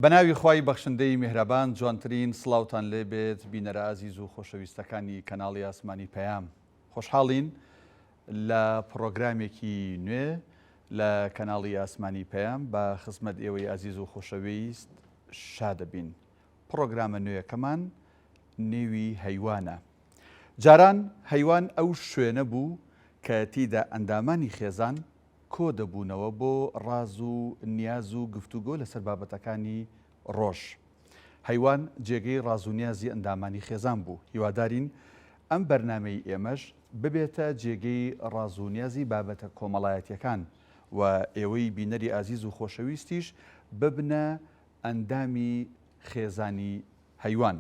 بەناوی خوای بەخشندەی میهرەبان جوانترین سڵاوتان لێ بێت بینەرە ئازیز و خۆشەویستەکانی کەناڵی ئاسمانی پەیام خۆشحاڵین لە پڕۆگرامێکی نوێ لە کەناڵی ئاسمانی پەیام بە خزمەت ئێوەی ئازیز و خۆشەویست شادەبین پڕۆگرامە نوێیەکەمان نێوی هەیوانە جاران هەیوان ئەو شوێنە بوو کە تیدا ئەندامانی خێزان کۆ دەبوونەوە بۆ ڕاز و نیاز و گفتوگۆ لەسەر بابەتەکانی ڕۆژ. هەیوان جێگەی ڕاز و نیازی ئەندامانی خێزان بوو. هیوادارین ئەم بەرنامەی ئێمەش ببێتە جێگەی ڕاز و نیازی بابەتە کۆمەڵایەتیەکان و ئێوەی بینەری ئازیز و خۆشەویستیش ببنە ئەندامی خێزانی هەیوان.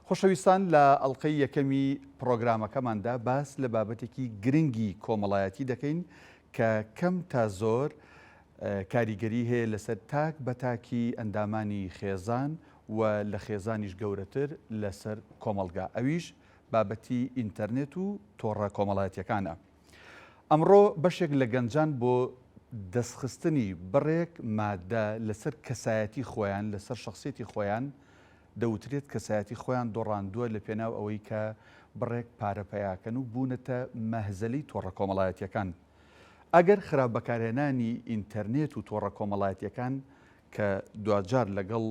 خۆشەویستان لە ئەڵقەی یەکەمی پڕۆگرامەکەماندا باس لە بابەتێکی گرنگی کۆمەڵایەتی دەکەین کە کەم تا زۆر کاریگەری هەیە لەسەر تاک بە تاکی ئەندامانی خێزان و لە خێزانیش گەورەتر لەسەر کۆمەڵگا ئەویش بابەتی ئینتەرنێت و تۆڕە کۆمەڵایەتیەکانە. ئەمڕۆ بەشێک لە گەنجان بۆ دەستخستنی بڕێک مادە لەسەر کەسایەتی خۆیان، لەسەر شەخسیەتی خۆیان، دەوترێت کەسایەتی خۆیان دۆڕاندووە لە پێناو ئەوەی کە بڕێک پارە پەیاکەن و بوونەتە مەهزەلی تۆڕە کۆمەڵایەتیەکان. ئەگەر خراپ بەکارهێنانی ئینتەرنێت و تۆڕە کۆمەڵایەتیەکان کە دواجار لەگەڵ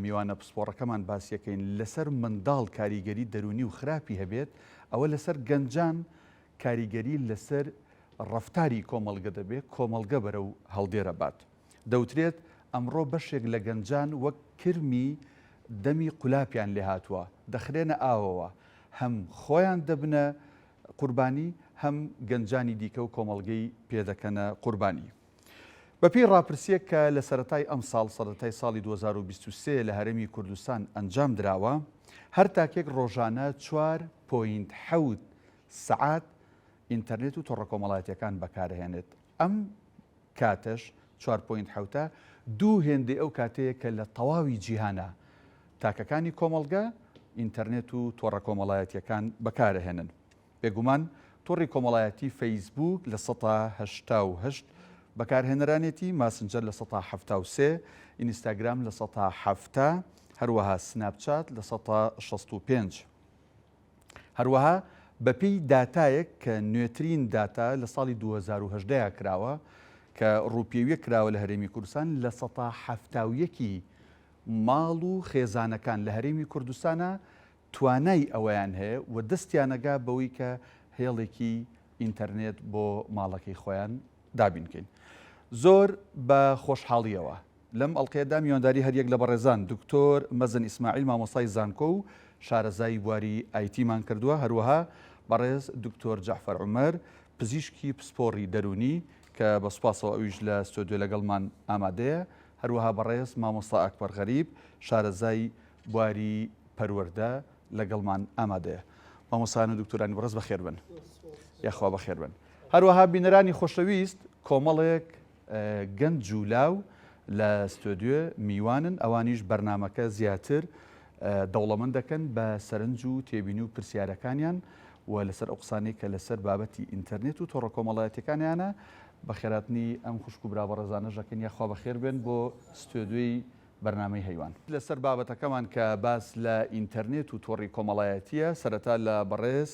میوانە پسپۆڕەکەمان باسیەکەین لەسەر منداڵ کاریگەری دەروونی و خراپی هەبێت، ئەوە لەسەر گەنجان کاریگەری لەسەر ڕەفتاری کۆمەڵگە دەبێت، کۆمەڵگە بەرەو هەڵدێر ئەبات. دەوترێت ئەمڕۆ بەشێک لە گەنجان وەک کرمی دەمی قولاپیان لێهاتووە، دەخرێنە ئاوەوە، هەم خۆیان دەبنە قوربانی، هەم گەنجانی دیکە و کۆمەڵگەی پێدەکەنە قوربانی. بەپێی ڕاپرسییەک کە لە سەرەتای ئەمساڵ، سەرەتای ساڵی 2023 لە هەرێمی کوردستان ئەنجام دراوە، هەر تاکێک ڕۆژانە چوار point حەوت سەعات ئینتەرنێت و تۆڕە کۆمەڵایەتییەکان بەکارئەهێنێت. ئەم کاتەش، چوار point حەوتە، دوو هێندەی ئەو کاتەیە کە لە تەواوی جیهانا تاکەکانی کۆمەڵگە ئینتەرنێت و تۆڕە کۆمەڵایەتییەکان بەکارئەهێنن. بێگومان تۆڕی کۆمەڵایەتی فەیسبووک 88% بەکارهێنەرانێتی، ماسنجەر 73%، ئینستاگرام 70%، هەروەها سناپچات 65%. هەروەها بەپێی داتایەک کە نوێترین داتا لە ساڵی 2018 کراوە کە ڕووپێویەک کراوە لە هەرێمی کوردستان 71% ی ماڵ و خێزانەکان لە هەرێمی کوردستانە توانای ئەوەیان هەیە و دەستیانەگا بەوەی کە هێڵێکی ئینتەرنێت بۆ ماڵەکەی خۆیان دابین کەین. زۆر بە خۆشحاڵیەوە لەم ئەڵقەیەدا میوانداری هەریەک لە بەڕێزان دکتۆر مەزن ئیسماعیل مامۆستای زانکۆ و شارەزای بواری IT مان کردووە، هەروەها بەڕێز دکتۆر جەعفەر عومەر پزیشکی پسپۆڕی دەروونی کە بە سوپاسەوە ئەویش لە ستۆدیۆ لەگەڵمان ئامادەیە، هەروەها بەڕێز مامۆستا ئەکبەر غەریب شارەزای بواری پەروەردە لەگەڵمان ئامادەیە. مامۆستایان و دکتۆرانی بەڕێز بەخێر بن. یاخوا بەخێر بن. هەروەها بینەرانی خۆشەویست کۆمەڵێک گەنج و لاو لە ستۆدیۆ میوانن ئەوانیش بەرنامەکە زیاتر دەوڵەمەند دەکەن بە سەرنج و تێبینی و پرسیارەکانیان و لەسەر ئەو قسانەی کە لەسەر بابەتی ئینتەرنێت و تۆڕە کۆمەڵایەتیەکانیانە بەخێراتنی ئەم خوشک و برا بەڕێزانەش دەکەین یاخوا بەخێر بێن بۆ ستۆدیۆی بەرنامەی هەیوان. لەسەر بابەتەکەمان کە باس لە ئینتەرنێت و تۆڕی کۆمەڵایەتییە، سەرەتا لە بەڕێز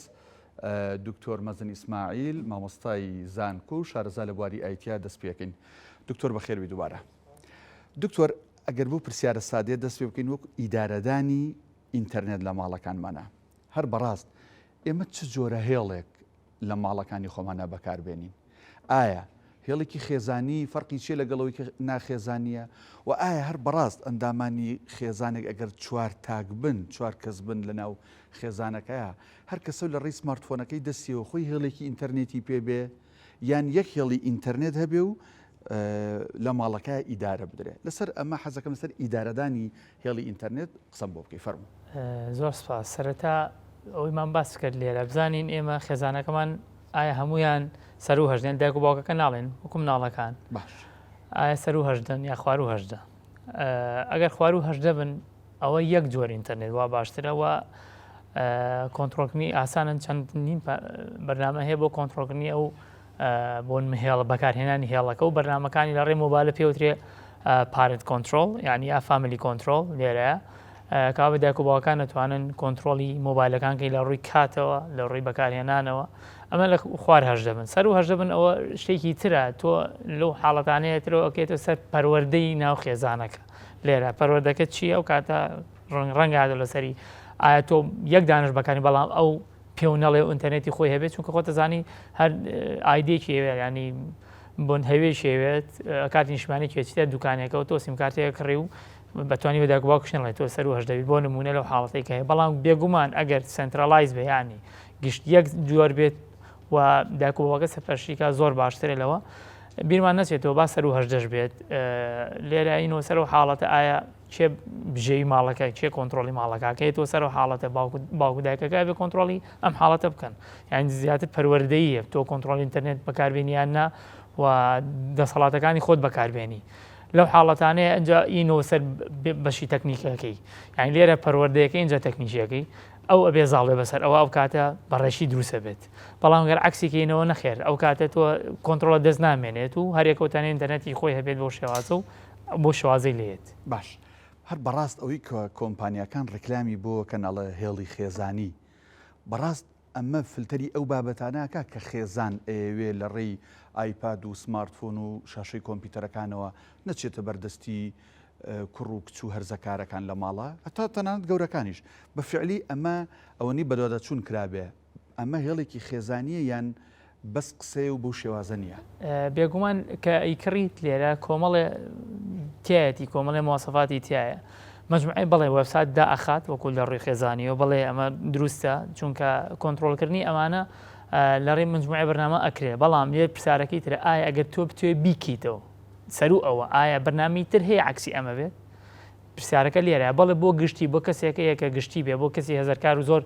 دکتۆر مەزن ئیسماعیل، مامۆستای زانکۆ و شارەزا لە بواری IT یا دەست پێکەین. دکتۆر بەخێربێی دووبارە. دکتۆر ئەگەر بەو پرسیارە سادەیە دەست پێ بکەین وەک ئیدارەدانی ئینتەرنێت لە ماڵەکانمانا، هەر بەڕاست ئێمە چ جۆرە هێڵێک لە ماڵەکانی خۆمانا بەکار بێنین؟ ئایا هێڵێکی خێزانی فەرقی چیە لەگەڵ ئەوەی کە ناخێزانیە؟ و ئایا هەر بەڕاست ئەندامانی خێزانێک ئەگەر چوار تاک بن، چوار کەس بن لەناو خێزانەکەیا، هەر کەسەو لە ڕێی سمارتفۆنەکەی دەستیەوە خۆی هێڵێکی ئینتەرنێتی پێ بێ یان یەک هێڵی ئینتەرنێت هەبێ و لە ماڵەکە ئیدارە بدرێ؟ لەسەر ئەمە حەزەکەم لەسەر ئیدارەدانی هێڵی ئینتەرنێت قسەم بۆ بکەی فەرموو. زۆر سپاس. سەرەتا ئەوەیمان باس کرد لێرە بزانین ئێمە خێزانەکەمان ئایا هەمویان سەرو هەژدەن دایک و باوکەکە ناڵێن وەکو مناڵەکان باش ئایا سەرو هەژدەن یا خوارو هەژدە ئەگەر خوارو هەژدە بن ئەوە یەک جۆر ئینتەرنێت وا باشترە و کۆنترۆڵکردنی ئاسانن چەندین بەرنامە هەیە بۆ کۆنترۆڵکردنی ئەو بۆن هێڵ بەکارهێنانی هێڵەکە و بەرنمەکانی لە ڕێ مۆبایلە پێوترێ. parent control یعنی یا family control لێرەیە کاوە دایک و باوکان دەتوانن کۆنترۆڵی مۆبایلەکان کەی لە ڕووی کاتەوە لە ڕووی بەکارهێنانەوە ئەمە لە خوار هەژدە بن سەر و هەژدە بن ئەوە شتێکی ترە تۆ لەو حاڵەتانەیە ترەوە ئەکەیتە سەر پەروەردەی ناو خێزانەکە لێرە پەروەردەکە چی ئەو کاتە ڕەنگ ڕەنگادە لەسەری ئایا تۆ یەک دانش بەکاری بەڵام ئەو پێو نەڵێ و ئینتەرنێتی خۆی هەبێت چونکە خۆت دەزانی هەر ئایدێکی هەیە ینی بۆن هەوێ شێوێت کاتی نیشمانی کێچتە دوکانێکەوە تۆ سیمکارتێک کڕی و بەتوانی بە دایک و باوکش نەڵێ تۆ سەر و هەژدەبی بۆ نمونە لەو حاڵەتێک هەیە بەڵام بێگومان ئەگەر centralize بێ ینی گشت یەک جۆر بێت و دایک و باوکە سەرپەرشتیکا زۆر باشترە لەوە بیرمان نەچێتەوە با سەر و هەژدەش بێت لێرە ئینەوە سەر و حاڵەتە ئایا کێ بژێوی ماڵەکە کێ کۆنترۆڵی ماڵەکەکەی تۆ سەر و حاڵەتە باوک دایکەکە بێ کۆنترۆڵی ئەم حاڵەتە بکەن یان زیاتر پەروەردەیە تۆ کۆنترۆڵ ئینتەرنێت بەکاربێنیان نا و دەسەڵاتەکانی خۆت بەکاربێنی لەو حاڵەتانەیە ئەجا ئینەوە سەر بەشی تەکنیکەکەی یان لێرە پەروەردەیەکە اینجا تەکنیکیەکەی ئەو ئەبێ زاڵ بێ بەسەر ئەوە ئەو کاتە بەڕێشی دروستە بێت بەڵام گەر عکسیکەینەوە نەخێر ئەو کاتە تۆ کۆنتترۆڵە دەست نامێنێت و هەرێکەوتانە ئینتەرنێتی خۆی هەبێت بۆ شێوازە و بۆ شێوازەی لێت. باش هەر بەڕاست ئەوەی کە کۆمپانیاکان ڕیکلامی بۆ کەن ئەڵێ هێڵی خێزانی بەڕاست ئەمە فلتەری ئەو بابەتانە ئەکا کە خێزان ئەیەوێ لە ڕێی ئایپاد و سمارتفۆن و شاشەی کۆمپیوتەرەکانەوە نەچێتە بەردەستی کوڕ و کچ و هەرزەکارەکان لە ماڵە هەتا تەنانەت گەورەکانیش بە فعلی ئەمە ئەوەنی بەدواداچوون کرابێ ئەمە هێڵێکی خێزانییە یان بەس قسەیە و بەو شێوازە نییە؟ بێگومان کە ئەیکڕیت لێرە کۆمەڵێ تایەتی کۆمەڵێ مواسەفاتی تایە مجموعەی بەڵێ وێبسایت دائەخات وەکو لە ڕووی خێزانیەوە بەڵێ ئەمە دروستە چونکە کۆنترۆڵکردنی ئەمانە لە ڕێی مجموعەی بەرنامە ئەکرێ بەڵام لێ پرسیارەکەی ترە ئایا ئەگەر تۆ بتوێ بیکەیتەوە سەرو ئەوە ئایا بەرنامەی تر هەیە عەکسی ئەمە بێت پرسیارەکە لێرە بەڵێ بۆ گشتی بۆ کەسێک هەیە کە گشتی بێ بۆ کەسی هەزارکار و زۆر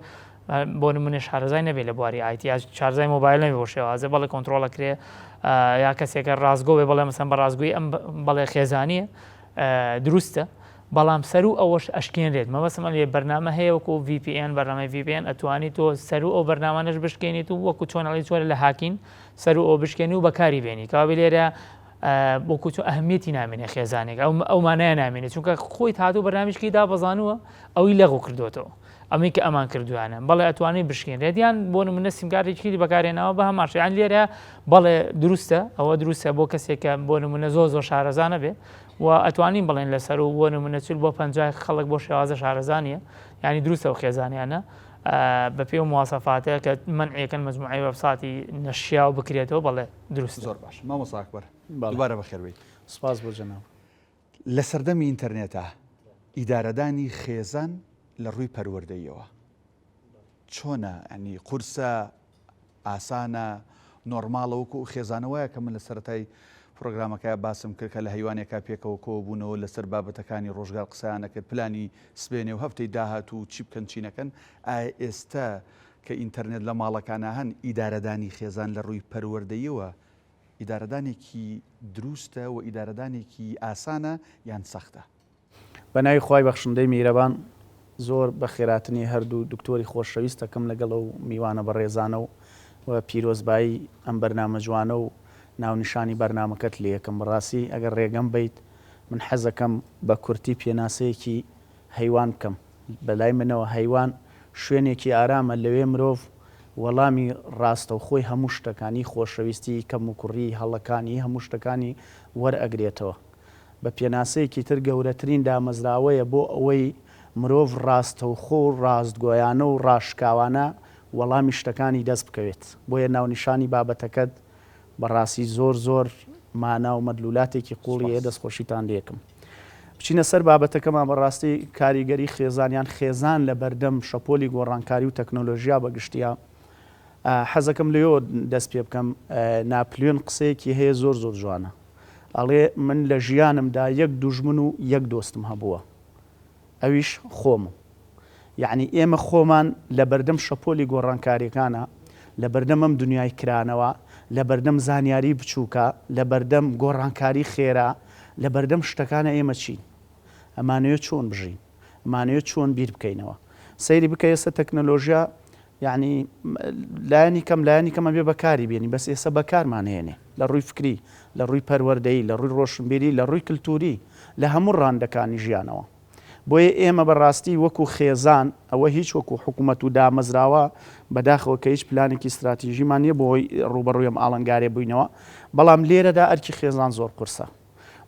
بۆ نمونە شارەزای نەبێ لە بواری IT یا شارەزای مۆبایل نەبێ بۆ شێوازە بەڵێ کۆنترۆڵە کرێ یا کەسێکە ڕاستگۆ بێ بەڵێ مەسەن بە ڕاستگوی ئەم بەڵێ خێزانیە دروستە بەڵام سەرو ئەوەش ئەشکێنرێت مەبەستم ئەلێ بەرنامە هەیە وەکو VPN بەرنامەی VPN ئەتوانی تۆ سەرو ئەو بەرنامانەش بشکێنیت و وەکو چۆن ئەڵێ چۆن لە hacking سەرو ئەو بشکێنی و بەکاری بێنی کەوابێ لێرە وەکو چۆن ئەهمیەتی نامێنێ خێزانێک ئەو ئەو مانایە نامێنێ چونکە خۆی هاتوو بەرنامەیەکی دابەزانووە ئەوی لەغو کردوێتەوە ئەمەی کە ئەمان کردویانە بەڵێ ئەتوانێت بشکێنرێت یان بۆ نمونە سیمکارتێکی بەکارهێناوە بە هەمان شێوە یان لێرە بەڵێ دروستە ئەوە دروستە بۆ کەسێکە بۆ نمونە زۆر زۆر شارەزانە بێ و ئەتوانین بڵێن لەسەر و بۆ نمونە چل بۆ 50 خەڵک بۆ شێوازە شارەزانیە ینی دروستە و خێزانیانە بە پێ و موواسەفاتە کە منعەکەن مجموعی وەبساتی نەشیاو بکرێتەوە بەڵێ دروست زۆر باش مامۆستا ئەکبەر دووبارە بەخێربێیت. سپاس بۆ جەناب. لە سەردەمی ئینتەرنێتا ئیدارەدانی خێزان لە ڕووی پەروەردەییەوە چۆنە؟ یانی قورسە، ئاسانە، نۆرماڵە وەکو ئەو خێزانە وایە کە من لە سەرەتای پرۆگرامەکە باسم کرد کە لە هەیوانێکا پێکەوە کۆبوونەوە لەسەر بابەتەکانی ڕۆژگار قسەیان ئەکرد پلانی سبەینێ و هەفتەی داهاتوو چی بکەن چی نەکەن ئایا ئێستا کە ئینتەرنێت لە ماڵەکانا هەن ئیدارەدانی خێزان لە ڕووی پەروەردەییەوە ئیدارەدانێکی دروستە و ئیدارەدانێکی ئاسانە یان سەختە؟ بە ناوی خوای بەخشندەی میرەبان زۆر بەخێراتنی هەردوو دکتۆری خۆشەویست ئەکەم لەگەڵ ئەو میوانە بەڕێزانە و و پیرۆزبایی ئەم بەرنامە جوانە و ناونیشانی بەرنامەکەت لێ ئەکەم بەڕاستی ئەگەر ڕێگەم بەیت من حەزەکەم بە کورتی پێناسەیەکی هەیوان بکەم بەلای منەوە هەیوان شوێنێکی ئارامە لەوێ مرۆڤ وەڵامی ڕاستەوخۆی هەموو شتەکان ی خۆشەویستی ی کەموکوڕی ی هەڵەکان ی هەموو شتەکانی وەرئەگرێتەوە. بە پێناسەیەکی تر گەورەترین دامەزراوەیە بۆ ئەوەی مرۆڤ ڕاستەوخۆ و ڕاستگۆیانە و ڕاشکاوانە وەڵامی شتەکانی دەست بکەوێت. بۆیە ناونیشانی بابەتەکەت بەڕاستی زۆر زۆر مانا و مەدلولاتێکی قوڵی هەیە سوپاس. دەستخۆشیتان لێکم. بچینە سەر بابەتەکەمان بەڕاستی کاریگەری خێزان یان خێزان لە بەردەم شەپۆلی گۆڕانکاری و تەکنۆلۆژیا بە گشتیە حەزەکەم لەوێوە دەست پێ بکەم ناپلیۆن قسەیەکی هەیە زۆر زۆر جوانە ئەڵێ من لە ژیانمدا یەک دوژمن و یەک دۆستم هەبووە ئەویش خۆمم. یەعنی ئێمە خۆمان لە بەردەم شەپۆلی گۆڕانکاریەکانا، لە بەردەم ئەم دنیای کرانەوە، لە بەردەم زانیاری بچووکا، لە بەردەم گۆڕانکاری خێرا، لە بەردەم شتەکانا ئێمە چین؟ ئەمانەوێت چۆن بژین؟ ئەمانەوێت چۆن بیر بکەینەوە؟ سەیری بکە ئێستا تەکنەلۆژیا یەعنی لایەنی کەم لایەنی کەم ئەبێ بەکاری بێنی بەس ئێستا بەکارمان هێنێ لە ڕووی فکری لە ڕووی پەروەردەیی لە ڕووی ڕۆشنبیری لە ڕووی کلتوری لە هەموو ڕاندەکانی ژیانەوە بۆیە ئێمە بە ڕاستی وەکو خێزان ئەوە هیچ وەکو حکوومەت و دامەزراوە بەداخەوە کە هیچ پلانێکی ستراتیژیمان نییە بۆ ئەوەی ڕووبەڕووی ئەم ئاڵنگارێ بووینەوە بەڵام لێرەدا ئەرکی خێزان زۆر قورسە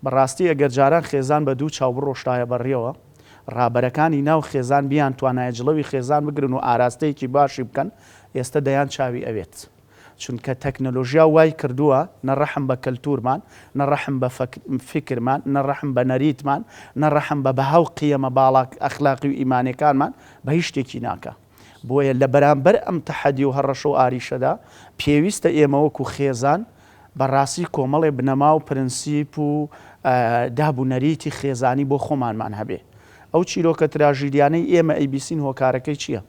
بەڕاستی ئەگەر جاران خێزان بە دوو چاو بڕۆشتایە بەڕیەوە، ڕابەرەکانی ناو خێزان بیانتوانایە جڵەوی خێزان بگرن و ئاراستەیەکی باشی بکەن، ئێستە دەیان چاوی ئەوێت. چونکە تەکنەلۆژیا وای کردووە نە ڕەحم بە کەلتورمان، نە ڕەحم بە فیکرمان، نە ڕەحم بە نەریتمان، نە ڕەحم بە بەها و قیەمە باڵا ئەخلاقی و ئیمانیەکانمان، بە هیچ شتێکی ناکا. بۆیە لە بەرامبەر ئەم تەحەدی و هەڕەشە و ئاریشەدا، پێویستە ئێمە وەکو خێزان بەڕاستی کۆمەڵێ بنەما و پرنسیپ و داب و نەریتی خێزانی بۆ خۆمانمان هەبێ. ئەو چیرۆکە تراژیدیانەی ئێمە ئەیبیسین هۆکارەکەی چییە؟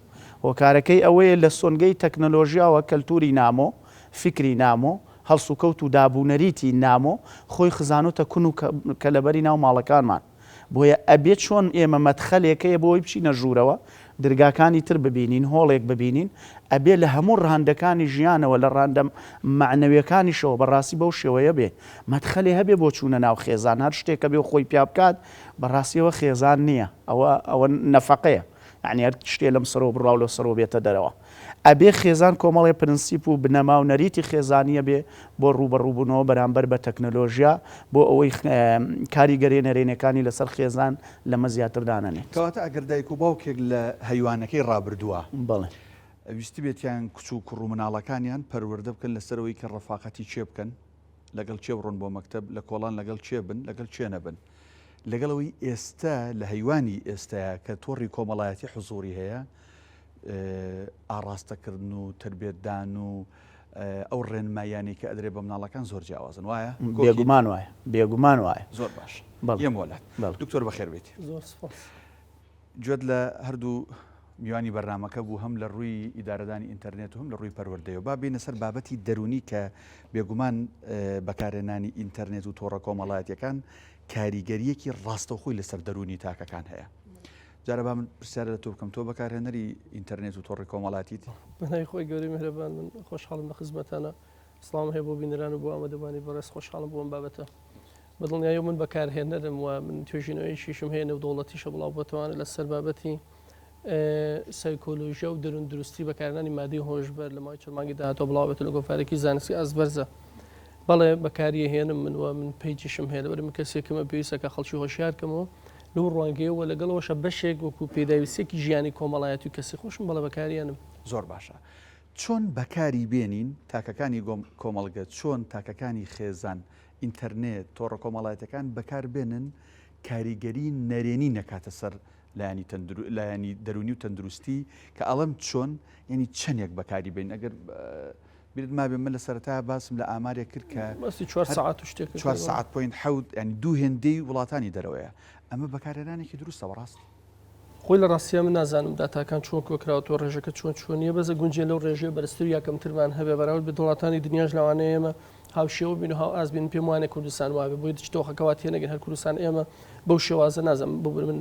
هۆکارەکەی ئەوەیە لە سۆنگەی تەکنەلۆژیاوە کەلتوری نامۆ، فیکری نامۆ، هەڵسوکەوت و داب و نەریتی نامۆ خۆی خزانۆتە کون و کەلەبەری ناو ماڵەکانمان. بۆیە ئەبێ چۆن ئێمە مەدخەلێک هەیە بۆ ئەوەی بچینە ژوورەوە درگاکانی تر ببینین هۆڵێک ببینین ئەبێ لە هەموو ڕەهەندەکانی ژیانەوە لە ڕەهەندە مەعنەویەکانیشەوە بەڕاستی بەو شێوەیە بێ مەدخەلێ هەبێ بۆ چوونە ناو خێزان هەر شتێک کە بێ خۆی پیا بکات بەڕاستی ئەوە خێزان نییە ئەوە ئەوە نەفەقەیە یعنی هەر شتێ لەم سەرەوە بڕا و لەو سەرەوە بێتە دەرەوە ئەبێ خێزان کۆمەڵێ پرنسیپ و بنەما و نەریتی خێزانییە بێ بۆ ڕووبەڕووبوونەوە بەرامبەر بە تەکنەلۆژیا بۆ ئەوەی کاریگەریە نەرێنیەکانی لەسەر خێزان لەمە زیاتر دانەنێت. کەواتە ئەگەر دایک و باوکێک لە هەیوانەکەی ڕابردووە بەڵێ. ویستبێتیان کچ و کوڕ و مناڵەکانیان پەروەردە بکەن لەسەر ئەوەی کە ڕەفاقەتی کێ بکەن، لەگەڵ کێ بڕۆن بۆ مەکتەب، لە کۆڵان لەگەڵ کێ بن، لەگەڵ کێ نەبن. لەگەڵ ئەوەی ئێستە لە هەیوانی ئێستەیا کە تۆڕی کۆمەڵایەتی حزووری هەیە، ئاڕاستەکردن و تربێتدان و ئەو ڕێنماییانەی کە ئەدرێ بە مناڵەکان زۆر جیاوازن وایە؟ بێگومان وایە بێگومان وایە. زۆر باش یەم وەلات دکتۆر بەخێر بێیت. زۆر سپاس. گوێت لە هەردوو میوانی بەرنامەکە بوو هەم لە ڕووی ئیدارەدانی ئینتەرنێت و هەم لە ڕووی پەروەردەیەوە با بێینە سەر بابەتی دەروونی کە بێگومان بەکارهێنانی ئینتەرنێت و تۆڕە کۆمەڵایەتیەکان کاریگەریەکی ڕاستەوخۆی لەسەر دەروونی تاکەکان هەیە. جارە با من پرسیارە لە تۆ بکەم تۆ بەکارهێنەری ئینتەرنێت و تۆڕی کۆمەڵاتیت؟ بەناوی خۆی گەورەی میهرەبان من خۆشحاڵم لە خزمەتانە سڵاوم هەیە بۆ بینەران و بۆ ئامادەبووانی بەڕێز خۆشحاڵم بۆ ئەم بابەتە بە دڵنیاییەوە من بەکارهێنەرم و من توێژینەوەیەکیشم هەیە نێودەوڵەتیشە بڵاو بۆتەوانە لەسەر بابەتی سایکۆلۆژیا و دەروون دروستی بەکارهێنانی مادەی هۆشبەر لە ماوەی چەند مانگی داهاتوو بڵاو بێتەوە لە گۆڤارێکی زانستی ئاست بەرزە بەڵێ بەکاریەهێنم من و من پەیجیشم هەیە لەبەر من کەسێکمە پێویستە کە خەڵکی هۆشیار کەمەوە لەو ڕوانگەیەوە لەگەڵ ئەوەشا بەشێک وەکو پێداویستیەکی ژیانی کۆمەڵایەتی و کەسی خۆشم بەڵێ بەکاریەنم. زۆر باشە چۆن بەکاری بێنین تاکەکانی کۆمەڵگە چۆن تاکەکانی خێزان ئینتەرنێت تۆڕە کۆمەڵایەتەکان بەکار بێنن کاریگەری نەرێنی نەکاتە سەر لایەنی لایەنی دەرونی و تەندروستی کە ئەڵم چۆن یعنی چەندێک بەکاری بین ئەگەر بیرت مابێ من لە سەرەتا باسم لە ئامارێک کرد کە باسی چوار سەعات و شتێک چوار سەعات point حەوت یانی دوو هێندەی وڵاتانی دەرەوەیە ئەمە بەکارهێنانێکی دروستە بەڕاست؟ خۆی لە ڕاستیا من نازانم داتاکان چۆن کۆکراوەتەوە ڕێژەکە چۆن چۆنیە بەس ئەگونجێ لەو ڕێژەیە بەرزتر یا کەمترمان هەبێ بەراورد بە وڵاتانی دنیاش لەوانەیە ئێمە هاوشێوە بین و هاوئاست بین پێم وانە کوردستان وابێ بۆیە دچ دۆخەکە وا تێنەگەن هەر کوردستان ئێمە بەو شێوازە نازم ببورە من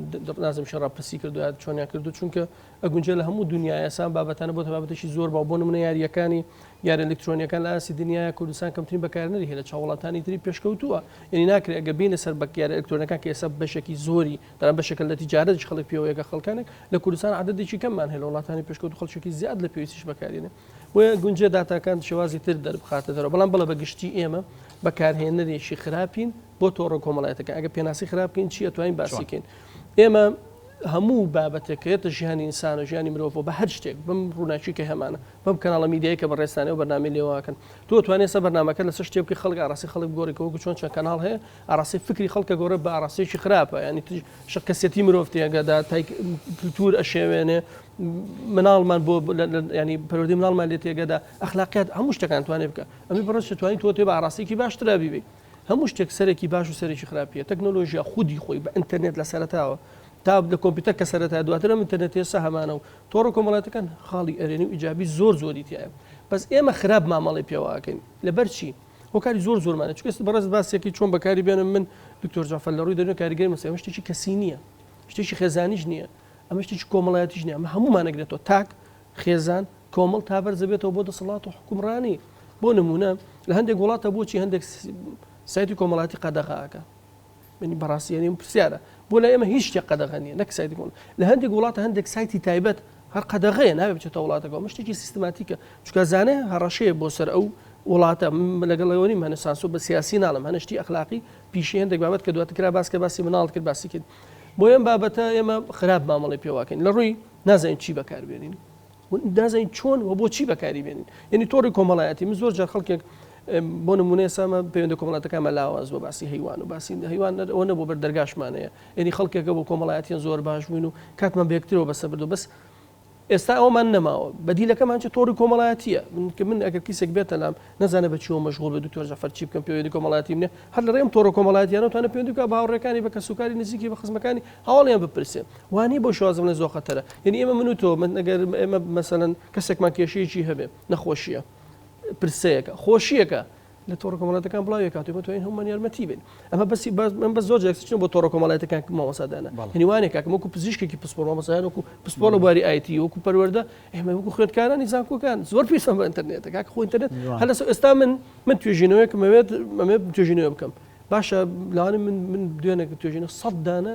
نازم شێ ڕاپرسی کردو یا چۆنیان کردو چونکە ئەگونجێ لە هەموو دنیایە ئێستا ئەم بابەتانە بۆتە بابەتێکی زۆر باو بۆ نمونە یارییەکانی یاریە ئەلکترۆنیەکان لە ئاستی دنیایە کوردستان کەمترین بەکارهێنەری هەیە لە چاو وڵاتانی تری پێشکەوتووە یعنی ناکرێت ئەگەر بینە سەر بە یاریە ئەلکترۆنیەکان کە ئێستا بەشێکی زۆری دەڵێن بەشێکە لە تیجارەتیش خەڵک پێوەیەکە خەڵکانێک لە کوردستان عەدەدێکی کەممان هەیە لە وڵاتانی پێشکەوتوو خەڵکێکی زیاد لە پێویستیش بەکارێنێ بۆیە گونجێ داتاکان شێوازی تر دەربخاتە دەرەوە بەڵام بەڵێ بە گشتی ئێمە بەکارهێنەرێکی خراپین بۆ تۆڕە کۆمەڵایەتەکان ئەگەر پێناسی خراپ بکەین چی ئەتوانین باسی کەین ئێمە هەموو بابەتێک کە یەتە ژیانی ئینسان و ژیانی مرۆڤەوە بە هەر شتێک بەم ڕووناکی کە هەمانە بەم کەناڵە میدیایی کە بەڕێزتانە و بەرنامەی لێواکەن تۆ توانێت سە بەرنامەکە لەسەر شتێ بکەی خەڵک ئاراسی خەڵک بگۆڕی کە وەکو چۆن چەند کەناڵ هەیە ئاراسی فکری خەڵکە گۆڕێ بە ئاراستەیەکی خراپە ینی کەسێتی مرۆڤ تێگەدا تای کلتور ئەشێوێنێ مناڵمان بۆ ینی پەروەردەی مناڵمان لێ تێگەدا ئەخلاقیات هەموو شتەکان توانێت بکە ئەمی بەڕێز توانی تۆ تێ بە ئاراستەیەکی باشترا بیبی هەموو شتێک سەرێکی باش و سەرێکی خراپی هەیە. تەکنۆلۆژیا خودی خۆی بە ئینتەرنێت لە سەرەتاوە تا لە کۆمپیوتەر کە سەرەتایە دواتر ئەم ئینتەرنێتە ئێستا هەمانە و تۆڕە کۆمەڵایەتەکان خاڵی ئەرێنی و ئیجابی زۆر زۆری تیایە بەس ئێمە خراپ مامەڵەی پێوە ئەکەین لەبەر چی؟ هۆکاری زۆر زۆرمانە چونکە ئێستا بەڕێزت باسێکی چۆن بەکاری بێنم من دکتۆر جەعفەر لە ڕووی دەروونی کاریگەری مەسەلەن ئەمە شتێکی کەسی نییە شتێکی خێزانیش نییە ئەمە شتێکی کۆمەڵایەتیش نییە ئەمە هەموومان ئەگرێتەوە تاک خێزان. کۆمەڵ تا بەرزەبێتەوە بۆ دەسەڵات و حکومڕانی. بۆ نموونە لە هەندێک وڵاتە بۆچی هەندێک سایتی کۆمەڵاتی قەدەغە ئەکا؟ منی بەڕاستی یعنی پرسیارە بۆ لای ئێمە هیچ شتێک قەدەغە نییە نەک سایتی کۆن لە هەندێک وڵاتە هەندێک سایتی تایبەت هەر قەدەغەیە نابێ بچێتە وڵاتەکەەوە ئەمە شتێکی سیستماتیکە چونکە زانێ هەڕەشەیە بۆ سەر ئەو وڵاتە من لەگەڵ ئەوە نیم هەنە سانسۆر بە سیاسی ناڵم هەنە شتی ئەخلاقی پیشەی هەندێک بابەت کە دواتر کرا باس کە باسی مناڵ کرد باسی کرد بۆ ئەم بابەتە ئێمە خراپ مامەڵی پێواکەین لە ڕووی نازانین چی بەکاربێنین نازانین چۆن و بۆچی بەکاری بێنین یعنی تۆڕی کۆمەڵایەتی من زۆر جار خەڵکێک بۆ نمونە ئێستا پەیوەندە کۆمەڵاتەکانمان لاواز بۆ باسی هەیوان و باسی هەیوان ئەوە نەبوو بەر دەرگاشمانەیە یعنی خەڵکێکە بۆ کۆمەڵایەتیان زۆر باش بووین و کاتمان بەیەکترەوە بەسە بردو بەس ئێستا ئەومان نەماوە بەدیلەکەمان چ تۆڕی کۆمەڵایەتیە من کە من ئەگەر کیسێک بێتە لام نەزانە بە چیەوە مەشغوڵ بێ دکتۆر جەعفەر چی بکەم پەیوەندی کۆمەڵایەتیم نیە هەر لە ڕێم تۆڕە کۆمەڵایەتیانە توانێت پەیوەندی بکات بە هاوڕێکانی بە کەسوکاری نزیکی بە خزمەکانی هەواڵیان بپرسێ وانیە بۆ شێوازم لە زۆر خەتەرە یعنی ئێمە من و تۆ من ئەگەر ئێمە مەسەلەن کەسێکمان کێشەیەکی هەبێ نەخۆشیە پرسەیەکە خۆشیەکە لە تۆڕە کۆمەڵایەتەکان بڵاوی کات و توانین هەموومان یارمەتی بین ئەمە بەسی بەس من بەس زۆر جار چون بۆ تۆڕە کۆمەڵایەتەکان مامۆستا دانا یعنی وانێ کاکە وەکو پزیشکێکی پسپۆڕ مامۆستایان وەکو پسپۆڕ لە بواری IT وەکو پەروەردە ئێمە وەکو خوێندکارانی زانکۆکان زۆر پێویستمان بە ئینتەرنێتە کاکە خۆ ئینتەرنێت هەر لەسەر ئێستا من من توێژینەوەیەکم ئەوێت ئەمێ توێژینەوە بکەم باشە لەوانە من من دوێنێ توێژینەوە سەد دانە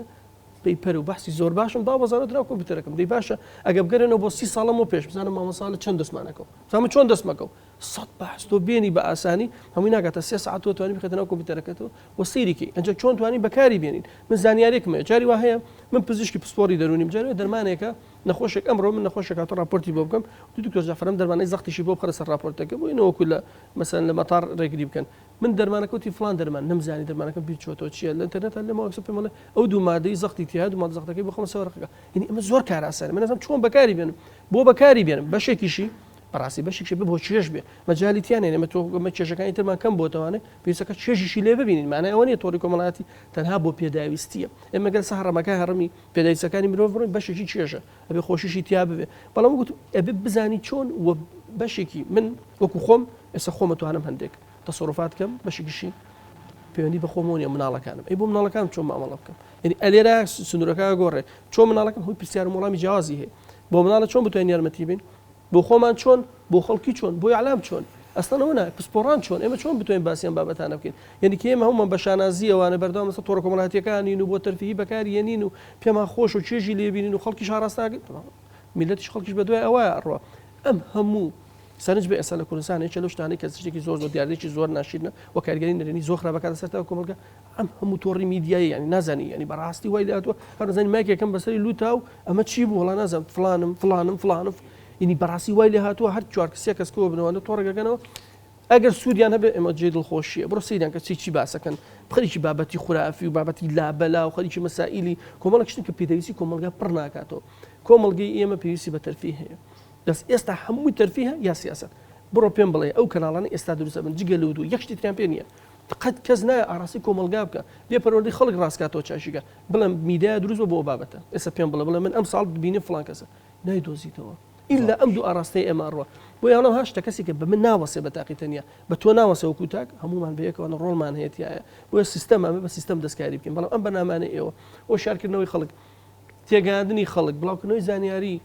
paper و بەحسی زۆر باشم دابەزانە ناو کۆمپیوتەرەکەم دەی باشە ئەگە بگەرێنەوە بۆ سی ساڵەمەوە پێش بزانم مامۆستا لە چەند دەستمانەکەو بزانم چۆن دەستمەکەو سەد بەحس تۆ بێنی بە ئاسانی هەمووی ناگاتە سێ سەعات تۆ توانی بخەیتە ناو کۆمپیوتەرەکەتەوە و سەیری کەی ئەنجا چۆن توانی بەکاری بێنین من زانیارێکم هەیە جاری وا هەیە من پزیشکی پسپۆڕی دەروونیم جاری وا دەرمانێکە نەخۆشێک ئەمڕۆ من نەخۆشێک هاتووە ڕاپۆرتی بۆ بکەم وتی دکتۆر جەعفەر ئەم دەرمانەی زەختیشی بۆ بخەرە سەر ڕاپۆرتەکە بۆی نەوەکو لە مەسەلەن لە مەتار ڕێگری بکەن من دەرمانەکە وتی فڵان دەرمان نەمزانی دەرمانەکەم بیر چۆتەوە چییە لە ئینتەرنێت لە ماوەکسە پێم ئەڵێ ئەو دوو مادەی زەختی تیایە دوو مادە زەختەکەی بۆ خەمە سەر وەرەقەکە یعنی ئەمە زۆر کار ئاسانە من نازانم چۆن بەکاری بێنم بۆ بەکاری بێنم بەشێکیشی بەڕاستی بەشێکیشی بێ بۆ چێژ بێ مەجالی تیا نیە ئێمە تۆ ئەمە کێشەکانی ترمان کەم بۆتەوانێ پێویستەکە چێژیشی لێ ببینین مانای ئەوە نیە تۆڕی کۆمەڵایەتی تەنها بۆ پێداویستیە ئێمە گەر سە هەڕەمەکە هەڕەمی پێداویستەکانی مرۆڤ بڕۆین بەشێکی چێژە ئەبێ خۆشیشی تیا ببێ بەڵام وەکو ئەبێ بزانی چۆن و بەشێکی من وەکو خۆم ئێستا خۆم ئەتوانم هەندێک تەسەروفات کەم بەشێکیشی پەیوەندی بە خۆمەوە نیە مناڵەکانم ئەی بۆ مناڵەکانم چۆن مامەڵە بکەم یعنی ئەلێرە سنوورەکە گۆڕێ چۆن مناڵەکەم هۆی پرسیار و وەڵامی جیاوازی هەیە بۆ مناڵە چۆن بتوانین یارمەتی بین بۆ خۆمان چۆن؟ بۆ خەڵکی چۆن؟ بۆ ئیعلام چۆن؟ ئەسڵەن ئەوە نا، پسپۆڕان چۆن؟ ئێمە چۆن بتوانین باسی ئەم بابەتانە بکەین؟ یەنی کە ئێمە هەموومان بە شانازییەوانە بەردەوام لەسەر تۆڕە کۆمەڵایەتییەکانین و بۆ تەرفیهی بەکاری یەنین و پێمان خۆشە و چێژی لێ بینین و خەڵکیش ئاڕاستە میللەتیش خەڵکیش بە دوای ئەوەیا ئەڕوا. ئەم هەموو سەرنج بە ئێستا لە کوردستان یەکێ لەو شتانەی کە شتێکی زۆر زۆر دیاردەیەکی زۆر ناشیرنە و کاریگەری نەرێنی زۆر خراپ ئەکاتە سەر تاک کۆمەڵگە ئەم هەموو تۆڕی میدیایی یانی نازانی یانی بەڕاستی وای لێهاتووە هەر نازانی مایکێکم بەسەری لوتا و ئەمە چی بوو وەڵا نازانم فڵانم فڵانم فڵانم یعنی بەڕاستی وای لێهاتووە هەر چوار سێ کەس کۆ بنەوە لە تۆڕێکەکەنەوە ئەگەر سوودیان هەبێ ئێمە جێ دڵخۆشیە بڕۆ سەیریان کە چی چی باسەکەن خەریکی بابەتی خورافی و بابەتی لابەلا و خەریکی مەسائیلی کۆمەڵێک شتن کە پێداویستی کۆمەڵگا پڕ ناکاتەوە کۆمەڵگەی ئێمە پێویستی بە تەرفیه هەیە بەس ئێستا هەمووی تەرفیهە یا سیاسەت بڕۆ پێم بڵێ ئەو کەناڵانە ئێستا دروست ئەبن جگە لەو دوو یەک شتی تریان پێ نییە قەت کەس نایە ئاراستەی کۆمەڵگا بکە بێ پەروەردەی خەڵک ڕاستکاتەوە چاشیکە بڵێم میدیا دروست بۆ بۆ بابەتە ئێستا پێم بڵێ بڵێ من ئەم ساڵ بینیم فڵان کەسە نایدۆزیتەوە ئیلا ئەم دوو ئاراستەی ئێمە ئەڕوا بۆ یاڵم هاشتە کەسی کە بە من ناوەسێ بە تاقی تەنیا بە تۆ ناوەسێ وەکو تاک هەمومان بەیەکەوە ڕۆڵمان هەیە تایە بۆیە سیستەم ئەمە بە سیستەم دەستکاری بکەین بەڵام ئەم بەرنامانەی ئێوە هۆشیارکردنەوەی خەڵک تێگەیاندنی خەڵک بڵاوکردنەوەی زانیاری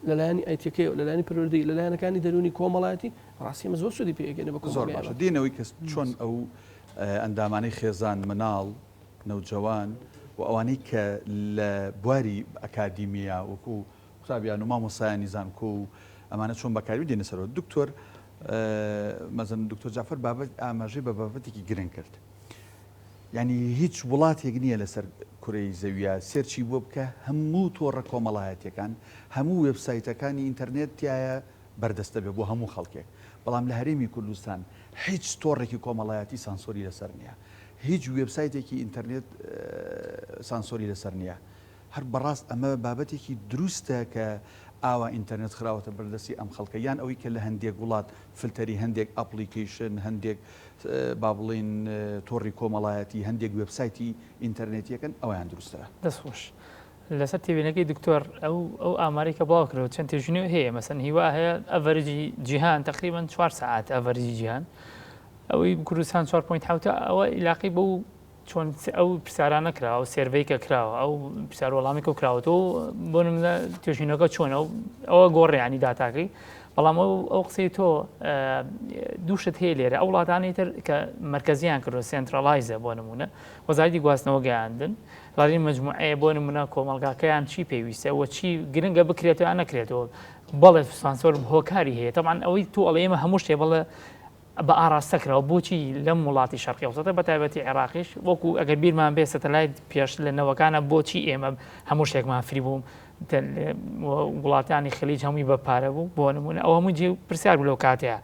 لەلایەنی ئایتیەکەیەوە، لەلایەنی پەروەردەیی، لە لایەنەکانی دەروونی کۆمەڵایەتی، بەڕاستی ئێمە زۆر سوودی پێ ئەگەینێ بە زۆر کۆمەڵگای باشە ئێمە. دێنەوەی کە چۆن ئەو ئەندامانەی خێزان، مناڵ، نەوجەوان و ئەوانەی کە لە بواری ئەکادیمیا وەکو قوتابیان و مامۆستایانی زانکۆ و ئەمانە چۆن بەکاری دێنە سەرەوە. دکتۆر مەزن دکتۆر جەعفەر بابەت ئاماژەی بە بابەتێکی گرنگ کرد. یانی هیچ وڵاتێک نییە لەسەر کورەی زەویە search ی بۆ بکە هەموو تۆڕە کۆمەڵایەتیەکان هەموو وێبسایتەکانی ئینتەرنێت تایە بەردەستە بێ بۆ هەموو خەڵکێک بەڵام لە هەرێمی کوردستان هیچ تۆڕێکی کۆمەڵایەتی سانسۆری لەسەر نییە هیچ وێبسایتێکی ئینتەرنێت سانسۆری لەسەر نییە هەر بەڕاست ئەمە بابەتێکی دروستە کە ئاوا ئینتەرنێت خراوەتە بەردەستی ئەم خەڵکە یان ئەوەی کە لە هەندێک وڵات فلتەری هەندێک application هەندێک با بڵێین تۆڕی کۆمەڵایەتی هەندێک وێبسایتی ئینتەرنێتیەکەن ئەویان دروستترە. دەست خۆش. لەسەر تێبینەکەی دکتۆر ئەو ئەو ئامارەی کە بڵاو کردەوە چەند تێژینەوە هەیە مەسەن هیوا هەیە average ی جیهان تقریبا 4 ساعت average ی جیهان ئەوەی کوردستان 4.7 ئەوە عیلاقی بەو چۆن ئەو پرسیارانە کراوە ئەو survey کە کراوە ئەو پرسیار وەڵامی کە کراوەتەوە بۆ نمونە توێژینەوەکە چۆنە و ئەوە گۆڕیانی داتاکەی. بەڵام ئەو قسەی تۆ دوو شت هەیە لێرە ئەو وڵاتانی تر کە مەرکەزیان کردو centralize ە بۆ نمونە وەزارەتی گواستنەوە گەیاندن ڵاری مجموعەیە بۆ نمونە کۆمەڵگاکەیان چی پێویستە و چی گرنگە بکرێتەوە یان نەکرێتەوە بەڵێ سانسۆر هۆکاری هەیە تەبعەن ئەوەی تۆ ئەڵێ ئێمە هەموو شتێ بەڵێ بە ئاراستە کراوە بۆچی لەم وڵاتی شەرقی ئەوسەتە بە تایبەتی عێراقیش وەکو ئەگەر بیرمان بێ سەتەلایت پێش لە نەوەکانە بۆچی ئێمە هەموو شتێکمان free بوو وڵاتانی خلیج هەمووی بە پارە بوو بۆ نمونە ئەو هەموو جێ پرسیار بوو لەو کاتەیە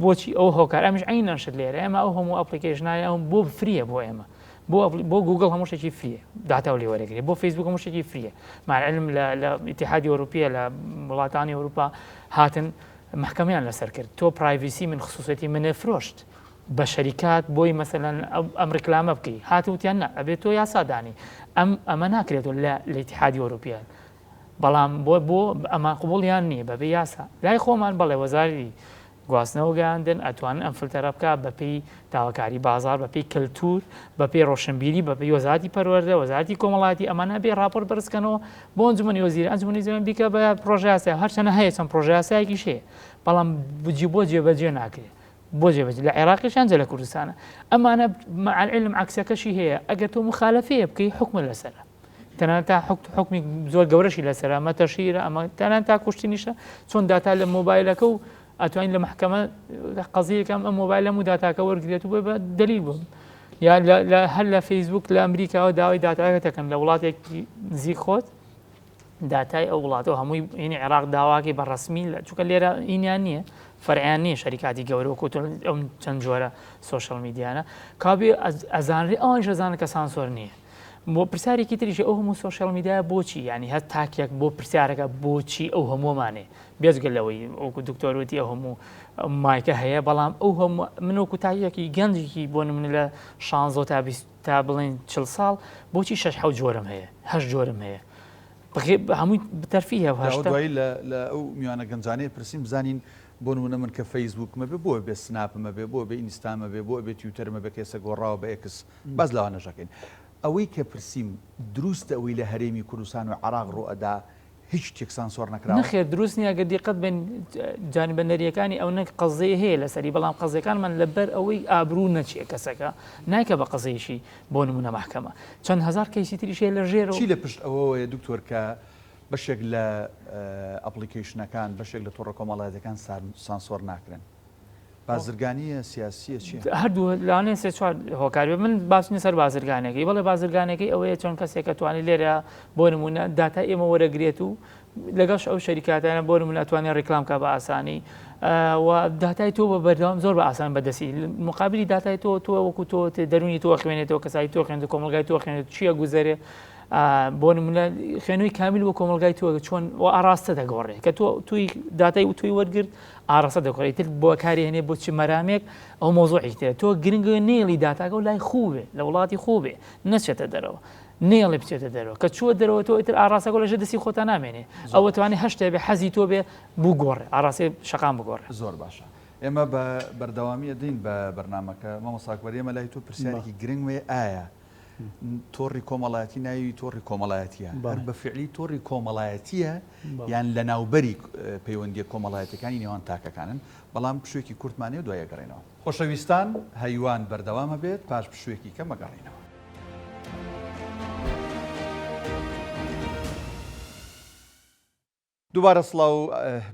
بۆچی ئەو هۆکار ئەمیش عینەن شت لێرە ئێمە ئەو هەموو application انە ئەو بۆ free یە بۆ ئێمە بۆ بۆ گوگڵ هەموو شتێکی free یە داتا و لێ وەرەگرێ بۆ فەیسبوک هەموو شتێکی free یە مع العلم لە لە ئیتیحادی ئەوروپیە لە وڵاتانی ئەوروپا هاتن مەحکەمەیان لەسەر کرد تۆ privacy من خصوصیەتی منێ فرۆشت بە شەریکات بۆی مەسەلەن ئەم ڕیکلامە بکەی هات وتیان نا ئەبێت تۆ یاسا دانی ئەم ئەمە ناکرێتەوە لە لە ئیتیحادی ئەوروپیان بەڵام بۆ بۆ ئەمان قبوڵیان نییە بەبێ یاسا لای خۆمان بەڵێ وەزاری گواستنەوە گەیاندن ئەتوانن ئەم فلتەرە بکا بەپێی داواکاری بازاڕ بەپێی کەلتور بەپێی ڕۆشنبیری بەپێی وەزارەتی پەروەردە وەزارەتی کۆمەڵایەتی ئەمانە بێ ڕاپۆرت بەرزکەنەوە بۆ ئەنجومەنی وەزیر ئەنجومەنی وەزیران بیکە بە پڕۆژە یاسا هەرچەنە هەیە چەند پڕۆژە یاسایەکیش هەیە بەڵام بجی بۆ جێبەجێ ناکرێت بۆ جێبەجێ لە عێراقیش هەنجە لە کوردستانە ئەمانە مع العلم عەکسەکەشی هەیە ئەگەر تۆ مخالفەیە بکەی حکومە لەسەرە تەنانەت تا حوکمی زۆر گەورەشی لەسەرە ئەمە تەشهیرە ئەمە تەنانەت تا کوشتنیشە چۆن داتا لە مۆبایلەکە و ئەتوانین لە محکەمە قەزیەکەم ئەم مۆبایلەم و داتاکە وەرگێت و بە دەلیل بووم یا هەر لە فەیسبوک لە ئەمریکاوە داوای داتاکە دەکەن لە وڵاتێکی نزیک خۆت داتای ئەو وڵاتەوە هەمووی هینی عێراق داواکەی بە ڕسمی لە چونکە لێرە ئینیان نییە فەرعیان نییە شەریکاتی گەورە وەکو ئەم چەند جۆرە social media نە کابێ ئەزانرێ ئەوانش ئەزانن کە سانسۆر نییە بۆ پرسیارێکی تریش ئەو هەموو social media یە بۆچی یعنی هەر تاکێک بۆ پرسیارەکە بۆچی ئەو هەموومانێ بێجگە لەوەی وەکو دکتۆر وتی ئەو هەموو مایکە هەیە بەڵام ئەو هەموو من وەکو تاکێکی گەنجێکی بۆ نمونە لە 16 تا 20 تا بڵێن 40 ساڵ بۆچی شەش حەوت جۆرم هەیە هەشت جۆرم هەیە هەمووی تەرفیهە و هەشتا دوایی لە ئەو میوانە گەنجانەیە پرسیم بزانین بۆ نمونە من کە فەیسبووکمە بێ بۆ بێ سناپمە بێ بۆ بێ ئینستامە بێ بۆ بێ تویتەرمە بێ کە ئێستا گۆڕاوە بە ئێکس باس لەوانەش ئەکەین. ئەوەی کە پرسیم دروستە ئەوەی لە هەرێمی کوردستان و عێراق ڕووئەدا هیچ شتێک سانسۆر نەکراوە؟ نەخێر دروست نیە گەر دیقەت بەین جانبە نەریەکانی ئەونە قەزیەی هەیە لەسەری بەڵام قەزیەکانمان لەبەر ئەوەی ئابروو نەچێ کەسەکە نایکە بە قەزیەیشی بۆ نمونە مەحکەمە چەند هەزار کەیسی تریش هەیە لە ژێرەوە. چی لە پشت ئەوەوەیە دکتۆر کە بەشێک لە ئەپڵیکەیشنەکان بەشێک لە تۆڕە کۆمەڵایەتیەکان سانسۆر ناکرێن؟ بازرگانییە، سیاسییە، چییە؟ هەردوو لەوانەیە سێ چوار هۆکار بێت من باسم سەر بازرگانەکەی بەڵێ بازرگانەکەی ئەوەیە چۆن کەسێکە توانێت لێرە بۆ نمونە داتای ئێمە وەرەگرێت و لەگەڵش ئەو شەریکاتانە بۆ نمونە ئەتوانێت ڕیکلام کا بە ئاسانی و داتای تۆ بە بەردەوام زۆر بە ئاسان بەدەستی مقابلی داتای تۆ تۆ وەکو تۆ دەرونی تۆ خوێنێتەوە کەسای تۆ خوێند کۆمەلگای تۆ خوێنێت چییە گوزەرێ بۆ نمونە خوێنەوەی کامیل بۆ کۆمەلگای تۆ چۆن و ئاراستە دەگۆڕێ کە تۆ توی داتای و توی وەرگرت ئاڕاستە دەگۆڕێ ئیتر بۆ کاری هێنێ بۆ چ مەرامێک ئەو مەوزوعێکی ترە تۆ گرنگە نێڵی داتاکە و لای خوو بێ لە وڵاتی خوو بێ نەچێتە دەرەوە نێڵی بچێتە دەرەوە کە چووە دەرەوە تۆ ئیتر ئاڕاستەکە لەژێر دەستی خۆتا نامێنێ ئەوە توانێ هەر شتێ بێ حەزی تۆ بێ بگۆڕێ ئاڕاستەی شەقام بگۆڕێ. زۆر باشە ئێمە بە بەردەوامی ئەدەین بە بەرنامەکە مامۆستا ئەکبەر ئێمە لای تۆ پرسیارێکی گرنگ هەیە ئایا تۆڕی کۆمەڵایەتی ناوی تۆڕی کۆمەڵایەتیە هەر بە فعلی تۆڕی کۆمەڵایەتیە یان لە ناوبەری پەیوەندیە کۆمەڵایەتەکانی نێوان تاکەکانن بەڵام پشوێکی کورتمانەیە دوای ئەگەڕێنەوە. خۆشەویستان هەیوان بەردەوامە بێت پاش پشوێکی کەم ئەگەڕێینەوە. دووبارە سڵاو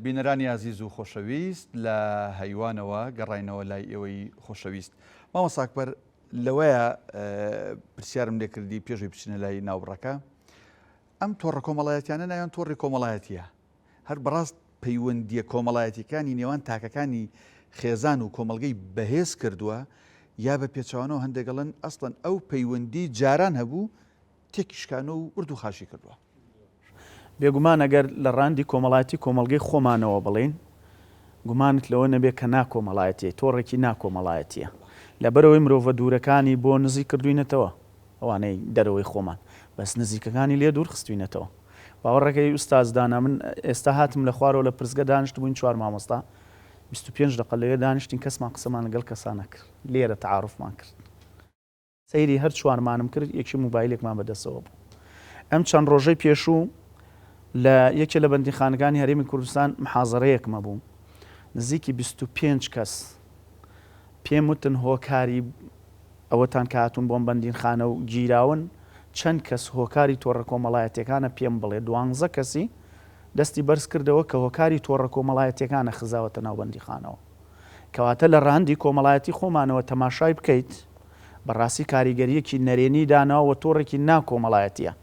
بینەرانی ئازیز و خۆشەویست لە هەیوانەوە گەڕاینەوە لای ئێوەی خۆشەویست مامۆستا ئەکبەر لەوەیە پرسیارم لێکردی پێشوی بچینە لای ناوبڕەکە ئەم تۆڕە کۆمەڵایەتیانە ناویان تۆڕی کۆمەڵایەتیە هەر بەڕاست پەیوەندیە کۆمەڵایەتیەکانی نێوان تاکەکانی خێزان و کۆمەڵگەی بەهێز کردووە یا بە پێچەوانەوە هەندێک ئەڵێن ئەسڵەن ئەو پەیوەندی جاران هەبوو تێکی شکانوە و ورد و خاشی کردووە. بێگومان ئەگەر لە ڕەهەندی کۆمەڵایەتی کۆمەڵگەی خۆمانەوە بڵێین، گومانت لەوە نەبێ کە ناکۆمەڵایەتییە، تۆڕێکی ناکۆمەڵایەتییە. لەبەرئەوەی مرۆڤە دوورەکانی بۆ نزیک کردووینەتەوە، ئەوانەی دەرەوەی خۆمان، بەس نزیکەکانی لێ دوور خستووینەتەوە. باوەڕەکەی ئوستاز دانا من ئێستا هاتم لە خوارەوە لە پرسگە دانیشتبووین چوار مامۆستا، 25 دەقە لەوێ دانیشتین کەسمان قسەمان لەگەڵ کەسا نەکرد، لێرە تەعاروفمان کرد. سەیری هەر چوارمانم کرد یەکی موبایلێکمان بە دەستەوە بوو. ئەم چەند ڕۆژەی پێشوو لە یەکێ لە بەندیخانەکانی هەرێمی کوردستان محازەرەیەکم هەبوو. نزیکی 25 کەس پێم وتن هۆکاری ئەوەتان کە هاتوون بۆم بەندینخانە و گیراون چەند کەس هۆکاری تۆڕە کۆمەڵایەتیەکانە پێم بڵێ دوانزە کەسی دەستی بەرز کردەوە کە هۆکاری تۆڕە کۆمەڵایەتیەکانە خزاوەتە ناو بەندیخانەوە کەواتە لە ڕەهەندی کۆمەڵایەتی خۆمانەوە تەماشای بکەیت بەڕاستی کاریگەریەکی نەرێنی داناوە و تۆڕێکی نا کۆمەڵایەتیە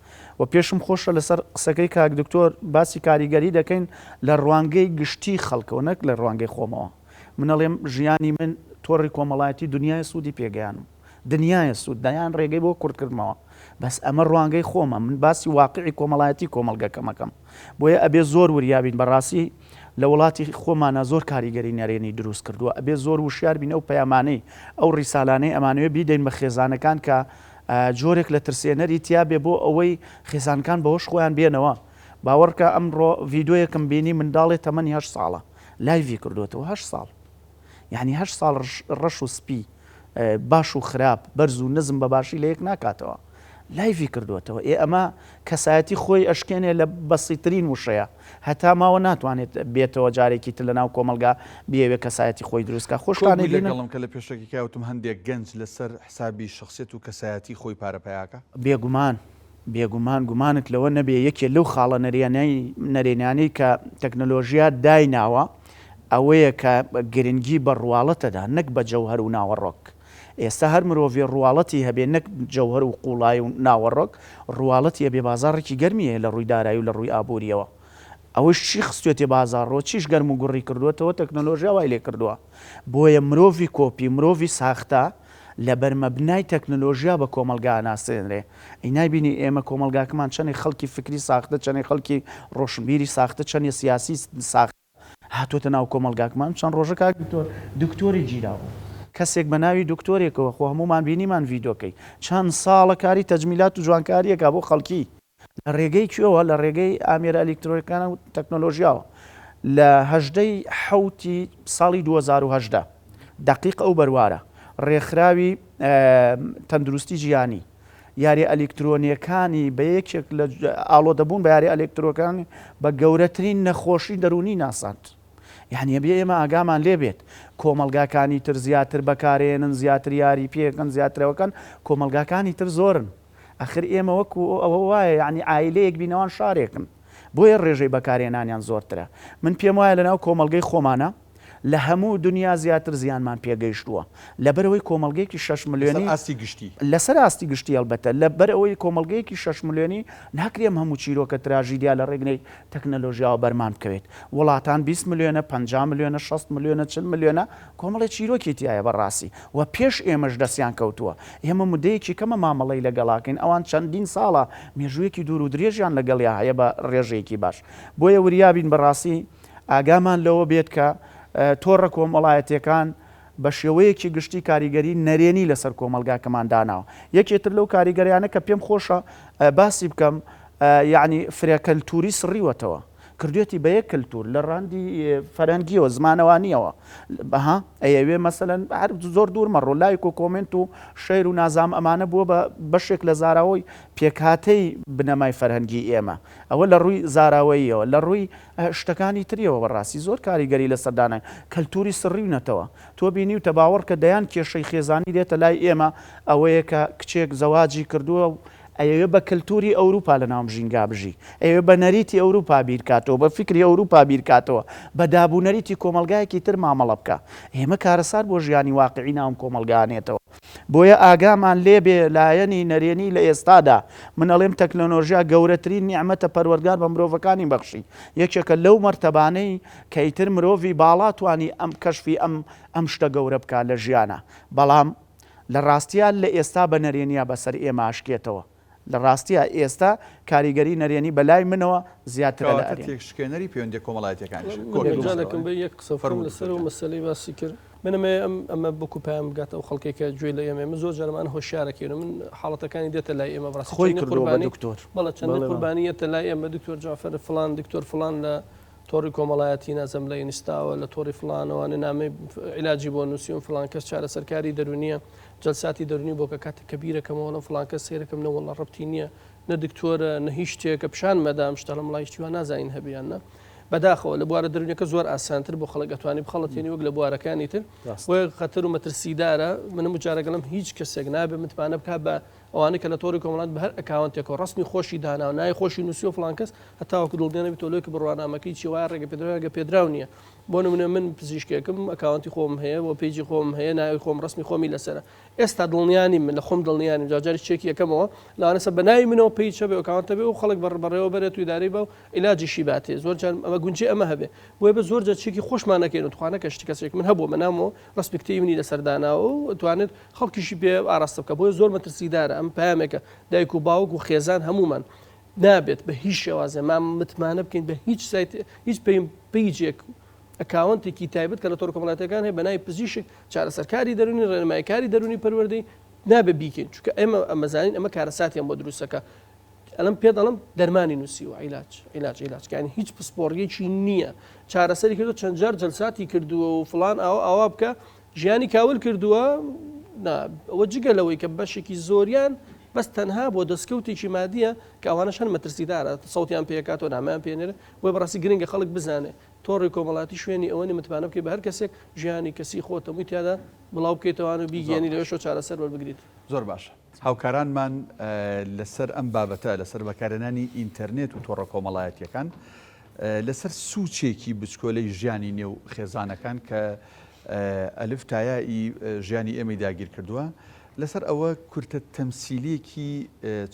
و پێشم خۆشە لەسەر قسەکەی کاک دکتۆر باسی کاریگەری دەکەین لە ڕوانگەی گشتی خەڵکەوە نەک لە ڕوانگەی خۆمەوە من ئەڵێم ژیانی من تۆڕی کۆمەڵایەتی دنیای سوودی پێگەیانم دنیایە سوود دەیان ڕێگەی بۆ کورت کردمەوە بەس ئەمە ڕوانگەی خۆمە من باسی واقعی کۆمەڵایەتی کۆمەڵگەکەمەکەم بۆیە ئەبێ زۆر وریابین بەڕاستی لە وڵاتی خۆمانە زۆر کاریگەری نەرێنی دروست کردووە ئەبێ زۆر وشیار بین ئەو پەیامانەی ئەو ڕیسالانەی ئەمانەوێ بیدەین بە خێزانەکان کە جۆرێک لە ترسێنەری تیابێ بۆ ئەوەی خێزانکان بەهۆش خۆیان بێنەوە باوەڕکە ئەمڕۆ ڤیدۆیەکم بینی منداڵێ تەمەنی هەشت ساڵە لایڤی کردوێتەوە هەشت ساڵ یعنی هەشت ساڵ ڕەش و سپی باش و خراپ بەرز و نزم بە باشی لە یەک ناکاتەوە لایڤی کردوێتەوە ئێ ئەمە کەسایەتی خۆی ئەشکێنێ لە بەسیترین وشەیە هەتا ماوە ناتوانێت بێتەوە جارێکی تر لە ناو کۆمەلگا بیەوێ کەسایەتی خۆی دروستکە خۆشتانی لەگەڵم کە لە پێشەکی کاوتم هەندێک گەنج لەسەر حسابی شخصیت و کەسایەتی خۆی پارە پیاکە بێگومان بێگومان گومانت لەوە نەبێ یەکێ لەو خاڵە نەرێنیانەی کە تەکنەلۆژیا دایناوە ئەوەیە کە گرنگی بە ڕواڵەتەدا نەک بە جەوهەر و ناوەڕۆک. ئێستا هەر مرۆڤێ ڕواڵەتی هەبێ نەک جەوهەر و قوڵایی و ناوەڕۆک، ڕواڵەتی هەبێ بازاڕێکی گەرمی هەیە لە ڕووی دارایی و لە ڕووی ئابوورییەوە. ئەوەش چی خستوێتێ بازاڕەوە، چیش گەرم و گوڕی کردووەتەوە، تەکنەلۆژیا وای لێ کردووە. بۆیە مرۆڤی کۆپی، مرۆڤی ساختە لە بەرمەبنای تەکنەلۆژیا بە کۆمەڵگا ئەناسێنرێ. ئەی نایبینی ئێمە کۆمەڵگاکەمان چەنێ خەڵکی فکری ساختە، چەنێ خەڵکی ڕۆشنبیری ساختە، چەنێ سیاسی ساختە هاتۆتە ناو کۆمەڵگاکەمان. چەند ڕۆژە کاک دکتۆر، دکتۆرێک گیرابوو. کەسێک بە ناوی دکتۆرێکەوە، خۆ هەموومان بینیمان ڤیدۆکەی، چەند ساڵە کاری تەجمیلات و جوانکارییەکا بۆ خەڵکی. لە ڕێگەی کوێوە؟ لە ڕێگەی ئامێرە ئەلیکترۆنیەکان و تەکنۆلۆژیاوە. لە 18 ی حەوتی ساڵی 2018 دەقیق ئەو بەروارە، ڕێکخراوی تەندروستی جیهانی یاریە ئەلیکترۆنیەکانی بە یەکێک لە ئاڵۆدەبوون بە یاری ئەلکترۆکانی بە گەورەترین نەخۆشی دەروونی ناساند. یعنی ئەبێ ئێمە ئاگامان لێ بێت کۆمەڵگاکانی تر زیاتر بەکارێنن زیاتر یاری پێکەن زیاترەوەکەن کۆمەڵگاکانی تر زۆرن ئەخر ئێمە وەکو ئەوە وایە یانی عایلەیەک بین ئەوان شارێکن بۆیە ڕێژەی بەکارهێنانیان زۆرترە من پێم وایە لەناو کۆمەڵگەی خۆمانە لە هەموو دنیا زیاتر زیانمان پێگەیشتووە لەبەرئەوەی کۆمەڵگەیەکی شەش لەسەر ملیۆنی ئاستی گشتی. لەسەر ئاستی گشتی ئەڵبەتە لەبەرئەوەی کۆمەڵگەیەکی شەش ملیۆنی ناکرێ ئەم هەموو چیرۆکە تراژیدیا لە ڕێگنەی تەکنەلۆژیاوە بەرمان بکەوێت وڵاتان 20 ملیۆنە 50 ملیۆنە 60 ملیۆنە 40 ملیۆنە کۆمەڵێ چیرۆکی تیایە بەڕاستی و پێش ئێمەش دەستیان کەوتووە ئێمە مدەیەکی کەمە مامەڵەی لەگەڵاکەین ئەوان چەندین ساڵە مێژوویەکی دوور و درێژیان لەگەڵیا هەیە بە ڕێژەیەکی باش بۆیە وریابین بەڕاستی ئاگامان لەوە بێت کە تۆڕە کۆمەڵایەتیەکان بە شێوەیەکی گشتی کاریگەری نەرێنی لەسەر کۆمەڵگاکەمان داناوە یەکێ تر لەو کاریگەریانە کە پێم خۆشە باسی بکەم یعنی فرە کەلتوری سڕیوەتەوە کردوێتی بە یەک کەلتور لە ڕەهەندی فەرهەنگیەوە زمانەوانیەوە بەها ئەیەوێ مەسەلەن هەر زۆر دوور مەڕۆ لایک و comment و share و نازام ئەمانە بووە بە بەشێک لە زاراوەی پێکهاتەی بنەمای فەرهەنگی ئێمە ئەوە لە ڕووی زاراوەییەوە لە ڕووی شتەکانی تریەوە بەڕاستی زۆر کاریگەری لەسەر دانای کەلتوری سڕیونەتەوە تۆ بینیوتە باوەڕکە دەیان کێشەی خێزانی دێتە لای ئێمە ئەوەیە کە کچێک زەواجی کردووە و ئەیەوێ بە کەلتوری ئەوروپا لە ناوم ژینگا بژی، ئەیەوێ بە نەریتی ئەوروپا بیرکاتەوە، بە فیکری ئەوروپا بیرکاتەوە، بە داب و نەریتی کۆمەڵگایەکی تر مامەڵە بکا. ئێمە کارەسات بۆ ژیانی واقیعی ناوم کۆمەڵگا ئەنێتەوە. بۆیە ئاگامان لێ بێ لایەنی نەرێنی لە ئێستادا، من ئەڵێم تەکنەلۆژیا گەورەترین نیعمەتە پەروەردگار بە مرۆڤەکانی بەخشی، یەکێکە لەو مەرتەبانەی کە ئیتر مرۆڤی باڵا توانی ئەم کەشفی ئەم ئەم شتە گەورە بکا لە ژیانا. بەڵام لە ڕاستیا لە ئێستا بە نەرێنیا بەسەر ئێمە ئەشکێتەوە. لە ڕاستیا ئێستا کاریگەری نەرێنی بە لای منەوە زیاترە لە کەواتە ئەرێنی. تێکشکێنەری پەیوەندیە کۆمەڵایەتیەکانیشە. من کۆک مەجالێکم بوومەوە. بێ یەک قسە بکەم فەرموو لەسەر دکتۆر ئەو گیان. مەسەلەی باسی کرد. من ئەمەوێ ئەم ئەمە بکو پەیام بگاتە ئەو خەڵکەی کە گوێی لە ئێمەیە. من زۆر جار ئەمان هۆشیارەکەین و من حاڵەتەکانی دێتە لای ئێمە بەڕاستی خۆی چەندین کردووە بە قوربانی دکتۆر. بەڵێ چەندین بەڵێ بەڵێ. قوربانی یەتە لای ئێمە دکتۆر جەعفەر فڵان دکتۆر فڵان لە تۆڕی کۆمەڵایەتی نازم لە ئینستاوە لە تۆڕی فڵانەوە نامەی عیلاجی بۆ نووسیوم فڵان کەس چارەسەرکاری دەروونیە جەلساتی دەروونی بۆ کە کاتێک کە بیرەکەمەوە لەم فڵان کەس سەیرەکەم نە وەڵا ڕەبتی نییە نە دکتۆرە نە هیچ شتێکە پیشان مەدام شتە لەم وڵای شتی وا نازانین هەبێ یان نا. بەداخەوە لە بوارە دەروونیەکە زۆر ئاسانتر بۆ خەڵک ئەتوانی بخەڵەتێنی وەک لە بوارەکانی تر بۆیە خەتەر و مەترسیدارە من هەموو جارەگەڵم هیچ کەسێک نابێ متمانە بکات بە ئەوانەی کە لە تۆڕی کۆمەڵات بە هەر account ێکەوە ڕەسمی خۆشی داناوە ناوی خۆشی نووسیوە فڵان کەس هەتاوەکو دڵنیا نەبیتەوە لەوەی کە بڕوانامەکەی چیە وایە ڕێگە پێدراو ڕێگە پێدراو نییە بۆ نمونە من پزیشکێکم account ی خۆم هەیە و page ی خۆم هەیە ناوی خۆم ڕەسمی خۆمی لەسەرە ئێستا دڵنیا نیم من لە خۆم دڵنیا نیم جاجاری check ی یەکەمەوە لەوانەسە بە ناوی منەوە page هەبێ account هەبێ و خەڵک بەڕ بەڕێوە بەرێت و ئیدارەی بە و عیلاجیشی باتێ زۆر جار ئەمە گونجێ ئەمە هەبێ بۆیە بە زۆر جار check ی خۆشمان نەکەین و تخوا نەکە شتی کەسێک من هەبووە مەنامەوە ڕەسمی کتێبی منی لەسەر داناوە و توانێت خەڵکیشی پێ ئاراستە بکە بۆیە زۆر مەترسیدارە ئەم پەیامێکە دایک و باوک و خێزان هەموومان نابێت بە هیچ شێوازێ ما متمانە بکەین بە هیچ سایت هیچ page ێک account ێکی تایبەت کە لە تۆڕە کۆمەڵایەتیەکان هەیە بە ناوی پزیشک چارەسەرکاری دەروونی ڕێنماییکاری دەروونی پەروەردەی نابێ بیکەین چونکە ئێمە ئەمەزانین ئەمە کارەساتیان بۆ دروستەکە ئەلم پێ دەڵم دەرمانی نووسیوە عیلاج عیلاج عیلاج کانی هیچ پسپۆڕیەکی نییە چارەسەری کردو چەند جار جەلساتی کردووە و فلان ئاوا ئاوا بکە ژیانی کاول کردووە نا ئەوە جگە لەوەی کە بەشێکی زۆریان بەس تەنها بۆ دەستکەوتێکی مادیە کە ئەوانەش هەن مەترسیدارە سەوتیان پێکاتەوە نامیان پێنێرە بۆیە بەڕاستی گرنگە خەڵک بزانێ تۆڕی کۆمەڵاتی شوێنی ئەوە نیە متمانە بکەی بە هەر کەسێک ژیانی کەسی خۆت هەمووی تیادا بڵاو بکەیتەوان و زۆر بیگەیەنی باشە. لەوێشەوە چارەسەر وەربگریت. زۆر باشە. هاوکارانمان لەسەر ئەم بابەتە، لەسەر بەکارهێنانی ئینتەرنێت و تۆڕە کۆمەڵایەتییەکان لەسەر سوچێکی بچکۆلەی ژیانی نێو خێزانەکان کە ئەلف تا یا ی ژیانی ئێمەی داگیر کردووە، لەسەر ئەوە کورتە تەمسیلیەکی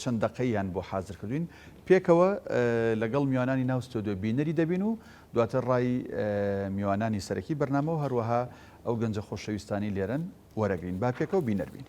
چەند دەقەییان بۆ حازر کردوین، پێکەوە لەگەڵ میوانانی ناو ستۆدیۆ بینەری دەبین و دواتر ڕای میوانانی سەرەکی بەرنامە و هەروەها ئەو گەنجە خۆشەویستانەی لێرەن وەرەگرین. با پێکەوە بینەر بین.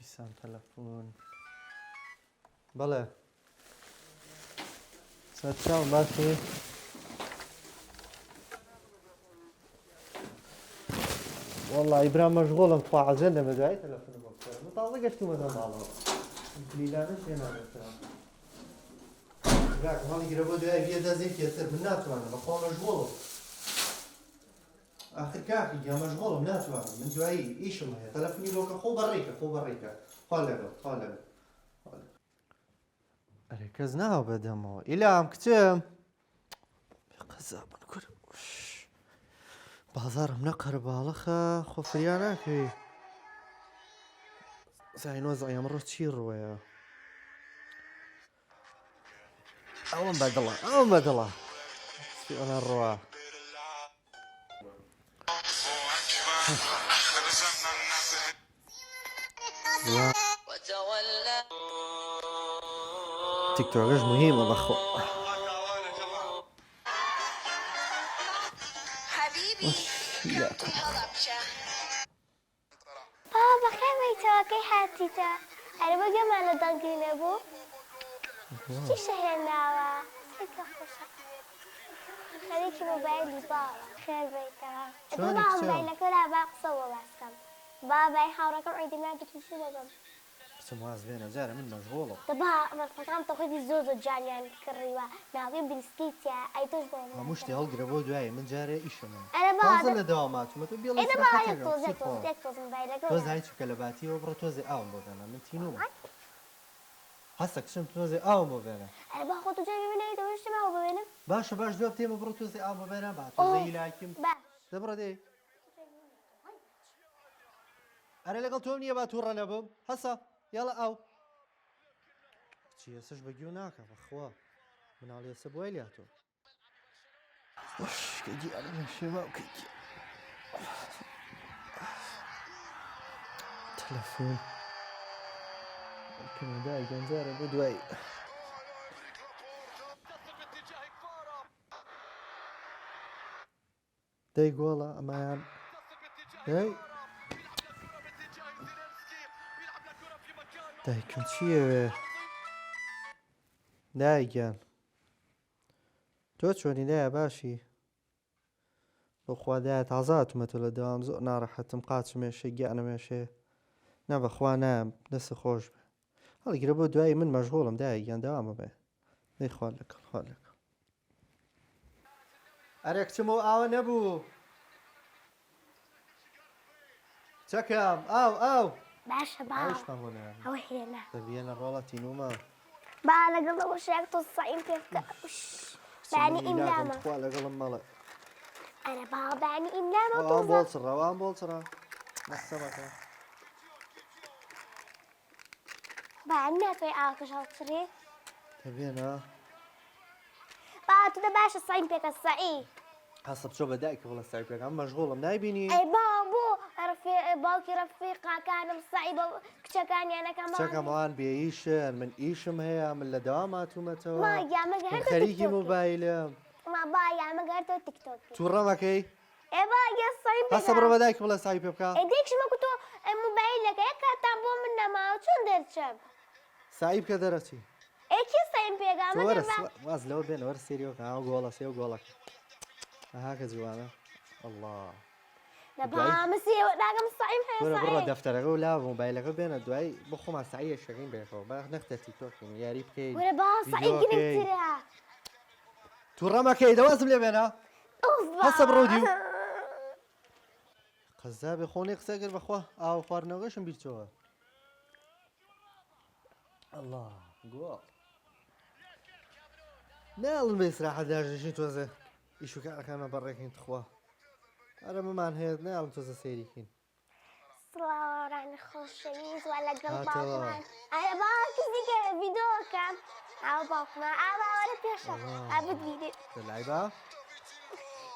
دیسان تەلەفۆن بەڵێ سەرچاو باشی والله برا مەشغوڵم تخوا عەجەل لەمە دوای تەلەفۆنم بۆ بکەرە من تازە گەشتومەتە ماڵەوە کلیلانەش هێنامەتەوە براکەم هەڵیگرە بۆ دوای بیە دەستێکی تر من ناتوانم بەخوا مەشغوڵم ئاخر کاکی گیان مەشغوڵم ناتوانم من دوایی ئیشم هەیە تەلەفونی بۆ کە خۆ بەڕێکە خۆ بەڕێکە خوا لەگەڵ خوا لەگەڵ ئەرێ کەس ناوە بەدەمەوە ئیلام کچم قەزابن کور بازارم نە قەرباڵخە خۆ فریا ناکەوی زاینۆ زای ئەمڕۆ چی ڕوەیە ئەوم بەدڵە ئەوم بەدڵە چۆنە ڕوا تیکتۆکەش مهمە بەخۆ بابا بەخێر بێیتەوە کەی هاتیتە ئەرێ بۆ گوێمان لە دەنگی نەبوو چیشە هێناوە سەیرکە خۆشە خەریکی مۆبایلی بابا خێر بێیتەوە ئەتۆ چۆنی بابا کچم مۆبایلەکە لا با قسە بۆ باس کەم بابای هاوڕێکەم عیدی میلادێکی چی بۆ بم کچم واز بێنە جارێ من مەشغوڵم. دە با ڕەسمەکان تۆ خۆتی زۆر زۆر جوانیان کڕیوە ناوەکەی بریسکەی تیایە ئەی تۆش بۆ من هەموو شتێ ناکەی هەڵگرە بۆ دوایی من جارێ ئیشم هەیە ئەرێ با تازە دە لە دەوام هاتوومە تۆ بیڵێ ئەی دە با ئیسراحەتێک یەک ئەم تۆز کچی یەک تۆز خۆم یەک تۆز مۆبایلەکە تۆ لا زانی چی بکە لە باتیەوە بڕۆ تۆزێ ئاوم بۆ بێنە من تینوومە هەستە کچم تۆزێ ئاوم بۆ بێنە. ئەرێ با خۆ تۆ جارێ بمێنیتەوە شتێ ماوە بمێنم. باشە باش دوا بتێمە بڕۆ تۆزێ ئاوم بۆ بێنە با تۆزێ ئۆف هیلاکیم باش. دە بڕۆ دەی. ئەرێ لەگەڵ تۆم نییە با تووڕە نەبم هەسە یاڵە ئاو. کچی ئێسش بە گوێ ناکا بەخوا مناڵی ئێسە بۆی لاتۆ. کە گیانم شێوا کە تەلەفۆن کەمەدا گەنجارە بۆ دوای دەی گۆڵە ئەمایان دەی. دایکم چیەوێ؟ دایە گیان تۆ چۆنی دایە باشی؟ بەخوا دایە تازە هاتوومەتەوە لە دەوام زۆر ناڕەحەتم قاچم ئێشێ گیانم ئێشێ نا بەخوا نایەم دەست خۆش بێ هەڵگرە بۆ دوایی من مەشغوڵم دایە گیان دەوامە بێ دەی خوا لەگەڵ خوا لەگەڵ ئەرێ کچم ئەو ئاوە نەبوو چەکەم ئاو ئاو باشە با ئاویشمان بۆ نایەنە ئەوە هێنا دەبیەنە ڕۆڵە تینوومە با لەگەڵ ئەوە شێک تۆ سەعیم پێ بکە ئوش بەیانی ئیملامە تخوا لەگەڵم مەڵێ ئەرە با بەیانی ئیملامە ئەوان بۆ چڕە ئەوان بۆ چڕە مەستەمەکە بەیانی ناتوانین ئاوەکەش هەڵچڕی دەبێنە با تۆ دە باشە سەعیم پێکە سەعی هەستە بچۆ بە دایکە بڵێ سەعی پێکە من مەشغوڵم نایبینی ئەی با بۆ باوکی ڕەفیقاکانم سەعی بە کچەکانیانەکەم کچەکەم ئەوان بێ ئیشن من ئیشم هەیە من لە دەوام هاتوومەتەوە ما گیان مەگەر من تۆ خەریکی تیکتۆکی. مۆبایلم ما با گیان مەگەر تۆ تیکتۆکی تووڕە مەکەی ئێ با گیان سەعیم پێکە هەستە بڕۆ بە دایکە بڵێ سەعی پێ بکە ئێ دایکشم وەکو تۆ مۆبایلەکە یەک کاتان بۆ من نەماوە چۆن دەرچم سەعی بکە دەرەچی ئێ کێ سەعیم پێکا تۆ مەگەر وەرە با واز لەوە بێنە وەرە سەیری وەکە ئەو گۆڵە سێ و گۆڵەکە ئەها کە جوانە ئەڵڵا لە دوای با من سێ ناگەم سەعیم هەیە وەرە بڕۆ سەعی دەفتەرەکە و لا مۆبایلەکە بێنە دوای بۆ خۆمان سەعی شەکەین بەیەکەوە با نەختە تیکتۆکین یاری بکەین وەرە با سەعی ڤیدیۆ بکەین گرنگترە تووڕە مەکەی دە وازم لێ بێنە ئوف با هەستە بڕۆ دیو قەزابێ خۆ نەی قسە کرد بەخوا ئاو خواردنەوەکەشم بیر چۆوە ئەڵا گۆڵ ناڵن بە ئیسراحەت داژنشین تۆزێ ئیش و کارەکانمان بەڕێکەین تخوا ئەرە مەمان هەیە ناڵن تۆزە سەیریکەین سڵاوان خۆشەویست وە لەگەڵ هاتەوە. باوکمان ئەرە باوکی دیکە ڤیدۆکەم ئاو باوکمان ئا باوەرە پێشە ئا بگیری لای با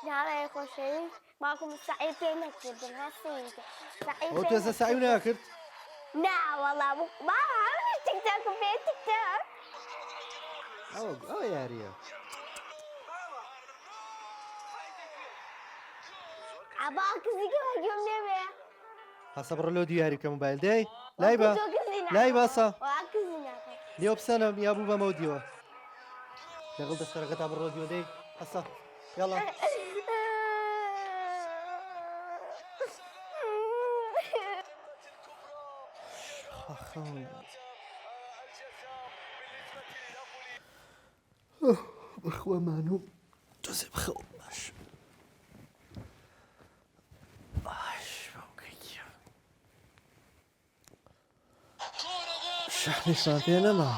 ناڵێ خۆشەویست باوکم سەعی پێ نەکردم ها سەیری سەعی ئەو پێ تۆزە سەعی نەکردم. ناکرد نا وەڵا با هەموو تیکتۆکم پێ تیکتۆک ئەوە ئەوە یارییە ئا باوکم دیکە گوێم لێ هەسە بڕۆ لۆ دیو یاری بکە مۆبایل دەی لای بە لای باسە لێو بسەنم یا بوو بەمەو دیوە لەگەڵ دەفتەرەکەتا بڕۆ دیوە دەی هەسە یاڵا بەخوا مانوو تۆزێ بخەوم باش باش باوکە گیان شەحنیشمان پێ نەما.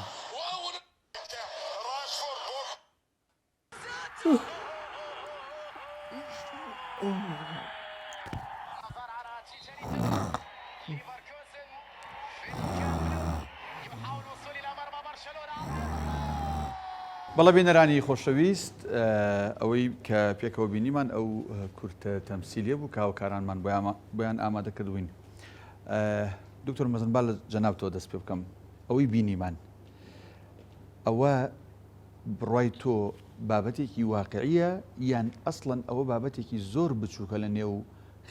بەڵێ بینەرانی خۆشەویست ئەوەی کە پێکەوە بینیمان ئەو کورتە تەمسیلیە بوو کە هاوکارانمان بۆیان ئامادە کردوین دکتۆر مەزن با لە جەنابتەوە دەست پێ بکەم ئەوەی بینیمان ئەوە بڕای تۆ بابەتێکی واقعیە یان ئەسڵەن ئەوە بابەتێکی زۆر بچووکە لە نێو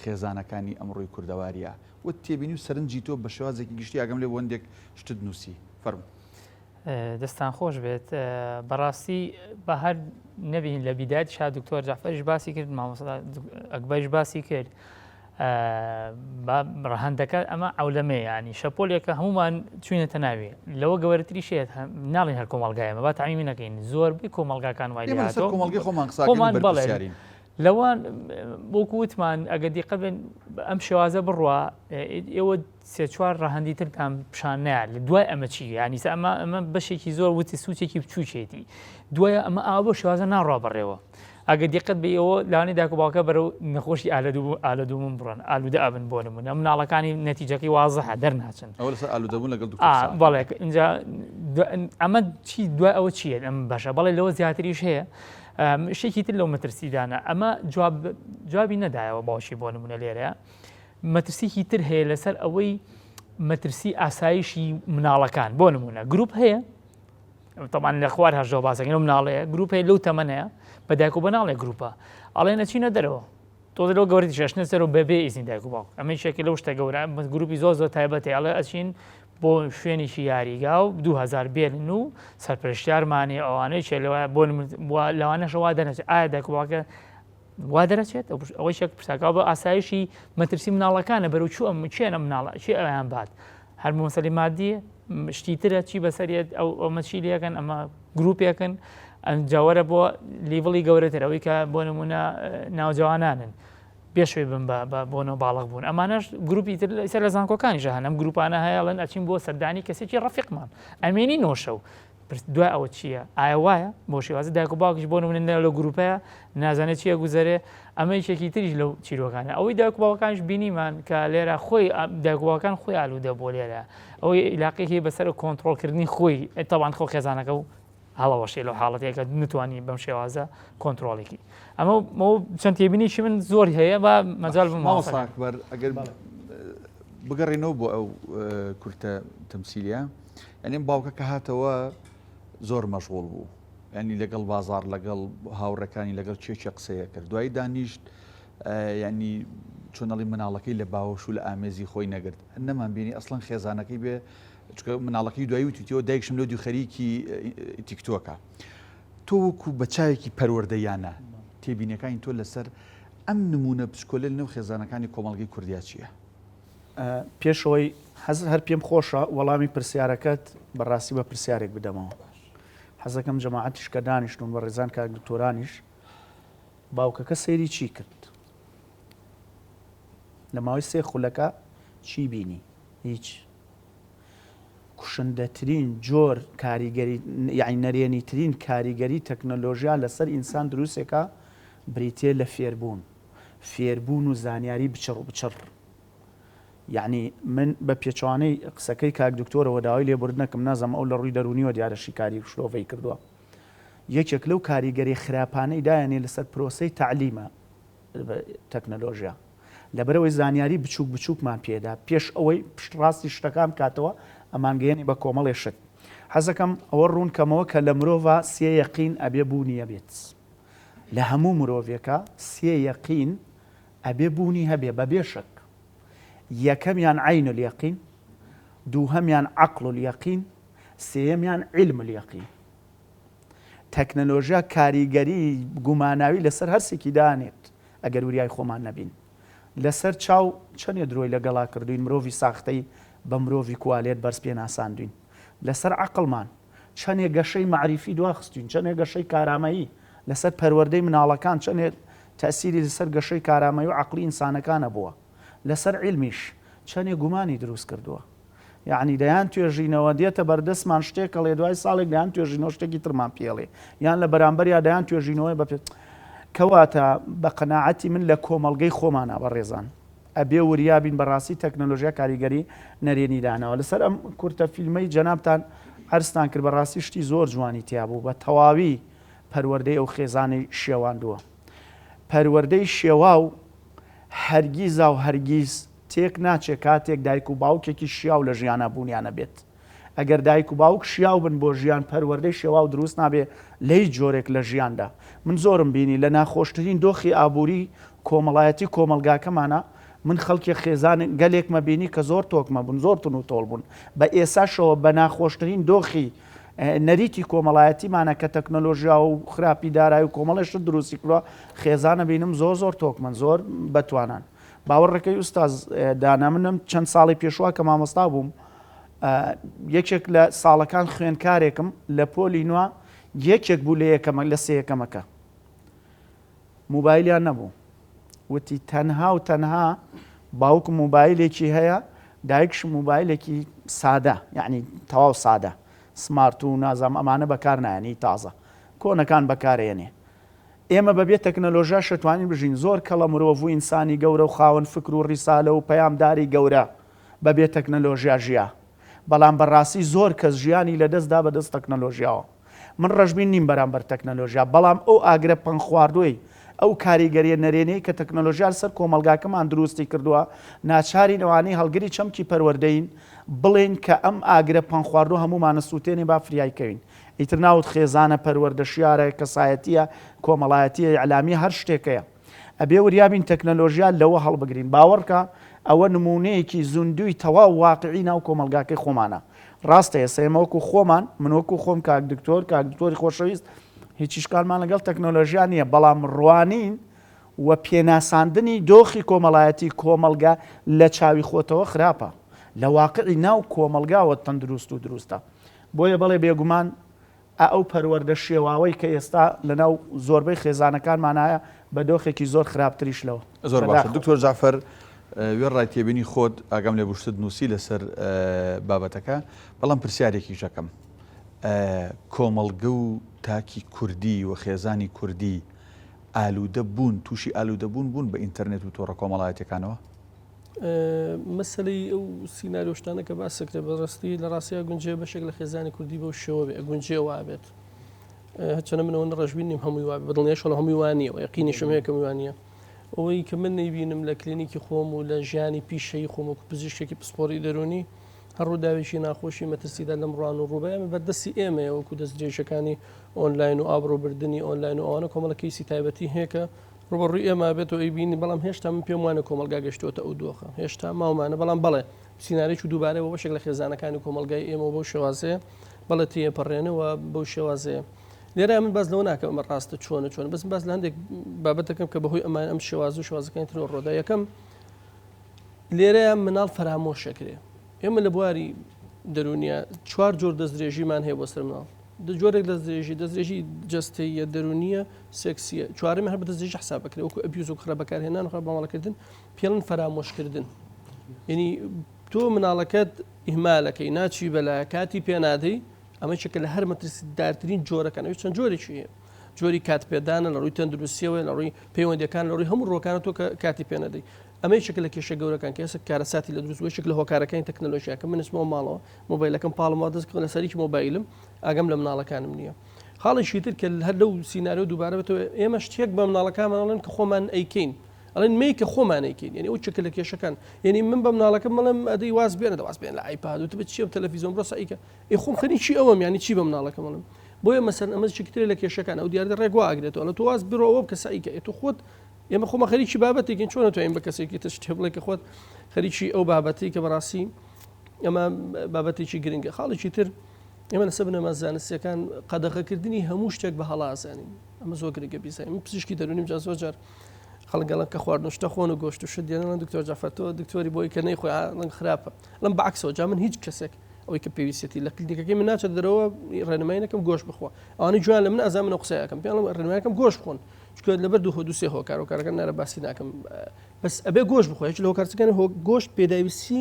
خێزانەکانی ئەمڕۆی کوردەواریە وە تێبینی و سەرنجی تۆ بە شێوازێکی گشتی ئاگەم لێ بوو هەندێک شتت نووسی فەرموو. دەستان خۆش بێت بەڕاستی بە هەر نەبین لە بیدایەتی شا دکتۆر جعفەریش باسی کرد مامۆستا ئەکبەریش باسی کرد ڕەهەندەکە ئەمە عەولەمەیە ینی شەپۆلێکە هەمومان چوینەتە ناوی لەوە گەورەتری شێت ناڵین هەر کۆمەڵگایەمە با تەعمیمی نەکەین زۆربەی کۆمەڵگاکان وای لێهاتووە کۆمەڵگەی خۆمان قسە خۆمان بەڵێ لەوان وەکو وتمان ئەگەر دیقەت بن ئەم شێوازە بڕوا ئێوە سێ چوار ڕەهەندی ترتان پیشان نایە لە دوای ئەمە چی یانی سە ئەمە ئەمە بەشێکی زۆر وتی سوچێکی بچووکێتی دوای ئەمە ئاو بۆ شێوازە ناڕوا بەڕێوە ئەگەر دیقەت بە ئێوە لانی داک و باوکە بەرەو نەخۆشی ئالەدوو من بڕن ئالوودە ئەبن بۆ نمونە مناڵەکانی نەتیجەکەی وازحە دەرناچن ئەوە لەسەر ئالوودەبوون لەگەڵ دکتۆر ساڵح. بەڵێ اینجا ئەمە چی دوای ئەوە چییە ئەم بەشە بەڵێ لەوە زیاتریش هەیە شتێکی تر لەو مەترسیدانە ئەمە جواب جوابی نەدایەوە باوکی بۆ نمونە لێرەیە مەترسیکی تر هەیە لەسەر ئەوەی مەترسی ئاسایشی مناڵەکان بۆ نمونە گروپ هەیە طبعا لە خوار هەژەوە باسەکەن و مناڵەیە گروپ هەیە لەو تەمەنەیە بە دایک و بەناڵێ گروپە ئەڵێ نەچینە دەرەوە تۆ لەو گەورەی شەشنە سەر و بەبێ ئیزنی دایک و باوک ئەمە شێکی لەو شتە گەورە گروپی زۆر زۆر تایبەتی ئەڵێ ئەچین بۆ شوێنێکی یاریگا و 2000 بێنن و سەرپەرشتیارمانێ ئەوانەی چێ لەوە بۆ لەوانەشە وا دەنەچێت ئایا دایک و باوکە وا دەرەچێت ئەوەی شێک پرساکە بە ئاسایشی مەترسی مناڵەکانە بەرەو چوو ئەم چێنە مناڵە چی ئەویان بات هەر مەسەلی مادیە شتی ترە چی بەسەریت ئەو ئەمە چی لەکەن ئەمە گروپێکن ئەنجاوەرە بۆ لیڤڵی گەورەتر ئەوەی کە بۆ نمونە ناوجوانانن پێشوی بن بە بۆنە باڵغ بوون ئەمانەش گروپی تر لەسەر لە زانکۆکانیش هەن ئەم گروپانە هەیەڵێن ئەچین بۆ سەردانی کەسێکی ڕەفیقمان ئەمێنی نۆشەو دوای ئەوە چییە؟ ئایا وایە؟ بۆ شێوازی دایک و باوکیش بۆ نمونە لە گروپەیە نازانێت چییە گوزەرێ ئەمە یەکێکی تریش لەو چیرۆکانە ئەوەی دایک و باوکانش بینیمان کە لێرە خۆی دایک و باوکان خۆی ئالوودە بۆ لێرە ئەوەی عیلاقێکی بەسەر کۆنترۆڵکردنی خۆی تەوان خۆ خێزانەکە و هەڵەوەشێ لەو حاڵەتێکە نتوانانی بەم شێوازە کۆنترۆڵێکی ئەمە چەند تێبینیشی من زۆر هەیە بە مەجال بم مامۆستا ئەکبەر ئەگەر بگەڕێنەوە بۆ ئەو کورتە تەمسیلیە یعنی باوکە کە هاتەوە زۆر مەشغوڵ بوو ینی لەگەڵ بازار لەگەڵ هاوڕەکانی لەگەڵ چێچێ قسەیە کرد دوایی دانیشت ینی چۆنەڵی مناڵەکەی لە باوەش و لە ئامێزی خۆی نەگرت نەمان بینی ئەسڵەن خێزانەکەی بێ چکە مناڵەکەی دوایی وتیتەوە دایکشم لەو دوو خەریکی تیکتۆکە تۆ وەکو بە چاوێکی پەروەردەیانە تێبینەکانی تۆ لەسەر ئەم نمونە بچکۆلە لەنێو خێزانەکانی کۆمەڵگەی کوردیا چییە؟ پێشەوەی حەز هەر پێم خۆشە وەڵامی پرسیارەکەت بەڕاستی بە پرسیارێک بدەمەوە حەزەکەم جەماعەتیش کە دانیشتون بە ڕێزان کاک دکتۆرانیش باوکەکە سەیری چی کرد لە ماوەی سێ خولەکە چی بینی هیچ کوشندەترین جۆر کاریگەری یانی نەرێنیترین کاریگەری تەکنەلۆژیا لەسەر ئینسان دروستێکە بریتیە لە فێربوون فێربوون و زانیاری بچڕ بچڕ یعنی من بە پێچەوانەی قسەکەی کاک دکتۆرەوە داوای لێبوردنەکەم نازانم ئەو لە ڕووی دەروونیەوە دیارە شیکاری و شرۆڤەی کردووە یەکێک لەو کاریگەری خراپانەی دایەنێ لەسەر پرۆسەی تەعلیمە تەکنەلۆژیا لەبەرئەوەی زانیاری بچوک بچوکمان پێدا پێش ئەوەی پشتڕاستی شتەکان بکاتەوە ئەمانگەیەنێ بە کۆمەڵێ شت. حەزەکەم ئەوە ڕوون کەمەوە کە لە مرۆڤا سێ یەقین ئەبێ بوونی هەبێت. لە هەموو مرۆڤێکا سێ یەقین ئەبێ بوونی هەبێ بەبێ شک. یەکەمیان عین الیقین، دووهەمیان عقل الیقین، سێیەمیان علم الیقین. تەکنەلۆژیا کاریگەری گوماناوی لەسەر هەرسێکی دانێت. ئەگەر وریای خۆمان نەبین. لەسەر چاو چەنێ درۆی لەگەڵا کردوین مرۆڤی ساختەی بە مرۆڤی کوالێت بەرز پێناساندوین. لەسەر عەقڵمان چەنێ گەشەی مەعریفی دواخستوین، چەنێ گەشەی کارامەیی لەسەر پەروەردەی مناڵەکان چەنێ تەئسیری لەسەر گەشەی کارامەیی و عەقڵی ئینسانەکان هەبووە. لەسەر عیلمیش چەنێ گومانی دروست کردووە. یەعنی دەیان توێژینەوە دێتە بەردەستمان شتێک ئەڵێ دوای ساڵێک دەیان توێژینەوە شتێکی ترمان پێڵێ یان لە بەرامبەریا دەیان توێژینەوەی بە کەواتە بە قەناعەتی من لە کۆمەڵگەی خۆمانە بە ڕێزان ئەبێ وریا بین بەڕاستی تەکنەلۆژیا کاریگەری نەرێنی داناوە لەسەر ئەم کورتە فیلمەی جەنابتان عەرزتان کرد بەڕاستی شتی زۆر جوانی تیا بوو بە تەواوی پەروەردەی ئەو خێزانەی شێواندووە پەروەردەی شێواو هەرگیزا و هەرگیز تێک ناچێ کاتێک دایک و باوکێکی شیاو لە ژیانا بوونیان هەبێت. ئەگەر دایک و باوک شیاو بن بۆ ژیان پەروەردەی شێواو دروست نابێ لە هیچ جۆرێک لە ژیاندا. من زۆرم بینی لە ناخۆشترین دۆخی ئابووری کۆمەڵایەتی کۆمەڵگاکەمانا من خەڵکێ خێزان گەلێکمە بینی کە زۆر تۆکمە بوون زۆر تون و تۆڵ بوون بە ئێساشەوە بە ناخۆشترین دۆخی نەریتی کۆمەڵایەتیمانە کە تەکنەلۆژیا و خراپی دارایی و کۆمەڵێ شت دروستی کردوە خێزانە بینم زۆر زۆر تۆکمەن زۆر بەتوانان. باوەڕەکەی ئوستاز دانا منم چەند ساڵی پێشوا کە مامۆستا بووم یەکێک لە ساڵەکان خوێنکارێکم لە پۆلی نوە یەکێک بوو لە یەکەمە لە سێیەکەمەکە موبایلیان نەبوو وتی تەنها و تەنها باوکم موبایلێکی هەیە دایکش موبایلێکی سادە یعنی تەواو سادە سمارت و نازام ئەمانە بەکار نایەنی تازە کۆنەکان بەکارێنێ ئێمە بەبێ تەکنەلۆژیاش ئەتوانین بژین، زۆر کەڵە مرۆڤ و ئینسانی گەورە و خاوەن فکر و ڕیسالە و پەیامداری گەورە بەبێ تەکنەلۆژیا ژیا، بەڵام بەڕاستی زۆر کەس ژیانی لەدەست دا بەدەست تەکنەلۆژیاوە. من ڕەشبین نیم بەرامبەر تەکنەلۆژیا، بەڵام ئەو ئاگرە پەنگخواردوەی، ئەو کاریگەریە نەرێنیەی کە تەکنەلۆژیا لەسەر کۆمەڵگاکەمان دروستی کردوە، ناچارین ئەوانەی هەڵگری چەمکی پەروەردەیین بڵێین کە ئەم ئاگرە پەنگخواردوە هەموومان ئەسوتێنێ با فریای کەوین. ئیتر ناوت خێزانە، پەروەردەشیارە، کەسایەتییە، کۆمەڵایەتییە، ئیعلامییە، هەر شتێکەیە. ئەبێ وریابین تەکنەلۆژیا لەوە هەڵبگرین باوەڕکە ئەوە نمونەیەکی زوندوی تەواو واقعی ناو کۆمەڵگاکەی خۆمانە ڕاستە ئێستا ئێمە وەکو خۆمان من وەکو خۆم کاک دکتۆر کاک دکتۆری خۆشەویست هیچ ئیشکالمان لەگەڵ تەکنۆلۆژیا نییە بەڵام ڕوانین و پێناساندنی دۆخی کۆمەڵایەتی کۆمەڵگا لە چاوی خۆتەوە خراپە لە واقعی ناو کۆمەڵگاوە تەندروست و دروستە بۆیە بەڵێ بێگومان ئا ئەو پەروەردە شێواوەی کە ئێستا لەناو زۆربەی خێزانەکانمان هەیە بە دۆخێکی زۆر خراپتریش لەوە. زۆر باشە دکتۆر جەعفەر وێڕای تێبینی خۆت ئاگام لێ بوو شتت نووسی لەسەر بابەتەکە بەڵام پرسیارێکیش ئەکەم کۆمەڵگە و تاکی کوردی و خێزانی کوردی ئالوودە بوون تووشی ئالوودە بوون بوون بە ئینتەرنێت و تۆڕە کۆمەڵایەتیەکانەوە؟ مەسەلەی ئەو سیناریۆ شتانە کە باس کرێ بەڕاستی لە ڕاستیا گونجێ بەشێک لە خێزانی کوردی بەو شێوە بێ گونجێ وابێت هەچەنە من ئەوەندە ڕەشبین نیم هەمووی وابێ بەدڵنیاشەوە هەمووی وا نییە و یەقینیشم هەیە کە هەمووی وا نییە ئەوەی کە من نەیبینم لە کلینیکی خۆم و لە ژیانی پیشەی خۆم وەکو پزیشکێکی پسپۆڕی دەروونی هەر ڕووداوێکی ناخۆشی مەترسیدار لەم ڕوان و ڕووبەیە بەردەستی ئێمەیە وەکو دەستدرێژەکانی ئۆنلاین و ئابڕووبردنی ئۆنلاین و ئەوانە کۆمەڵە کەیسی تایبەتی هەیە کە ڕووبەڕووی ئێمە بێتەوە ئەیبینی، بەڵام هێشتا من پێم وانە کۆمەڵگا گەشتووەتە ئەو دۆخە، هێشتا ماومانە، بەڵام بەڵێ سیناریۆی دووبارە بۆ بەشێک لە خێزانەکانی کۆمەڵگای ئێمە بەو شێوازەیە بەڵێ تێپەڕێنە و بەو شێوازەیە. لێرە من باس لەوە ناکەم ئەمە ڕاستە چۆنە چۆن بەس باس لە هەندێک بابەت دەکەم کە بەهۆی ئەمان ئەم شێواز و شێوازەکانی ترەوە ڕۆدا یەکەم لێرە مناڵ فەرامۆشەکرێ ئێمە لە بواری دەرونیە چوار جۆر دەستدرێژیمان هەیە بۆ سەر مناڵ جۆرێک دەستدرێژی دەستدرێژی جەستەییە دەروونییە سێکسییە چوارەمی هەر بە دەستدرێژی حساب بکرێت وەکو abuse و خراپ بەکارهێنان و خراپ مامەڵەکردن پێڵن فەرامۆشکردن یعنی تۆ مناڵەکەت ئیهمالەکەی ناچی بەلایە کاتی پێنادەی ئەمە چێکە لە هەر مەترسیدارترین جۆرەکان ئەویش چەند جۆرێکی هەیە جۆری کات پێدانە لە ڕووی تەندروستیەوە لە ڕووی پەیوەندەکان لە ڕووی هەموو ڕۆکانە تۆ کە کاتی پێنەدەی ئەمە یەکێکە لە کێشە گەورەکان کە ئێستا کارەساتی لە دروست بووە یەکێک لە هۆکارەکانی تەکنەلۆژیا کە من ئەچمەوە ماڵەوە مۆبایلەکەم پاڵم وا دەست لە سەریکی مۆبایلم ئاگەم لە مناڵەکانم نییە خاڵێکی تر کە هەر لەو سیناریۆ دووبارە بێتەوە ئێمە شتێک بە مناڵەکانمان ئەڵێن کە خۆمان ئەیکەین ئەڵێن مەیکە خۆمان ئەیکەین یعنی ئەو چەکە لە کێشەکان یعنی من بە مناڵەکەم بڵێم ئەدەی واز بێنە واز بێن لە ئایپاد و تبە چیە تەلەفیزیۆن بڕۆ سەعیکە ئێ خۆم خەریکی ئەوەم یعنی چی بە مناڵەکەم ئەڵێم بۆیە مەسەن ئەمە شتێکی ترە لە کێشەکان ئەو دیاردە ڕێک وا ئەگرێتەوە ئەڵێ تۆ واز بڕۆ ئەوە بکە سەعیکە ئێ تۆ خۆت ئێمە خۆمان خەریکی بابەتێکین چۆن ئەتوانین بە کەسێکی تر شتێ بڵێ کە خۆت خەریکی ئەو بابەتی کە بەڕاستی ئەمە بابەتێکی گرنگە خاڵێکی تر ئێمە لەسەر بنەما زانستیەکان قەدەغەکردنی هەموو شتێک بە هەڵا ئەزانین ئەمە زۆر گرنگە بیزانین من پزیشکی دەروونیم جا زۆر جار خەڵک گەڵن کە خواردن شتە خۆن و گۆشت و شت دێنن دکتۆر جعفر تۆ دکتۆری بۆی کە نەیخۆی ئاڵنگ خراپە لەم بەعکسەوە جا من هیچ کەسێک ئەوەی کە پێویستێتی لە کلینیکەکەی من ناچێت دەرەوە ڕێنمایی نەکەم گۆشت بخوا ئەوانەی جوان لە من ئازان من قسەیەکەم پێڵم ڕێنمایەکەم گۆشت بخۆن چونکە لەبەر دوو دوو سێ هۆکار هۆکارەکان نارە باسی ناکەم بەس ئەبێ گۆشت بخۆ هیچ لە هۆکارەکانی هۆ گۆشت پێداویستی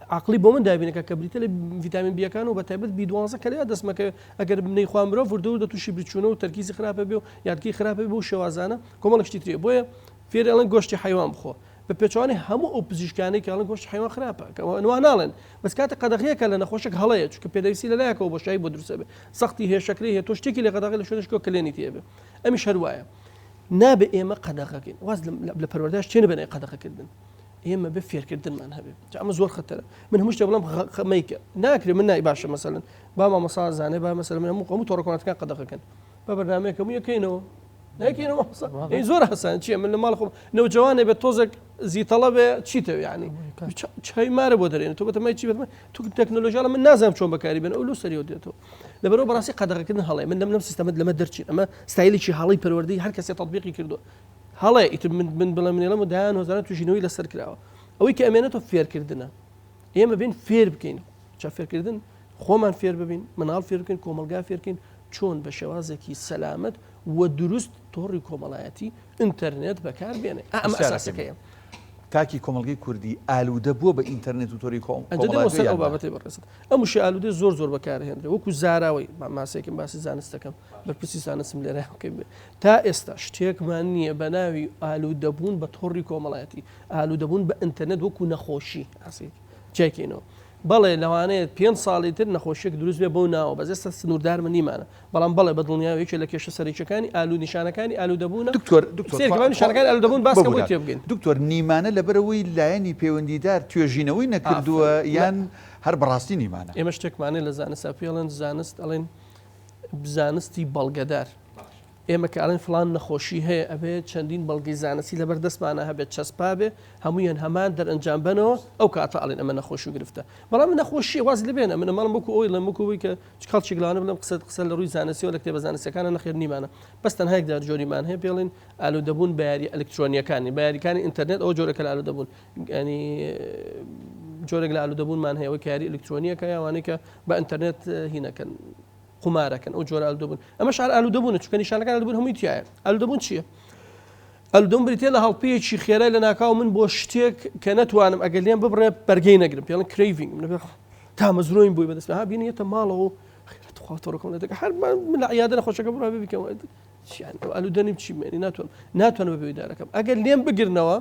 عقلی بۆ من دابینەکە کە بریتە لە ڤیتامین بیەکان و بە تایبەت بی دوانزە کە لێ دەستمەکە ئەگەر نەیخوا مرۆڤ وردە وردە تووشی برچوونە و تەرکیزی خراپە بێ و یادگەی خراپە بێ و شێوازانە کۆمەڵێک شتی ترێ بۆیە فێری ئەڵێن گۆشتی حەیوان بخۆ بە پێچەوانەی هەموو ئەو پزیشکانەی کە ئەڵێن گۆشتی حەیوان خراپە کە وا ناڵێن بەس کاتێک قەدەغەیەکە لە نەخۆشێک هەڵەیە چونکە پێداویستی لە لایەکەوە بۆشایی بۆ دروست ئەبێ سەختی هەیە شەکرەی هەیە تۆ شتێکی لێ قەدەغەی لە شوێنێک کەلێنی تێ ئەبێ ئەمیش هەر وایە نابێ ئێمە قەدەغەکەین واز لە پەروەردەش چێ نەبێ قەدەغەکردن ئێمە بێ فێرکردنمان هەبێ جا ئەمە زۆر خەتەرە من هەموو شتێک بڵێم مەیکە ناکرێ من نای باشە مەسەلەن با مامۆستا زانێ با مەسەلەن من هەموو هەموو تۆڕە کۆمەڵایەتیەکان قەدەغەکەن بە بەرنامەیەک هەموو یەکەینەوە نایکەینەوە مامۆستا ئەی زۆر هەسان چییە من لە ماڵ خۆم نەوجەوانێ بێت تۆزێک زیتەڵە بێ چیتە یعنی چای مارە بۆ دەرێن تۆ بەتەمای چی بەتەمای تو تەکنۆلۆژیا من نازانم چۆن بەکاری بێن ئەو لۆ سەریەوە دێتەوە لەبەرەوە بەڕاستی قەدەغەکردن هەڵەیە من لەم لەم سیستەمە لەمە دەرچین ئەمە ستایلێکی هەڵەی پەروەردەی هەر کەسێ تەطبیقی کردووە هەڵەیە ئیتر من من بڵێم منێڵم و دایان هەزاران توژینەوەی لەسەر کراوە ئەوەی کە ئەمێنێتەوە فێرکردنە ئێمە بین فێر بکەین چا فێرکردن خۆمان فێر ببین مناڵ فێر بکەین کۆمەڵگا فێرکەین چۆن بە شێوازێکی سەلامەت و دروست تۆڕی کۆمەڵایەتی ئینتەرنێت بەکار بێنێ ئەمە ئەساسەکەیە. تاکی کۆمەڵگەی کوردی ئالوودە بووە بە ئینتەرنێت و تۆری کۆمەڵایەتی ئەو بابەتەی بەڕێزت ئەم وشەی ئالوودە زۆر زۆر بەکارهێنرێ وەکو زاراوەی ماسێکم باسی زانستەکەم بەرپرسی زانستم لێرە بکەین تا ئێستا شتێکمان نییە بە ناوی ئالوودەبوون بە تۆڕی کۆمەڵایەتی ئالوودەبوون بە ئینتەرنێت وەکو نەخۆشی ئاسێک جیاکەینەوە بەڵێ لەوانەیە پێنج ساڵی تر نەخۆشیەک دروست بێ بەو ناوە بەس ئێستا سنووردارمە نیمانە بەڵام بەڵێ بە دڵنیایەوە یەکێ لە کێشە سەرەکیەکانی ئالوو نیشانەکانی ئالوودەبوونە دکتۆر دکتۆر سەیرکە با نیشانەکانی ئالوودەبوون باس کەم بۆی ببورە تێبگەین. دکتۆر نیمانە لەبەرئەوەی لایەنی پەیوەندیدار توێژینەوەی نەکردووە ئافەرین یان هەر بەڕاستی نیمانە؟ ئێمە شتێکمان هەیە لە زانستا پێی ئەڵێن زانست ئەڵێن زانستی بەڵگەدار. ئێمە کە ئەڵێن فڵان نەخۆشی هەیە ئەبێ چەندین بەڵگەی زانستی لەبەر دەستمانە هەبێت چەسپابێ هەموویان هەمان دەرئەنجام بەنەوە ئەو کاتە ئەڵێن ئەمە نەخۆشی و گرفتە بەڵام نەخۆشیە واز لێ بێنە من ئەمەڵم وەکو ئەوەی ڵێم وەکو ئەوەی کە خەڵکێک لەوانە بڵێم قسە قسە لە ڕووی زانستیەوە لە کتێبە زانستیەکانە نەخێر نیمانە بەس تەنها یەک جار جۆریمان هەیە پێڵین ئالوودەبوون بە یاری ئەلکترۆنیەکانی بە یاریکانی ئینتەرنێت ئەوە جۆرەکە لە ئالوودەبوون ینی جۆرێک لە ئالوودەبوونمان هەیە ئەوەی کە یاری ئەلکترۆنیەکە یاوانەی کە بە ئینتەرنێت هینەکەن قومارەکەن ئەو جۆرە ئالوودەبوون ئەمەش هەر ئالوودەبوونە چونکە نیشانەکان ئالوودەبوون هەمووی تیایە ئالوودەبوون چییە؟ ئالوودەبوون بریتیە لە هەڵپەیەکی خێرای لە ناکاو من بۆ شتێک کە نەتوانم ئەگەر لێم ببڕێ بەرگەی نەگرم پێڵن craving من تامەزرۆین بۆی بەدەست ها بینیەتە ماڵەوە و خێرا تخوا تۆڕەکەم لێ دەکە هەر من لە عیادە نەخۆشەکە بڕا بێ بکەم چیان ئەو ئالوودەنیم چی مێنی ناتوانم ناتوانم بە پێویدارەکەم ئەگەر لێم بگرنەوە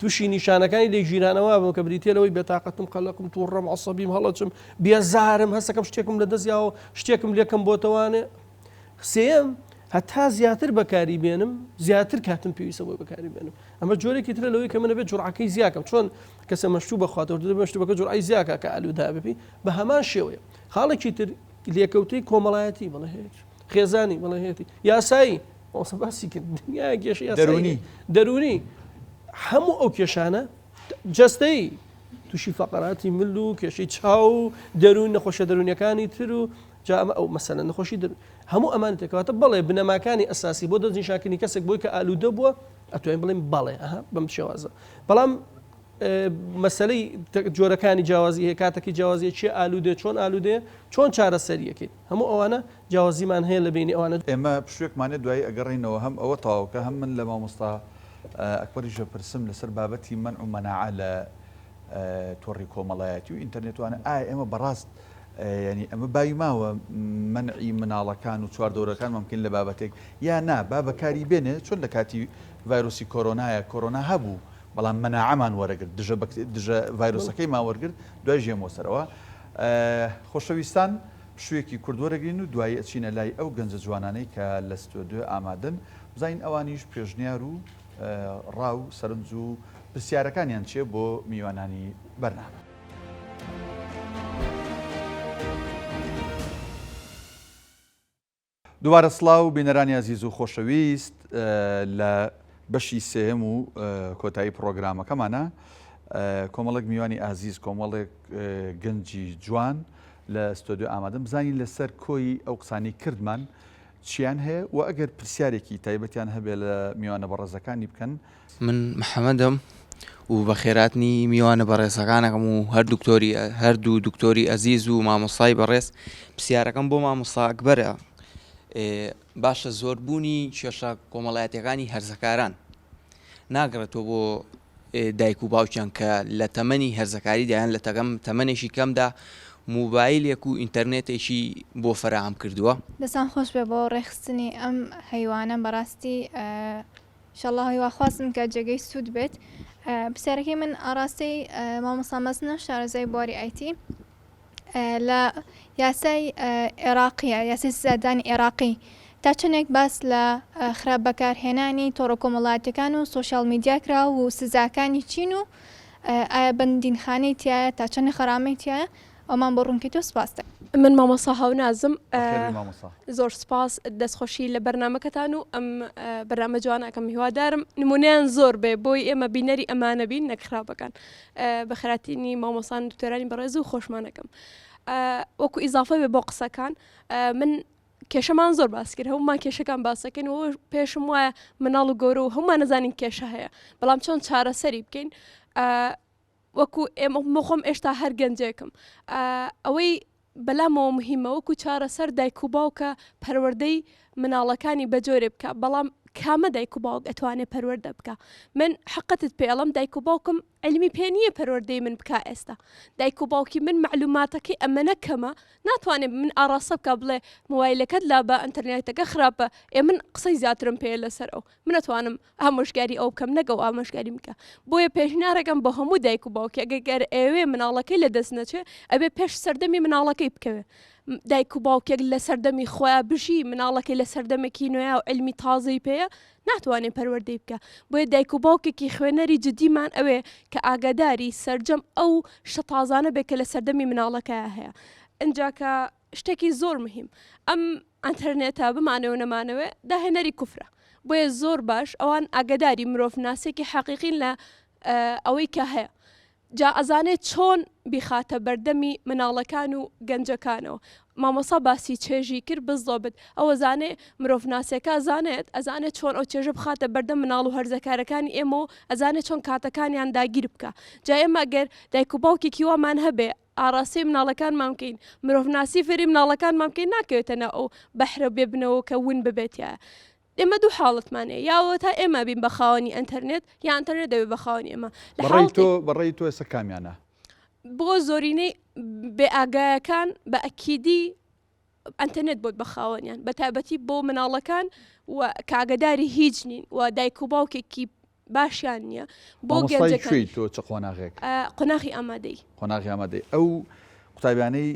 تووشی نیشانەکانی لێکگیرانەوە بم کە بریتیە لەوەی بێتاقەتم، قەلەقم، توڕەم، عەسەبیم، هەڵەچم، بێزارم، هەستەکەم شتێکم لەدەست یاوە، شتێکم لێ کەم بۆتەوانێ. سێیەم، هەتا زیاتر بەکاری بێنم، زیاتر کاتم پێویستە بۆی بەکاری بێنم. ئەمە جۆرێکی ترە لەوەی کە من ئەبێت جورعەکەی زیاکەم. چۆن کەسە مەشروب بخواتەوە، دەبێت مەشروبەکە جورعەی زیاکا کە ئالوودە بێ پێی، بە هەمان شێوەیە. خاڵێکی تر لێکەوتەی کۆمەڵایەتی، بەڵێ هەیەتی، خێزانی، بەڵێ هەیەتی، یاسایی، مامۆستا باسی کرد دنیا کێشەی یاسایی دەروونی دەروونی هەموو ئەو کێشانە جەستەیی تووشی فەقەراتی مل و کێشەی چاو و دەروون نەخۆشە دەروونیەکانی تر و جا ئەمە ئەو مەسەلە نەخۆشی دەروون هەموو ئەمان تێکەواتە بەڵێ بنەماکانی ئەساسی بۆ دەستنیشانکردنی کەسێک بۆی کە ئالوودە بووە ئەتوانین بڵێین بەڵێ ئەها بەم شێوازە بەڵام مەسەلەی جۆرەکانی جیاوازی هەیە کاتەکەی جیاوازیە کێ ئالوودێ چۆن ئالوودێ چۆن چارەسەریەکەیت هەموو ئەوانە جیاوازیمان هەیە لە بینی ئەوانە. ئێمە پشوێکمان هەیە دوایی ئەگەڕێینەوە هەم ئەوە تەواو کە هەم من لە مامۆستا ئەکبەریش ئەپرسم لەسەر بابەتی مەنع و مەناعە لە تۆڕی کۆمەڵایەتی و ئینتەرنێت وانە ئایا ئێمە بەڕاست یانی ئەمە باوی ماوە مەنعی مناڵەکان و چواردەورەکانمان بکەین لە بابەتێک یا نا با بەکاری بێنێ چۆن لە کاتی ڤایرۆسی کۆرۆنایە کۆرۆنا هەبوو بەڵام مەناعەمان وەرەگرت دژە دژە ڤایرۆسەکەیمان وەرگرت دوای ژێمەوە سەرەوە خۆشەویستان پشوویەکی کورت وەرەگرین و دوایی ئەچینە لای ئەو گەنجە جوانانەی کە لە ستۆدیۆ ئامادەن بزانین ئەوانیش پێشنیار و ڕا و سەرنج و پرسیارەکانیان چیە بۆ میوانانی بەرنامە. دووبارە سڵاو بینەرانی ئازیز و خۆشەویست لە بەشی سێیەم و کۆتایی پڕۆگرامەکەمانە کۆمەڵێک میوانی ئازیز کۆمەڵێک گەنجی جوان لە ستۆدیۆ ئامادەم بزانین لەسەر کۆی ئەو قسانی کردمان چیان هەیە و ئەگەر پرسیارێکی تایبەتیان هەبێ لە میوانە بەڕێزەکانی بکەن. من محەمەدم و بەخێراتنی میوانە بەڕێزەکانەکەم و هەر دکتۆری هەردوو دکتۆری ئەزیز و مامۆستای بەڕێز پرسیارەکەم بۆ مامۆستا ئەکبەرە باشە زۆربوونی کێشە کۆمەڵایەتەکانی هەرزەکاران ناگەڕێتەوە بۆ دایک و باوکیان کە لە تەمەنی هەرزەکاریدا یان لە تەگەم تەمەنێکی کەمدا موبایلێک و ئینتەرنێتێکی بۆ فەراهەم کردووە. دەستان خۆش بێ بۆ ڕێکخستنی ئەم هەیوانە بەڕاستی ئیشەڵا هیواخوازم کە جێگەی سوود بێت پرسیارەکەی من ئاڕاستەی مامۆستا مەزنە شارەزای بواری ئایتی لە یاسای عێراقیە یاسای سزادانی عێراقی تا چەندێک باس لە خراپ بەکارهێنانی تۆڕە کۆمەڵایەتیەکان و سۆشیال میدیا کرا و سزاکانی چین و ئایا بەندینخانەی تایە تا چەندە خەرامەی تایە ئەومان بۆ ڕوونکەیتەوە سپاس دەکەم. من مامۆستا هاونازم بەخێربێی مامۆستا. زۆر سپاس دەستخۆشی لە بەرنامەکەتان و ئەم بەرنامە جوانە ئەکەم هیوادارم نمونەیان زۆر بێ بۆی ئێمە بینەری ئەمانە بین نەک خراپەکان بەخێراتینی مامۆستان دکتۆرانی بەڕێز و خۆشمانەکەم وەکو ئیزافە بێ بۆ قسەکان من کێشەمان زۆر باس کرد هەمومان کێشەکان باسەکەین و پێشم وایە مناڵ و گەورە و هەمومان نەزانین کێشە هەیە بەڵام چۆن چارەسەری بکەین وەکو ئێمە خۆم ئێشتا هەر گەنجێکم ئەوەی بەلامەوە مهمە وەکو چارەسەر دایک و باوکە پەروەردەی مناڵەکانی بە جۆرێ بکە بەڵام کامە دایک و باوک ئەتوانێ پەروەردە بکە من حقتت پێ ئەڵم دایک و باوکم علمی پێ نییە پەروەردەی من بکا ئێستا دایک و باوکی من معلوماتەکەی ئەمەنە کەمە ناتوانێت من ئاڕاستە بکە بڵێ مۆبایلەکەت لابە ئەتەرنێتەکە خراپە ئێ من قسەی زیاترم پێ لەسەر ئەو من ئەتوانم ئامۆژگاری ئەو بکەم نەک ئەو ئامۆژگاریم بکە بۆیە پێشنیارەکەم بۆ هەموو دایک و باوکی ئەگەر گەر ئەیەوێ مناڵەکەی لە دەست نەچێ ئەبێ پێش سەردەمی مناڵەکەی بکەوێ دایک و باوکێک لە سەردەمی خۆیان بژی مناڵەکەی لە سەردەمێکی نوێیا و علمی تازەی پێیە ناتوانێ پەروەردەی بکە بۆیە دایک و باوکێکی خوێنەری جدیمان ئەوێ کە ئاگاداری سەرجەم ئەو شتە تازانە بێ کە لە سەردەمی مناڵەکەیا هەیە ئینجا کە. شتێکی زۆر مهم ئەم ئەنتەرنێتە بمانەوێ و نەمانەوێ داهێنەری کوفرە بۆیە زۆر باش ئەوان ئاگداری مرۆڤ ناسێکی حەقیقین لە ئەوەی کە هەیە جا ئەزانێت چۆن بیخاتە بەردەمی مناڵەکان و گەنجەکانەوە مامۆسا باسی چێژی کرد بزۆبت ئەوە زانێ مرۆڤ ناسێکە زانێت ئەزانێت چۆن ئەو چێژە بخاتە بەردەم مناڵ و هەرزەکارەکانی ئێمە و ئەزانێت چۆن کاتەکانیان داگیر بکە جا ئێمە گەر دایک و باوکێکی وامان هەبێ ئاڕاستەی مناڵەکانمان بکەین، مرۆڤناسی فێری مناڵەکانمان بکەین ناکەوێتە ناو ئەو بەحرە بێ بنەوە کە ون ببێت تیایا. ئێمە دوو حاڵەتمان هەیە، یا ئەوەتا ئێمە بین بە خاوەنی ئەنتەرنێت یا ئەنتەرنێت دەبێت بە خاوەنی ئێمە. لە بە ڕەئی حاڵەتێک تۆ بە ڕەئی تۆ ئێستا کامیانە؟ بۆ زۆرینەی بێ ئاگایەکان بە ئەکیدی ئەنتەرنێت بۆت بە خاوەنیان بە تایبەتی بۆ مناڵەکان و کە ئاگاداری هیچ نین و دایک و باوکێکی باشیان نییە بۆ مامۆستای گەنجەکان کوێی تۆ چ قۆناغێک؟ قۆناغی ئامادەی. قۆناغی ئامادەی ئەو قوتابیانەی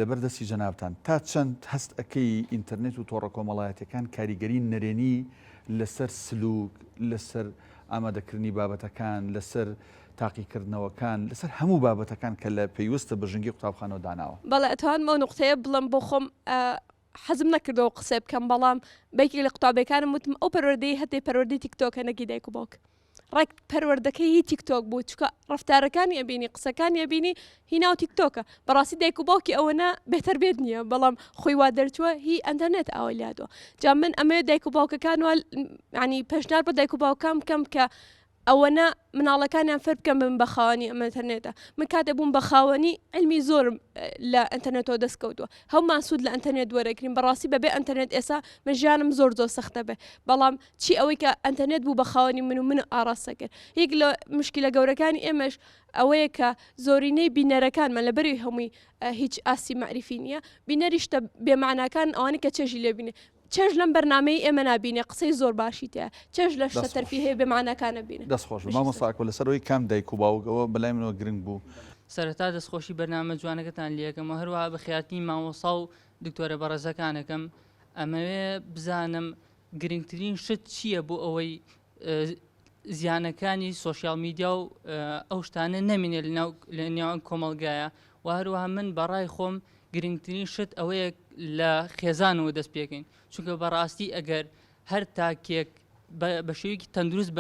لەبەر دەستی جەنابتان تا چەند هەست ئەکەی ئینتەرنێت و تۆڕە کۆمەڵایەتیەکان کاریگەری نەرێنی لەسەر سلوک لەسەر ئامادەکردنی بابەتەکان لەسەر تاقیکردنەوەکان لەسەر هەموو بابەتەکان کە لە پەیوەستە بە ژینگەی قوتابخانەوە داناوە؟ بەڵێ ئەتوانم ئەو نوقتەیە بڵێم بۆ خۆم حەزم نەکردووە ئەو قسەیە بکەم بەڵام بە یەکێک لە قوتابیەکانم وتم ئەو پەروەردەی هەتێ پەروەردەی تیک تۆکە نەکی دایک و باوک ڕێک پەروەردەکەی هی تیک تۆک بوو چکە ڕفتارەکانی ئەبینی قسەکانی ئەبینی هی ناو تیک تۆکە بەڕاستی دایک و باوکی ئەوەنە بێتەربێت نییە بەڵام خۆی وا دەرچووە هی ئەنتەرنێت ئاوای لادووە جا من ئەمەوێت دایک و باوکەکان وا ینی پێشنار بۆ دایک و باوکان بکەم کە ئەوەنە مناڵەکانیان فێر بکەن ببن بە خاوەنی ئەم ئەنتەرنێتە من کاتێ بووم بە خاوەنی علمی زۆرم لە ئەنتەرنێتەوە دەست کەوتووە هەمومان سوود لە ئەنتەرنێت وەرەگرین بەڕاستی بەبێ ئەنتەرنێت ئێسا من ژیانم زۆر زۆر سەختە بێ بەڵام چی ئەوەی کە ئەنتەرنێت بوو بە خاوەنی من و من ئاڕاستە کرد یەک لە مشکلە گەورەکانی ئێمەش ئەوەیە کە زۆرینەی بینەرەکانمان لەبەری هەمووی هیچ ئاستی مەعریفی نییە بینەری شتە بێماناکان ئەوانەی کە چێژی لێبینێ چێژ لەم بەرنامەی ئێمە نابینێ قسەی زۆر باشی تیایە چێژ لە شتە دەست خۆش. تەرفیهەیە بێ مەعناکان ئەبینێ. دەست خۆش بژی مامۆستا سەر. ئاکۆ لەسەر ئەوەی کام دایک و باوک ئەوە بەلای منەوە گرنگ بوو. سەرەتا دەستخۆشی بەرنامە جوانەکەتان لێکەم و هەروەها بەخێرهاتنی مامۆستا و دکتۆرە بەڕێزەکانەکەم ئەمەوێ بزانم گرنگترین شت چییە بۆ ئەوەی زیانەکانی سۆشیال میدیا و ئەو شتانە نەمینێ لەناو لە نێوان کۆمەڵگایە و هەروەها من بەڕای خۆم گرنگترین شت ئەوەیە لە خێزانەوە دەست پێکەین چونکە بەڕاستی ئەگەر هەر تاکێک بە شێوەیەکی تەندروست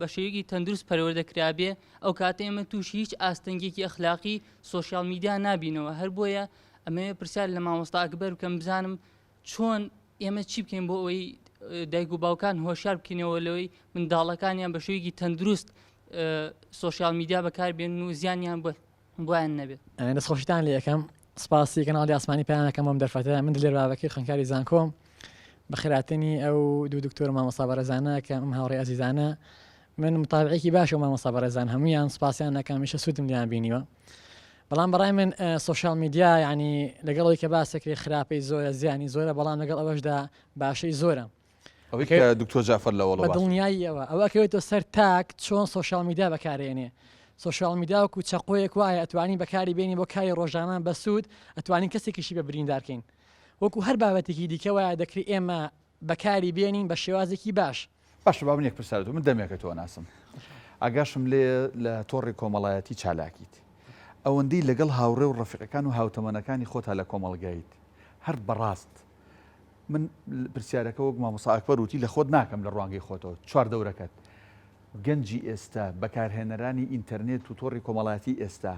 بە شێوەیەکی تەندروست پەروەردە کرابێ ئەو کاتە ئێمە تووشی هیچ ئاستەنگێکی ئەخلاقی سۆشیال میدیا نابینەوە هەر بۆیە ئەمەوێ پرسیار لە مامۆستا ئەکبەر بکەم بزانم چۆن ئێمە چی بکەین بۆ ئەوەی دایک و باوکان هۆشیار بکەینەوە لەوەی منداڵەکانیان بە شێوەیەکی تەندروست سۆشیال میدیا بەکاربێن و زیانیان بۆیان نەبێت. دەستخۆشیتان لێ ئەکەم سپاسی کەناڵی ئاسمانی پەیام ئەکەم بۆم دەرفەتە من دلێر بابەکر خوێندکاری زانکۆم بەخێرهاتنی ئەو دوو دکتۆر و مامۆستا بەڕێزانە کە ئەم هاوڕێ ئەزیزانە من متابعێکی باشە و مامۆستا بەڕێزان هەمویان سپاسیان ئەکەم هەمیشە سوودم لێیان بینیوە بەڵام بەڕای من سۆشیال میدیا یعنی لەگەڵ ئەوەی کە باسەکرێ خراپەی زۆرە زیانی زۆرە بەڵام لەگەڵ ئەوەشدا باشەی زۆرە ئەوەی کە دکتۆر جەعفەر لەوەڵە بە دڵنیاییەوە ئەوە ئەکەوێتەوە سەر تاک چۆن سۆشیال میدیا بەکارێنێ سۆشیال میدیا وەکو چەقۆیەک وایە ئەتوانی بەکاری بێنی بۆ کاری ڕۆژانە بەسوود ئەتوانین کەسێکیشی بە بریندارکەین وەکو هەر بابەتێکی دیکە وایە دەکری ئێمە بەکاری بێنین بە شێوازێکی باش. باشە با من یەک پرسیارت من دەمێکە تۆ ناسم ئاگاشم لێ لە تۆڕی کۆمەڵایەتی چالاکیت ئەوەندەی لەگەڵ هاوڕێ و ڕەفیقەکان و هاوتەمەنەکانی خۆتا لە کۆمەڵگایت هەر بەڕاست من پرسیارەکە وەک مامۆستا ئەکبەر وتی لە خۆت ناکەم لە ڕوانگەی خۆتەوە چواردەورەکەت گەنجی ئێستا بەکارهێنەرانی ئینتەرنێت و تۆڕی کۆمەڵایەتی ئێستا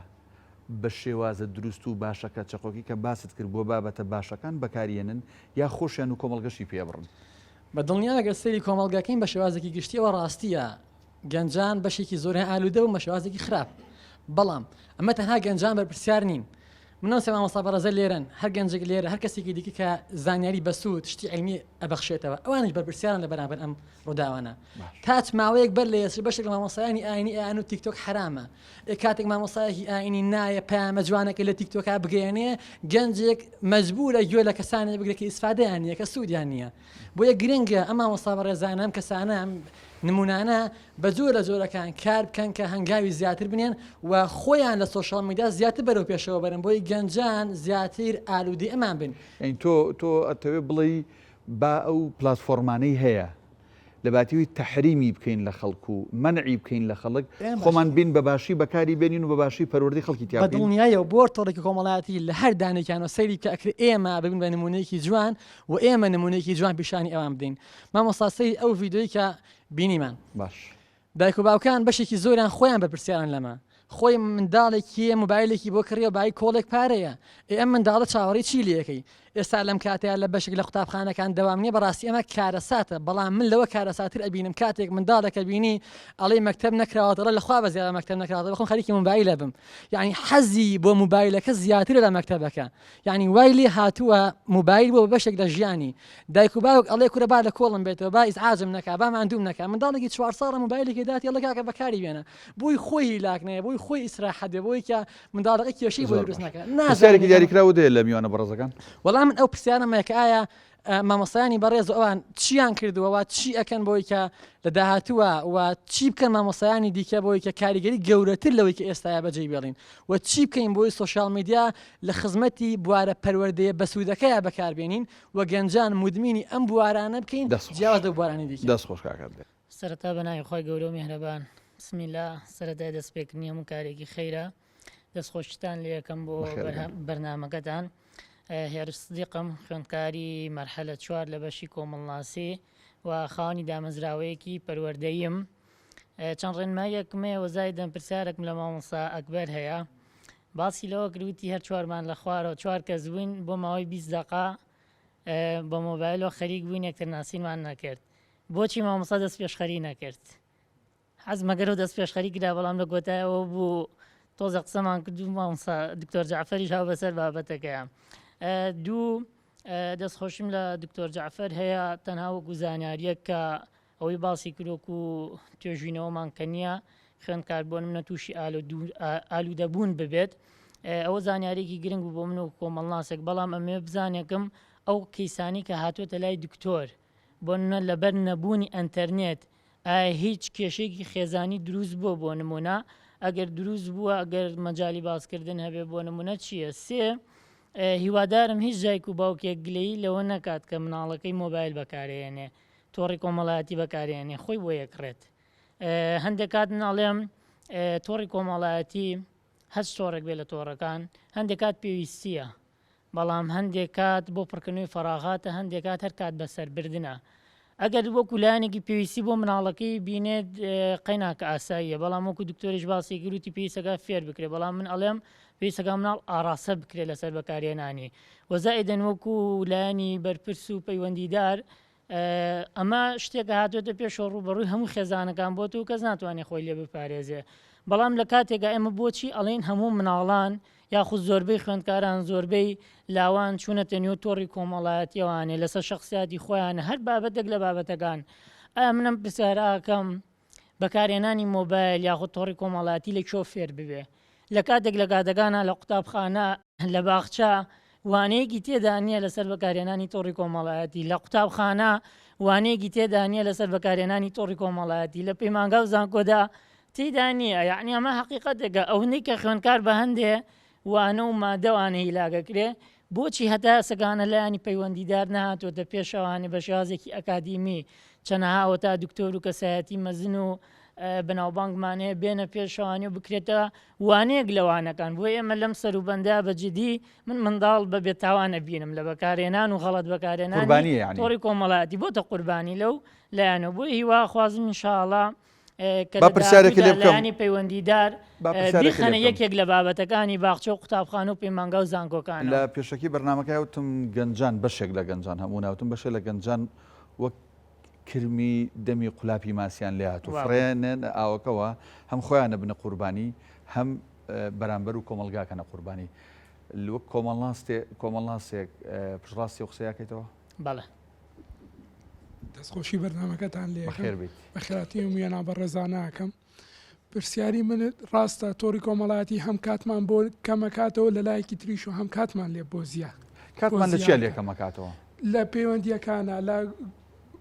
بە شێوازە دروست و باشەکە چەقۆکی کە باست کرد بۆ بابەتە باشەکان بەکاریێنن یا خۆشیان و کۆمەڵگەشی پێبڕن؟ بە دڵنیا گەر سەیری کۆمەڵگەکەین بە شێوازێکی گشتی ئەوە ڕاستیە گەنجان بەشێکی زۆریان ئالوودە بوون بە شێوازێکی خراپ بەڵام ئەمە تەنها گەنجان بەرپرسیار نین من ئەو سێ مامۆستا بەڕێزە لێرەن هەر گەنجێک لێرە هەر کەسێکی دیکە کە زانیاری بەسوود شتی علمی ئەبەخشێتەوە ئەوانیش بەرپرسیارن لە بەرامبەر ئەم ڕووداوانە تاچ ماوەیەک بەر لە ئێستا بەشێک لە مامۆستایانی ئاینی ئەیان و تیکتۆک حرامە ئێ کاتێک مامۆستایەکی ئاینی نایە پەیامە جوانەکە لە تیکتۆکا بگەیەنێ گەنجێک مەجبورە گوێ لە کەسانێک بگرێت کە ئیسفادەیان نییە کە سوودیان نییە بۆیە گرنگە ئەم مامۆستا بەڕێزانە ئەم کەسانە ئەم نمونانە بە جۆر لە جۆرەکان کار بکەن کە هەنگاوی زیاتر بنێن و خۆیان لە سۆشیال میدیا زیاتر بەرەو پێشەوە بەرن بۆی گەنجان زیاتر ئالوودەی ئەمان بن. یانی تۆ تۆ ئەتەوێ بڵێی با ئەو پلاتفۆڕمانەی هەیە. لە باتیوی تەحریمی بکەین لە خەڵک و مەنعی بکەین لە خەڵک خۆمان بین بە باشی بەکاری بێنین و بە باشی پەروەردەی خەڵکی تیا بکەین. بە دڵنیایەوە بۆ تۆڕێکی کۆمەڵایەتی لە هەر دانێکیانەوە سەیری بکە ئەکرێ ئێمە ببین بە نموونەیەکی جوان و ئێمە نموونەیەکی جوان پیشانی ئەوان بدەین. مامۆستا سەیری ئەو ڤیدیۆی کە بینیمان. باش. دایک و باوکان بەشێکی زۆریان خۆیان بەرپرسیارن لەمە. خۆی منداڵێکی هەیە مۆبایلێکی بۆ کڕیوە بایی کۆڵێک پارەیە ئێ ئەم منداڵە چاوەڕێی چی لێکەی ئێستا لەم کاتەیا لە بەشێک لە قوتابخانەکان دەوام نییە بەڕاستی ئەمە کارەساتە بەڵام من لەوە کارەساتر ئەبینم کاتێک منداڵێکە بینی ئەڵێی مەکتەب نەکراوە دەڵێ لەخوا بەزیادە مەکتەب نەکراوە بەخۆم خەریکی مۆبایلە بم یعنی حەزی بۆ مۆبایلەکە زیاترە لە مەکتەبەکە یانی وای لێ هاتووە موبایل بووە بە بەشێک لە ژیانی. دایک و باوک ئەڵێ کورە با لە کۆڵم بێتەوە، با ئیزعاجم نەکا، با ماندووم نەکا. منداڵێکی چوار ساڵە موبایلێکی داتی ئەڵێ کاکە بەکاری بێنە. بۆی خۆی هیلاک نەیە، بۆی خۆی ئیسراحەت بێ، بۆی کە منداڵەکە کێشەی بۆ زۆر دروست باش. نەکا. پرسیارێکی نازانم دیاریکراوت هەیە لە میوانە بەڕێزەکان؟ وەڵا من ئەو پرسیارەم هەیە کە ئایا مامۆستایانی بەڕێز و ئەوان چیان کردووە و چی ئەکەن بۆی کە لە داهاتووە و چی بکەن مامۆستایانی دیکە بۆی کە کاریگەری گەورەتر لەوەی کە ئێستایا بەجێی بێڵین و چی بکەین بۆی سۆشیال میدیا لە خزمەتی بوارە پەروەردەیە بەسوودەکەیا بەکاربێنین و گەنجان مودمینی ئەم بوارانە بکەین دەست خۆش. جیاواز لەو بوارانەی دیکە. دەست خۆش کاک عەبدێ. سەرەتا بە ناوی خوای گەورە و میهرەبان بسم اللە سەرەتای دەست پێکردنی هەموو کارێکی خەیرە دەست خۆشتان لێ ئەکەم بۆ بەرنامەکەتان هێرش سدیقم خوێندکاری مەرحەلە چوار لە بەشی کۆمەڵناسی و خاوەنی دامەزراوەیەکی پەروەردەییم چەند ڕێنماییەکم هەیە وەزای دەم پرسیارێکم لە مامۆستا ئەکبەر هەیە باسی لەوە کرد وتی هەر چوارمان لە خوارەوە چوار کەس بووین بۆ ماوەی 20 دقە بە مۆبایلەوە خەریک بووین یەکتر ناسینمان نەکرد بۆچی مامۆستا دەست پێشخەری نەکرد حەز مەگەر و دەست پێشخەری کرا بەڵام لە کۆتایەوە بوو تۆزە قسەمان کرد و مامۆستا دکتۆر جعفەریش هاو بەسەر بابەتەکەیە دوو دەستخۆشیم لە دکتۆر جعفەر هەیە تەنها وەکو زانیاریەک کە ئەوەی باسی کرد وەکو توێژینەوەمان کە نییە خوێندکار بۆ نمونە تووشی ئالوودەبوون ببێت ئەوە زانیارێکی گرنگ بوو بۆ من و کۆمەڵناسێک بەڵام ئەمێ بزانێکم ئەو کەیسانی کە هاتووەتە لای دکتۆر بۆ نمونە لەبەر نەبوونی ئەتەرنێت ئایا هیچ کێشەیەکی خێزانی دروست بووە بۆ نمونە ئەگەر دروست بووە ئەگەر مەجای باسکردن هەبێ بۆ نمونە چییە سێ هیوادارم هیچ دایک و باوکێک گلەیی لەوە نەکات کە مناڵەکەی مۆبایل بەکارێنێ تۆڕی کۆمەڵایەتی بەکارێنێ خۆی بۆ یەکڕێت هەندێک کات من ئەڵێم تۆڕی کۆمەڵایەتی هەچ تۆڕێک بێ لە تۆڕەکان هەندێک کات پێویستیە بەڵام هەندێک کات بۆ پڕکردنەوەی فەراغاتە هەندێک کات هەر کات بەسەربردنە ئەگەر وەکو لایەنێکی پێویستی بۆ مناڵەکەی بینێت قەیناکە ئاساییە بەڵام وەکو دکتۆریش باسی گروتی پێویستەکە فێر بکرێ بەڵام من ئەڵێم پێویستەکە مناڵ ئاڕاستە بکرێت لەسەر بەکارهێنانی وەزائیدەن وەکو لایەنی بەرپرس و پەیوەندیدار ئەمە شتێکە هاتوێتە پێشەوە ڕووبەڕووی هەموو خێزانەکان بۆت و کەس ناتوانێت خۆی لێ بپارێزێ بەڵام لە کاتێکا ئێمە بۆچی ئەڵێن هەموو مناڵان یاخود زۆربەی خوێندکاران زۆربەی لاوان چوونەتە نێو تۆڕی کۆمەڵایەتیەوانێ لەسەر شخصیاتی خۆیان هەر بابەتێک لە بابەتەکان ئایا منم پرسیارەکەم بەکارهێنانی مۆبایل یاخود تۆڕی کۆمەڵایەتی لە کوێ فێر ببێ؟ لە کاتێک لە کاتەکانا لە قوتابخانە، لە باخچە وانەیەکی تێدا نییە لەسەر بەکارهێنانی تۆڕی کۆمەڵایەتی، لە قوتابخانە وانەیەکی تێدا نییە لەسەر بەکارهێنانی تۆڕی کۆمەڵایەتی، لە پەیمانگا و زانکۆدا تێدا نییە، یەعنی ئەمە هەقیقەتێکە ئەونەی کە خوێندکار بە هەندێ وانە و مادە وانە هیلاک ئەکرێ، بۆچی هەتا ئێستا لایەنی پەیوەندیدار نەهاتووەتە پێشەوانێ بە شێوازێکی ئەکادیمی چەنەها ئەوەتا دکتۆر و کەسایەتی مەزن و بەناوبانگمان هەیە بێنە پێشەوانی و بکرێتە وانەیەک لە وانەکان بۆ ئێمە لەم سەروبەندە بە جدی من منداڵ بە بێتاوانە بینم لە بەکارهێنان و غەڵەت بەکارهێنانی قوربانیە یانی. تۆڕی کۆمەڵایەتی بۆتە قوربانی لەو لایەنەوە بۆیە هیواخوازم ان شاء اللە کە با لە پرسیارێکی داهاتوودا لێ بکەم. لایەنی پەیوەندیدار با پرسیارێکی لێ بیخەنە بکەم. یەکێک لە بابەتەکانی باخچە و قوتابخانە و پەیمانگا و زانکۆکانەوە. لە پێشەکی بەرنامەکەیا وتم گەنجان بەشێک لە گەنجان هەموو ناوتم بەشێ لە گەنجان وەک کرمی دەمی قولاپی ماسیان لێ هاتوو وا بوو. فڕێنێنە ئاوەکەوە هەم خۆیان ئەبنە قوربانی هەم بەرامبەر و کۆمەڵگا کەنە قوربانی وەک کۆمەڵناستێ کۆمەڵناسێک پشتڕاستی ئەو قسەیە کەیتەوە؟ بەڵێ. دەستخۆشی بەرنامەکەتان لێ بەخێر بیت. بەخێراتنی ئەم وێنا بەڕێزانە ئەکەم. پرسیاری منت ڕاستە تۆڕی کۆمەڵایەتی هەم کاتمان بۆ کەمەکاتەوە لە لایەکی تریش و هەم کاتمان لێ بۆ زیاد کاتمان لە چیا لێ کەمەکاتەوە؟ لە پەیوەندیەکانە لە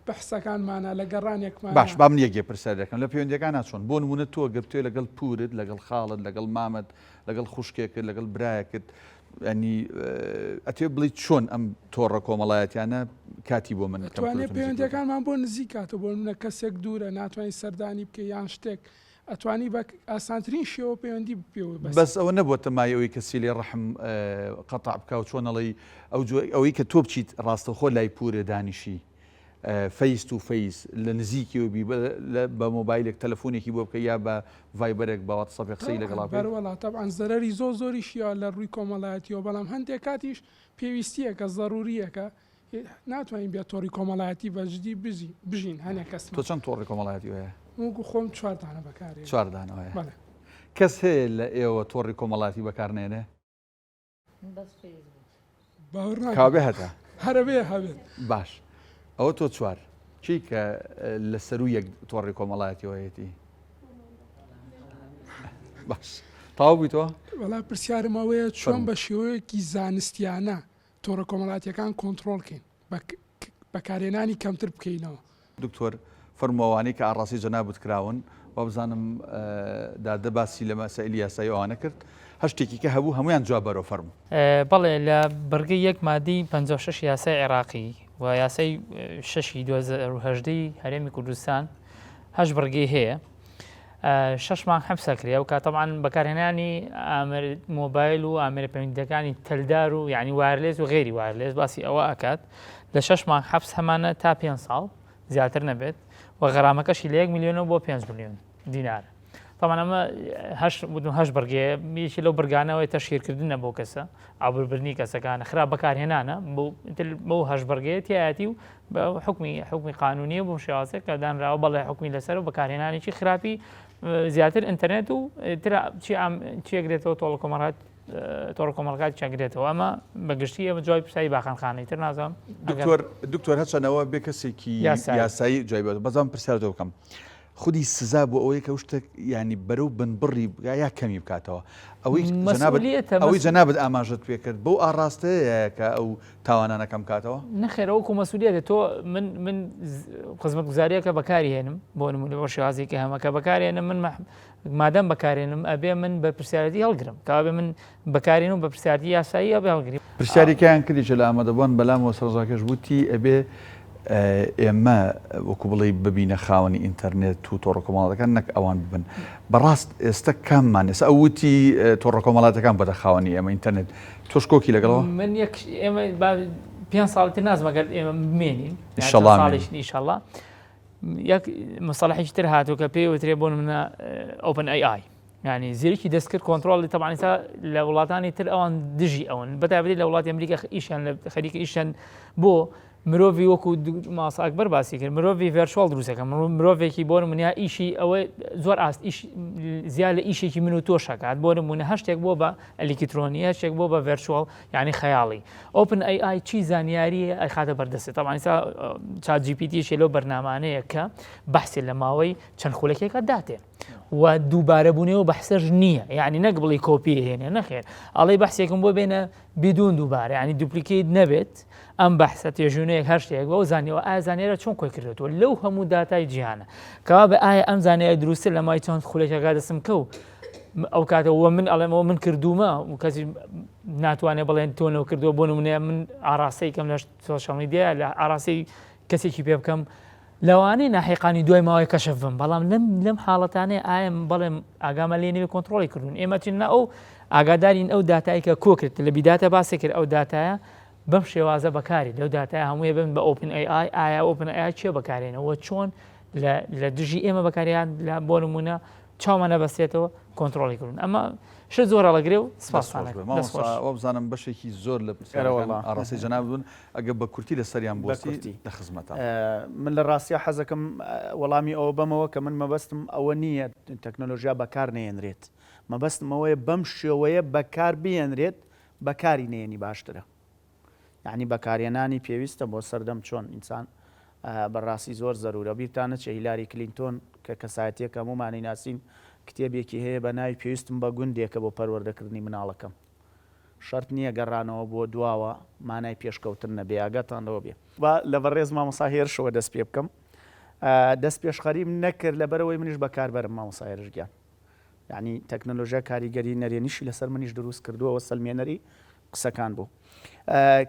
بەحسەکانمانە لە گەڕانێکمان باش با من یەکێ پرسیار دەکەم لە پەیوەندیەکانە چۆن بۆ نمونە تۆ گەر بتەوێ لەگەڵ پورت لەگەڵ خاڵت لەگەڵ مامت لەگەڵ خوشکێکت لەگەڵ برایەکت. ینی ئەتێ بڵی چۆن ئەم تۆڕە کۆمەڵایەتیانە کاتی بۆ من توانێت پەیوەندیەکانمان بۆ نزیک کاتەوە بۆ منە کەسێک دوورە ناتوانانی سەردانی بکە یان شتێک ئەتوانی بە ئاسانترین شێوە پەیوەندی پێوە بەس بەس ئەوە نەبووەتە مایە ئەوەی کە سیلەی ڕەحم قەتع بکا و چۆن ئەڵێی ئەو جۆ ئەوەی کە تۆ بچیت ڕاستەوخۆ لای پورێ دانیشی face to face لە نزیکیەوە بی بە مۆبایلێک تەلەفۆنێکی بۆ بکە یا بە ڤایبەرێک بە واتساپێک قسەی لەگەڵا بکەی. بەروەڵا تەبعەن زەرەری زۆر زۆریشیە لە ڕووی کۆمەڵایەتیەوە بەڵام هەندێک کاتیش پێویستیەکە زەروریەکە ناتوانین بێ تۆڕی کۆمەڵایەتی بە جدی بژی بژین هەنێک کەس تۆ چەند تۆڕی کۆمەڵایەتی هەیە؟ وەکو خۆم چوار دانە بەکارێ چوار دانە هەیە بەڵێ کەس هەیە لە ئێوە تۆڕی کۆمەڵاتی بەکار نێنێ؟ بەس فەیسبوک باوەڕ ناکەم کابێ هەتا هەرەبێ هەبێت باش ئەوە تۆ چوار چی کە لە سەرو یەک تۆڕی کۆمەڵایەتیەوە هەیەتی باش تەواو بوویتەوە؟ وەڵا پرسیارم ئەوەیە چۆن بە شێوەیەکی زانستیانە تۆڕە کۆمەڵاتیەکان کۆنتڕۆڵ کەین بەکارهێنانی کەمتر بکەینەوە. دکتۆر فەرموو ئەوانەی کە ئاڕاستەی جەنابت کراون وابزانم دادە باسی لە مەسائیلی یاسایی ئەوانە کرد هەر شتێکی کە هەبوو هەموویان جواب بەرەوە فەرموو. بەڵێ لە بڕگەی یەک مادەی 56 یاسای عێراقی و یاسای شەشی 2018 ی هەرێمی کوردستان هەشت بڕگەی هەیە شەش مانگ حەبس ئەکرێ ئەو کات تەبعەن بەکارهێنانی ئامێر مۆبایل و ئامێرە پەیوەندییەکانی تەلدار و یعنی wireless و غێری wireless باسی ئەوە ئەکات لە شەش مانگ حەبس هەمانە تا پێ ساڵ زیاتر نەبێت و غەرامەکەشی لە یەک میلیۆنەوە بۆ 5 میلیۆن دینار طبعا ئەمە هەش هەش بڕگەیە یەکی لەو بڕگانەوەی تەشهیرکردنە بۆ کەسە ئابروبردنی کەسەکانە خراپ بەکارهێنانە بۆ هەش بڕگەیە تایەتی و حکمی حکمی قانونیە بۆ شێوازێک کە دانراوە بەڵێ حکمی لەسەر و بەکارهێنانێکی خراپی زیاتر ئینتەرنێت و ترا چی چیەگرێتەوە تۆڵ کۆمەڵات تۆڕ کۆمەڵگات چەگرێتەوە ئەمە بەگشتی ئەمە جوای پرسیاری باخانخانەی تر نازانم دکتۆر دکتۆر هەچەنەوە بێ کەسێکی یاسایی جوای بێت بەزان پرسیار تۆ بکەم خودی سزا بۆ ئەوەیە کە شتێک ینی بەرەو بنبڕی بگا یا کەمی بکاتەوە ئەوەی ئەوەی جەنابت ئاماژەت پێ کرد بەو ئاڕاستەیە کە ئەو تاوانانە کەم کاتەوە؟ نەخێر ئەوە مەسولیەتە تۆ من من خزمەتگوزاریەکە بەکاری هێنم بۆ نمونە بۆ شێوازێکی هەمەکە بەکارێنم من مادەم بەکارێنم ئەبێ من بەرپرسیارەتی هەڵگرم کەوابێ من بەکارێن و بەرپرسیارەتی یاسایی ئەبێ هەڵگریم. پرسیارێکیان کردیشە لە ئامادەبووان بەلامەوە سەرنجڕاکێش وتی ئەبێ ئێمە وەکو بڵێی ببینە خاوەنی ئینتەرنێت و تۆڕە کۆمەڵاتەکان نەک ئەوان ببن بەڕاست ئێستا کاممان ئێستا ئەو وتی تۆڕە کۆمەڵاتەکان بەدە خاوەنی ئێمە ئینتەرنێت تۆش کۆکی لەگەڵەوە؟ من یەک ئێمە با پێ ساڵی تر نازم ئەگەر ئێمە بمێنین ئینشەڵا ساڵیش ئینشەڵا یەک مصطلحێکی تر هاتوو کە پێی وترێ بۆ نمونە OpenAI یعنی زیرەکی دەستکرد کۆنترۆڵی تەبعەن ئێستا لە وڵاتانی تر ئەوان دژی ئەوەن بەتایبەتی لە وڵاتی ئەمریکا ئیشیان لە خەریکە ئیشیان بۆ مرۆڤی وەکو ماسا ئەکبەر باسی کرد مرۆڤی virtual دروستەکە مرۆڤێکی بۆ نمونە ئیشی ئەوە زۆر ئاست ئیش زیاد لە ئیشێکی من و تۆ شکات بۆ نمونە هەر شتێک بۆ بە ئەلیکترۆنی هەر شتێک بۆ بە virtual یعنی خەیاڵی OpenAI چی زانیاری ئەیخاتە بەردەستێت تەبعەن ئێستا ChatGPT لەو بەرنامانەیە کە بەحسی لە ماوەی چەند خولەکێکە داتێ و دووبارە بوونەوە بەحسەش نییە یعنی نەک بڵی کۆپی هێنێ نەخێر ئەڵێ بەحسێکم بۆ بێنە بدون دووبارە یعنی duplicate نەبێت ئەم بەحسە تێژوونەیەک هەر شتێک بەو زانیەوە ئایا زانیارە چۆن کۆی کردێتەوە لەو هەموو داتای جیهانە کەوا بە ئایا ئەم زانیاری دروستە لە مای چەند خولێکەکە دەستم کەو ئەو کاتەوە من ئەڵێمەوە من کردومە و کەسی ناتوانێت بڵێن تۆ نەو کردووە بۆ نمونەیە من ئاراستەی کەم لە social media لە ئاراستەی کەسێکی پێ بکەم لەوانەیە ناحیقانی دوای ماوەی کەشف بم بەڵام لەم لەم حاڵەتانەیە ئایا بەڵێم ئاگامە لێ نەبێ کۆنتڕۆڵی کردوون ئێمە چین نا ئەو ئاگادارین ئەو داتای کە کۆ کرد لە بیداتە باسی کرد ئەو داتایە بەم شێوازە بەکاری لەو داتای هەمووی بن بە OpenAI ئایا OpenAI چیە بەکارێنەوە چۆن لە دژی ئێمە بەکاریان لە بۆ نمونە چاومان نەبەستێتەوە کۆنتڕۆڵی کردن ئەمە شت زۆر هەڵەگرێ و سپاسانە وابزانم بەشێکی زۆر لە پرسیارەکان ئاڕاستەی جەناب بوون ئەگەر بە کورتی لەسەریان بوەستی لە خزمەتان. من لە ڕاستیا حەزەکەم وەڵامی ئەوە بەمەوە کە من مەبەستم ئەوە نییە تەکنەلۆژیا بەکار نەیەنرێت مەبەستم ئەوەیە بەم شێوەیە بەکار بهێنرێت بەکاری نەیەنی باشترە. یەعنی بەکارهێنانی پێویستە بۆ سەردەم چۆن ئینسان بەڕاستی زۆر زەرورە بیرتان نەچێ هیلاری کلینتۆن کە کەسایەتیەکە هەموومانی ناسین کتێبێکی هەیە بە ناوی پێویستم بە گوندێکە بۆ پەروەردەکردنی مناڵەکەم شەرت نییە گەڕانەوە بۆ دواوە مانای پێشکەوتن نەبێ ئاگاتان لەوە بێ. با لە بەڕێز مامۆستا هێرشەوە دەست پێ بکەم دەست پێشخەریم نەکرد لەبەرئەوەی منیش بەکاربەرم مامۆستا هێرش گیان یانی تەکنەلۆژیا کاریگەری نەرێنیشی لەسەر منیش دروست کردووە و سەلمێنەری. قسەکان بوو.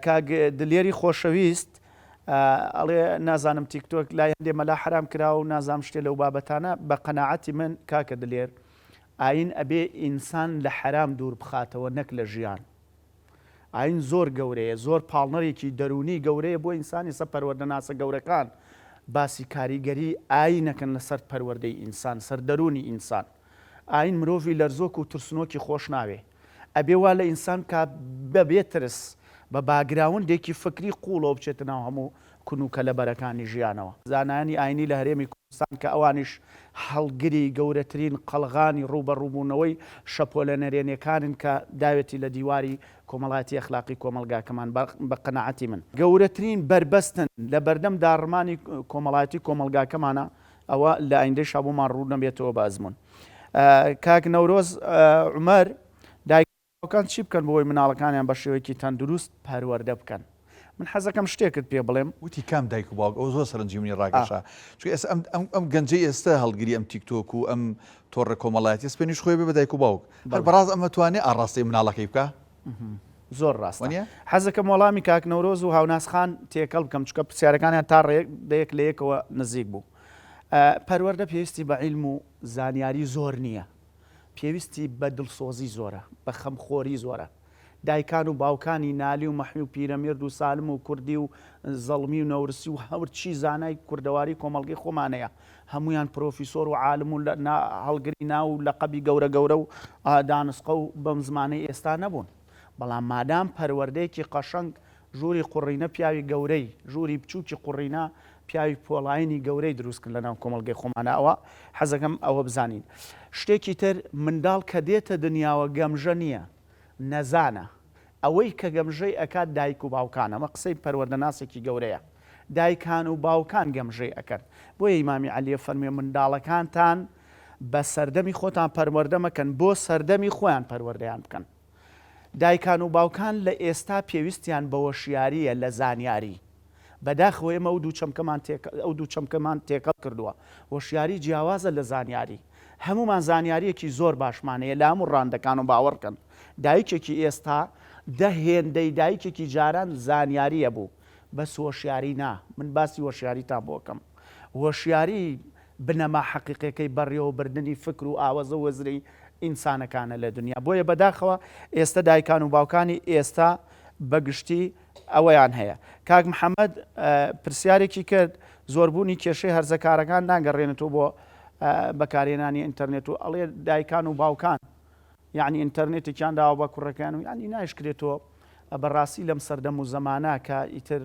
کاک دلێری خۆشەویست ئەڵێ نازانم تیکتۆک لای هەندێ مەلا حەرام کرا و نازانم شتێ لەو بابەتانە بە قەناعەتی من کاکە دلێر ئاین ئەبێ ئینسان لە حەرام دوور بخاتەوە نەک لە ژیان ئاین زۆر گەورەیە زۆر پاڵنەرێکی دەروونی گەورەیە بۆ ئینسان ئێستا پەروەردەناسە گەورەکان باسی کاریگەری ئاینەکەن لەسەر پەروەردەی ئینسان سەر دەروونی ئینسان ئاین مرۆڤی لەرزۆک و ترسنۆکی خۆش ناوێ ئەبێ وا لە ئینسان بکا بە بێ ترس، بە باگراوندێکی فکری قووڵەوە بچێتە ناو هەموو کون و کەلەبەرەکانی ژیانەوە. زانایانی ئاینی لە هەرێمی کوردستان کە ئەوانیش هەڵگری گەورەترین قەڵغانی ڕووبەڕووبوونەوەی شەپۆلە نەرێنیەکانن کە داوێتی لە دیواری کۆمەڵایەتی ئەخلاقی کۆمەڵگاکەمان بە قەناعەتی من گەورەترین بەربەستن لە بەردەم داڕمانی کۆمەڵایەتی کۆمەڵگاکەمانە ئەوە لە ئایندەیشا بۆمان ڕوون نەبێتەوە بە ئەزموون. کاک نەورۆز عومەر، دایک و باوکان چی بکەن بۆ ئەوەی مناڵەکانیان بە شێوەیەکی تەندروست پەروەردە بکەن؟ من حەزەکەم شتێکت پێ بڵێم. وتی کام دایک و باوک؟ ئەوە زۆر سەرنجی منی ڕاکێشا. چونکە ئێستا ئەم ئەم ئەم گەنجەی ئێستا هەڵگری ئەم تیکتۆک و ئەم تۆڕە کۆمەڵایەتیە سپێنیش خۆی بێ بە دایک و باوک. هەر بەڕاست ئەمە توانێ ئاڕاستەی مناڵەکەی بکا؟ زۆر ڕاستە. حەزەکەم وەڵامی کاک نەورۆز و هاوناس خان تێکەڵ بکەم چونکە پرسیارەکانیان تا ڕێدەیەک لە یەکەوە نزیک بوو. پەروەردە پێویستی بە عیلم و زانیاری زۆر نییە، پێویستی بە دڵسۆزی زۆرە، بە خەمخۆری زۆرە. دایکان و باوکانی نالی و مەحوی و پیرەمێرد و سالم و کوردی و زەڵمی و نەورسی و هەرچی زانای کوردەواری کۆمەڵگەی خۆمانەیە هەموویان پرۆفیسۆر و عالم و هەڵگری ناو و لەقەبی گەورە گەورە و دانسقە و بەم زمانەی ئێستا نەبوون. بەڵام مادام پەروەردەیەکی قەشەنگ ژووری قوڕینە پیاوی گەورەی، ژووری بچووکی قوڕینە پیاوی پۆڵاینی گەورەی دروست کرد لەناو کۆمەڵگەی خۆمانا ئەوە حەزەکەم ئەوە بزانین. شتێکی تر منداڵ کە دێتە دنیاوە گەمژە نییە، نەزانە. ئەوەی کە گەمژەی ئەکات دایک و باوکانە، ئەمە قسەی پەروەردەناسێکی گەورەیە. دایکان و باوکان گەمژەی ئەکەن. بۆیە ئیمامی عەلی ئەفەرموێ منداڵەکانتان بە سەردەمی خۆتان پەروەردە مەکەن، بۆ سەردەمی خۆیان پەروەردەیان بکەن. دایکان و باوکان لە ئێستا پێویستیان بە وەشیارییە لە زانیاری. بەداخەوە ئێمە ئەو دوو چەمکەمان ئەو دوو چەمکەمان تێکەڵ کردووە. هۆشیاری جیاوازە لە زانیاری. هەموومان زانیارییەکی زۆر باشمان هەیە لە هەموو ڕاندەکان و باوەڕکەن دایکێکی ئێستا دە هێندەی دایکێکی جاران زانیاری هەبوو. بەس هۆشیاری نا. من باسی هۆشیاریتان بۆ ئەکەم. هۆشیاری بنەما حەقیقیەکەی بەڕێوەبردنی فکر و ئاوەزە و هزری ئینسانەکانە لە دنیا. بۆیە بەداخەوە ئێستە دایکان و باوکانی ئێستا بە گشتی ئەوەیان هەیە. کاک محەمەد پرسیارێکی کرد، زۆربوونی کێشەی هەرزەکارەکان ناگەڕێنێتەوە بۆ بەکارهێنانی ئینتەرنێت و ئەڵێ دایکان و باوکان یەعنی ئینتەرنێتێکیان داوە بە کوڕەکەیان و یەعنی نایشکرێتەوە بەڕاستی لەم سەردەم و زەمانە کە ئیتر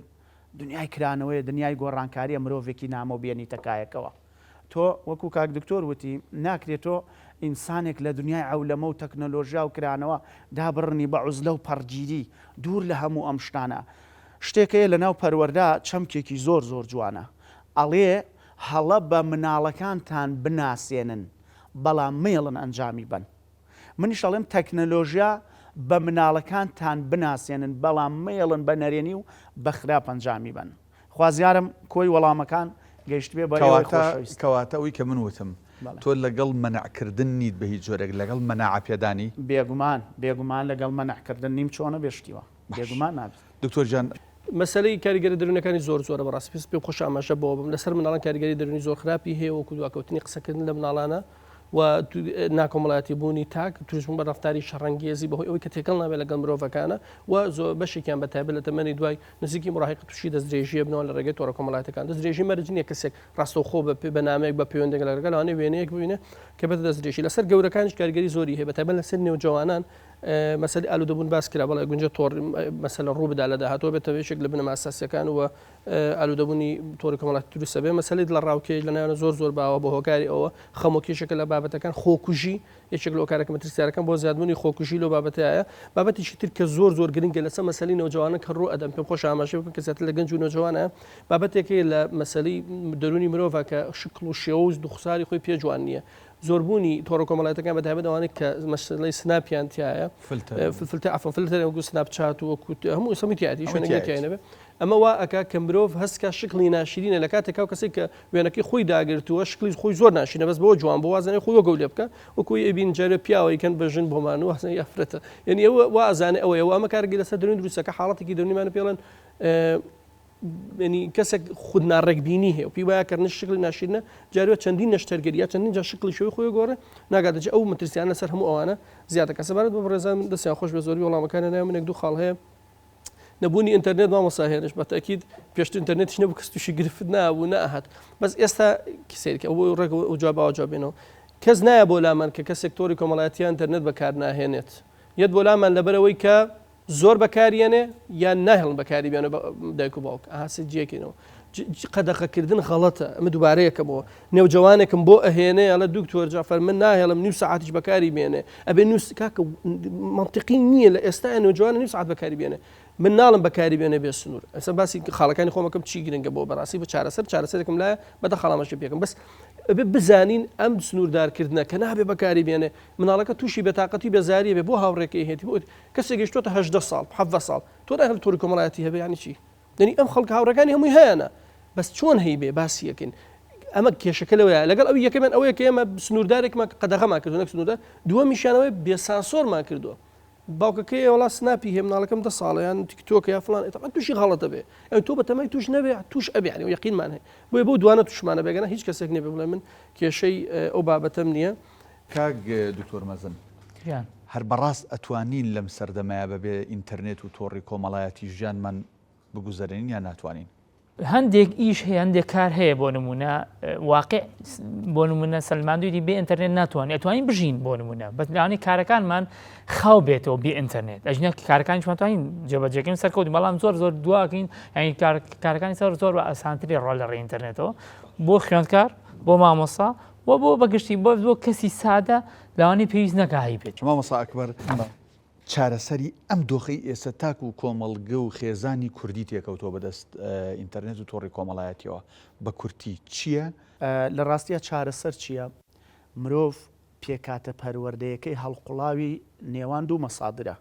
دنیای کرانەوەیە دنیای گۆڕانکاریە مرۆڤێکی نامۆ بێنیتە کایەکەوە تۆ وەکو کاک دکتۆر وتی ناکرێ تۆ ئینسانێک لە دنیای عەولەمە و تەکنەلۆژیا و کرانەوە دابڕنی بە عوزلە و پەڕگیری دوور لە هەموو ئەم شتانە شتێک هەیە لەناو پەروەردە چەمکێکی زۆر زۆر جوانە ئەڵێ هەڵە بە مناڵەکانتان بناسێنن بەڵام مەیەڵن ئەنجامی بەن. منیش ئەڵێم تەکنەلۆژیا بە مناڵەکانتان بناسێنن بەڵام مەیەڵن بە نەرێنی و بە خراپ ئەنجامی بەن. خوازیارم کۆی وەڵامەکان گەیشتبێ بە ئێوەی خۆشەویست. کەواتە ئەوەی کە من وتم تۆ لەگەڵ مەنع کردن نیت بە هیچ جۆرێک لەگەڵ مەناعە پێدانی؟ بێگومان بێگومان لەگەڵ مەنع کردن نیم چۆنە بێ شتی وا بێگومان نابێت. دکتۆر گیان. مەسەلەی کاریگەرە دەروونیەکانی زۆر زۆرە بەڕاستی پێم پێم خۆشە ئاماژە بەوە بم لەسەر منداڵان کاریگەری دەروونی زۆر خراپی هەیە وەکو دواکەوتنی قسەکردن لە منداڵانە و ناکۆمەڵایەتی بوونی تاک توشبوون بە ڕەفتاری شەڕەنگێزی بەهۆی ئەوەی کە تێکەڵ نابێت لەگەڵ مرۆڤەکانە و زۆر بەشێکیان بە تایبەت لە تەمەنی دوای نزیکی مراهقە تووشی دەستدرێژیە بنەوە لە ڕێگەی تۆڕە کۆمەڵایەتەکان دەستدرێژی مەرج نییە کەسێک ڕاستەوخۆ بە پێ بە نامەیەک بە پەیوەندێک لە ڕێگە لەوانەیە وێنەیەک ببینێ کە بێتە دەستدرێژی لەسەر گەورەکانیش کاریگەری زۆری هەیە بە تایبەت لەسەر نێوجەوانان مەسەلی ئالوودەبوون باس کرا بەڵێ گونجە تۆڕ مەسەلە ڕوو بدا لە داهاتووە بێتە یەکێک لە بنەما ئەساسیەکان و ئالوودەبوونی تۆڕی کۆمەڵایەتی دروست ئەبێ. مەسەلەی دڵەڕاوکێ لە ناویانە زۆر زۆر باوە بە هۆکاری ئەوە خەمۆکی یەکێکە لە بابەتەکان، خۆکوژی یەکێک لە هۆکارە مەترسیدارەکان بۆ زیادبوونی خۆکوژی لەو بابەتەیە. بابەتێکی تر کە زۆر زۆر گرنگە لەسەر مەسەلەی نەوجەوانان کە ڕوو ئەدەن پێم خۆشە ئاماژەی بکەم کە زیاتر لە گەنج و نەوجەوانە بابەتێک هەیە لە مەسەلەی دەروونی مرۆڤە کە شکڵ و شێوە و دوخساری خۆی پێ جوان نییە. زۆربوونی تۆڕە کۆمەڵایەتەکان بە تایبەت ئەوانەی کە مەسەلەی سناپیان تایە فلتەر عەفوەن فلتەر وەکو سناپ چات و وەکو هەموو سەمی تایەتی شوێنێک تای نەبێ. ئەمە وا ئەکا کە مرۆڤ هەست کا شکڵی ناشرینە لە کاتێکا ئەو کەسەی کە وێنەکەی خۆی داگرتووە شکڵی خۆی زۆر ناشرینە بەس بەوە جوان بۆ وازانێ خۆی وەک ئەو لێ بکا وەکو ئەوی ئەیبین جارێ پیاوە ئەیکەن بە ژن بۆمان وازانێ ئافرەتە یعنی ئەوە وا ئەزانێ ئەوەیە و ئەمە کارگەی لەسەر دەروون دروستەکە حاڵەتێکی دەروونیمان پێڵێن یعنی کەسێک خود ناڕێکبینی هەیە و پێی وایە کە نش شکلی ناشرینە جاروە چەندین نەشتەرگەری یا چەندین جار شکلی شێوەی خۆی گۆڕێ ناگاتە جێ ئەو مەترسیانە لەسەر هەموو ئەوانە زیادەکە سەبارەت بە بەڕێزان من دەستیان خۆش بێ زۆربەی وەڵامەکانیان نایە منێک دوو خاڵ هەیە نەبوونی ئینتەرنێت مامۆستا هێرش بە تەئکید پێشتر ئینتەرنێتیش نەبوو کەس تووشی گرفت نابوو نەئەهات بەس ئێستا سەیرکە ئەو ڕێک ئەو جواب ئاوا جواب بێنەوە کەس نایە بۆ لامان کە کەسێک تۆڕی کۆمەڵایەتی یان ئینتەرنێت بەکار ناهێنێت یەت بۆ لامان لەبەرەوەی کە زۆر بەکاریێنێ یان ناهێڵن بەکاری بێنە دایک و باوک ئەها سێ جێکەینەوە قەدەخەکردن غەڵەتە ئەمە دووبارەیەکەمەوە نێوجەوانێکم بۆ ئەهێنێ ئەڵێ دکتۆر جەعفەر من ناهێڵم نیو سەعاتیش بەکاری بێنێ ئەبێ نووس کاکە مەنتیقی نییە لە ئێستا نێوجەوانە نیو سەعات بەکاری بێنێ من ناڵم بەکاری بێنێ بێ سنوور ئەسە باسی خاڵەکانی خۆمەکەم چی گرنگە بۆ بەڕاستی بە چارەسەر چارەسەرێکم لایە بەدە خاڵامەشی پێکم بەس ئەبێ بزانین ئەم سنووردارکردنە کە نابێ بەکاری بێنێ مناڵەکە تووشی بێتاقەتی بێزاریە بێ بۆ هاوڕێکەی هێتی بۆ کەسێک گەشتۆتە 18 ساڵ 17 ساڵ تۆ ناهێڵی تۆڕی کۆمەڵایەتی هەبێ یانی چی یەنی ئەم خەڵکە هاوڕێکانی هەمووی هەیانە بەس چۆن هەیبێ باسی یەکەین ئەمە کێشەکە لەوەیە لەگەڵ ئەوی یەکەمیان ئەوەیە کە ئێمە سنووردارێکمان قەدەغەمان کردو نەک سنووردار دووەمیشیانەوەی بێسانسۆرمان کردووە باوکەکەی وڵا سناپی هەیە مناڵەکەم دە ساڵە یان تیکتۆکە یا فلان ئێتەمە تووشی غەڵەتە بێ ئەو تۆ بەتەمای توش نەبێ توش ئەبێ یعنی یەقینمان هەیە بۆیە بۆ دوانە توشمانە بێگەنە هیچ کەسێک نەبێ بڵێ من کێشەی ئەو بابەتەم نییە. کاک دکتۆر مەزن هەر بەڕاست ئەتوانین لەم سەردەمەیا بەبێ ئینتەرنێت و تۆڕی کۆمەڵایەتی ژیانمان بگوزەرێنین یان ناتوانین؟ هەندێک ئیش هەیە هەندێک کار هەیە بۆ نمونە واقع بۆ نمونە سەلماندویتی بێ ئینتەرنێت ناتوانین ئەتوانین بژین بۆ نمونە بەس لەوانەیە کارەکانمان خاو بێتەوە بێ ئینتەرنێت ئەژنە کارەکانیشمان توانین جێبەجێکەین سەرکەوت بەڵام زۆر زۆر دواکەین یعنی کارەکانی سەر زۆر بە ئاسانتری ڕۆ لە ڕێی ئینتەرنێتەوە بۆ خوێندکار بۆ مامۆسا و بۆ بەگشتی بۆ بۆ کەسی سادە لەوانەیە پێویست نەکا هەیبێت. مامۆستا ئەکبەر چارەسەری ئەم دۆخەی ئێستا تاک و کۆمەڵگە و خێزانی کوردی تێکەوتووە بەدەست ئینتەرنێت و تۆڕی کۆمەڵایەتیەوە بە کورتی چییە؟ لە ڕاستیا چارەسەر چییە؟ مرۆڤ پێکهاتە پەروەردەیەکەی هەڵقوڵاوی نێوان دوو مەسادرە،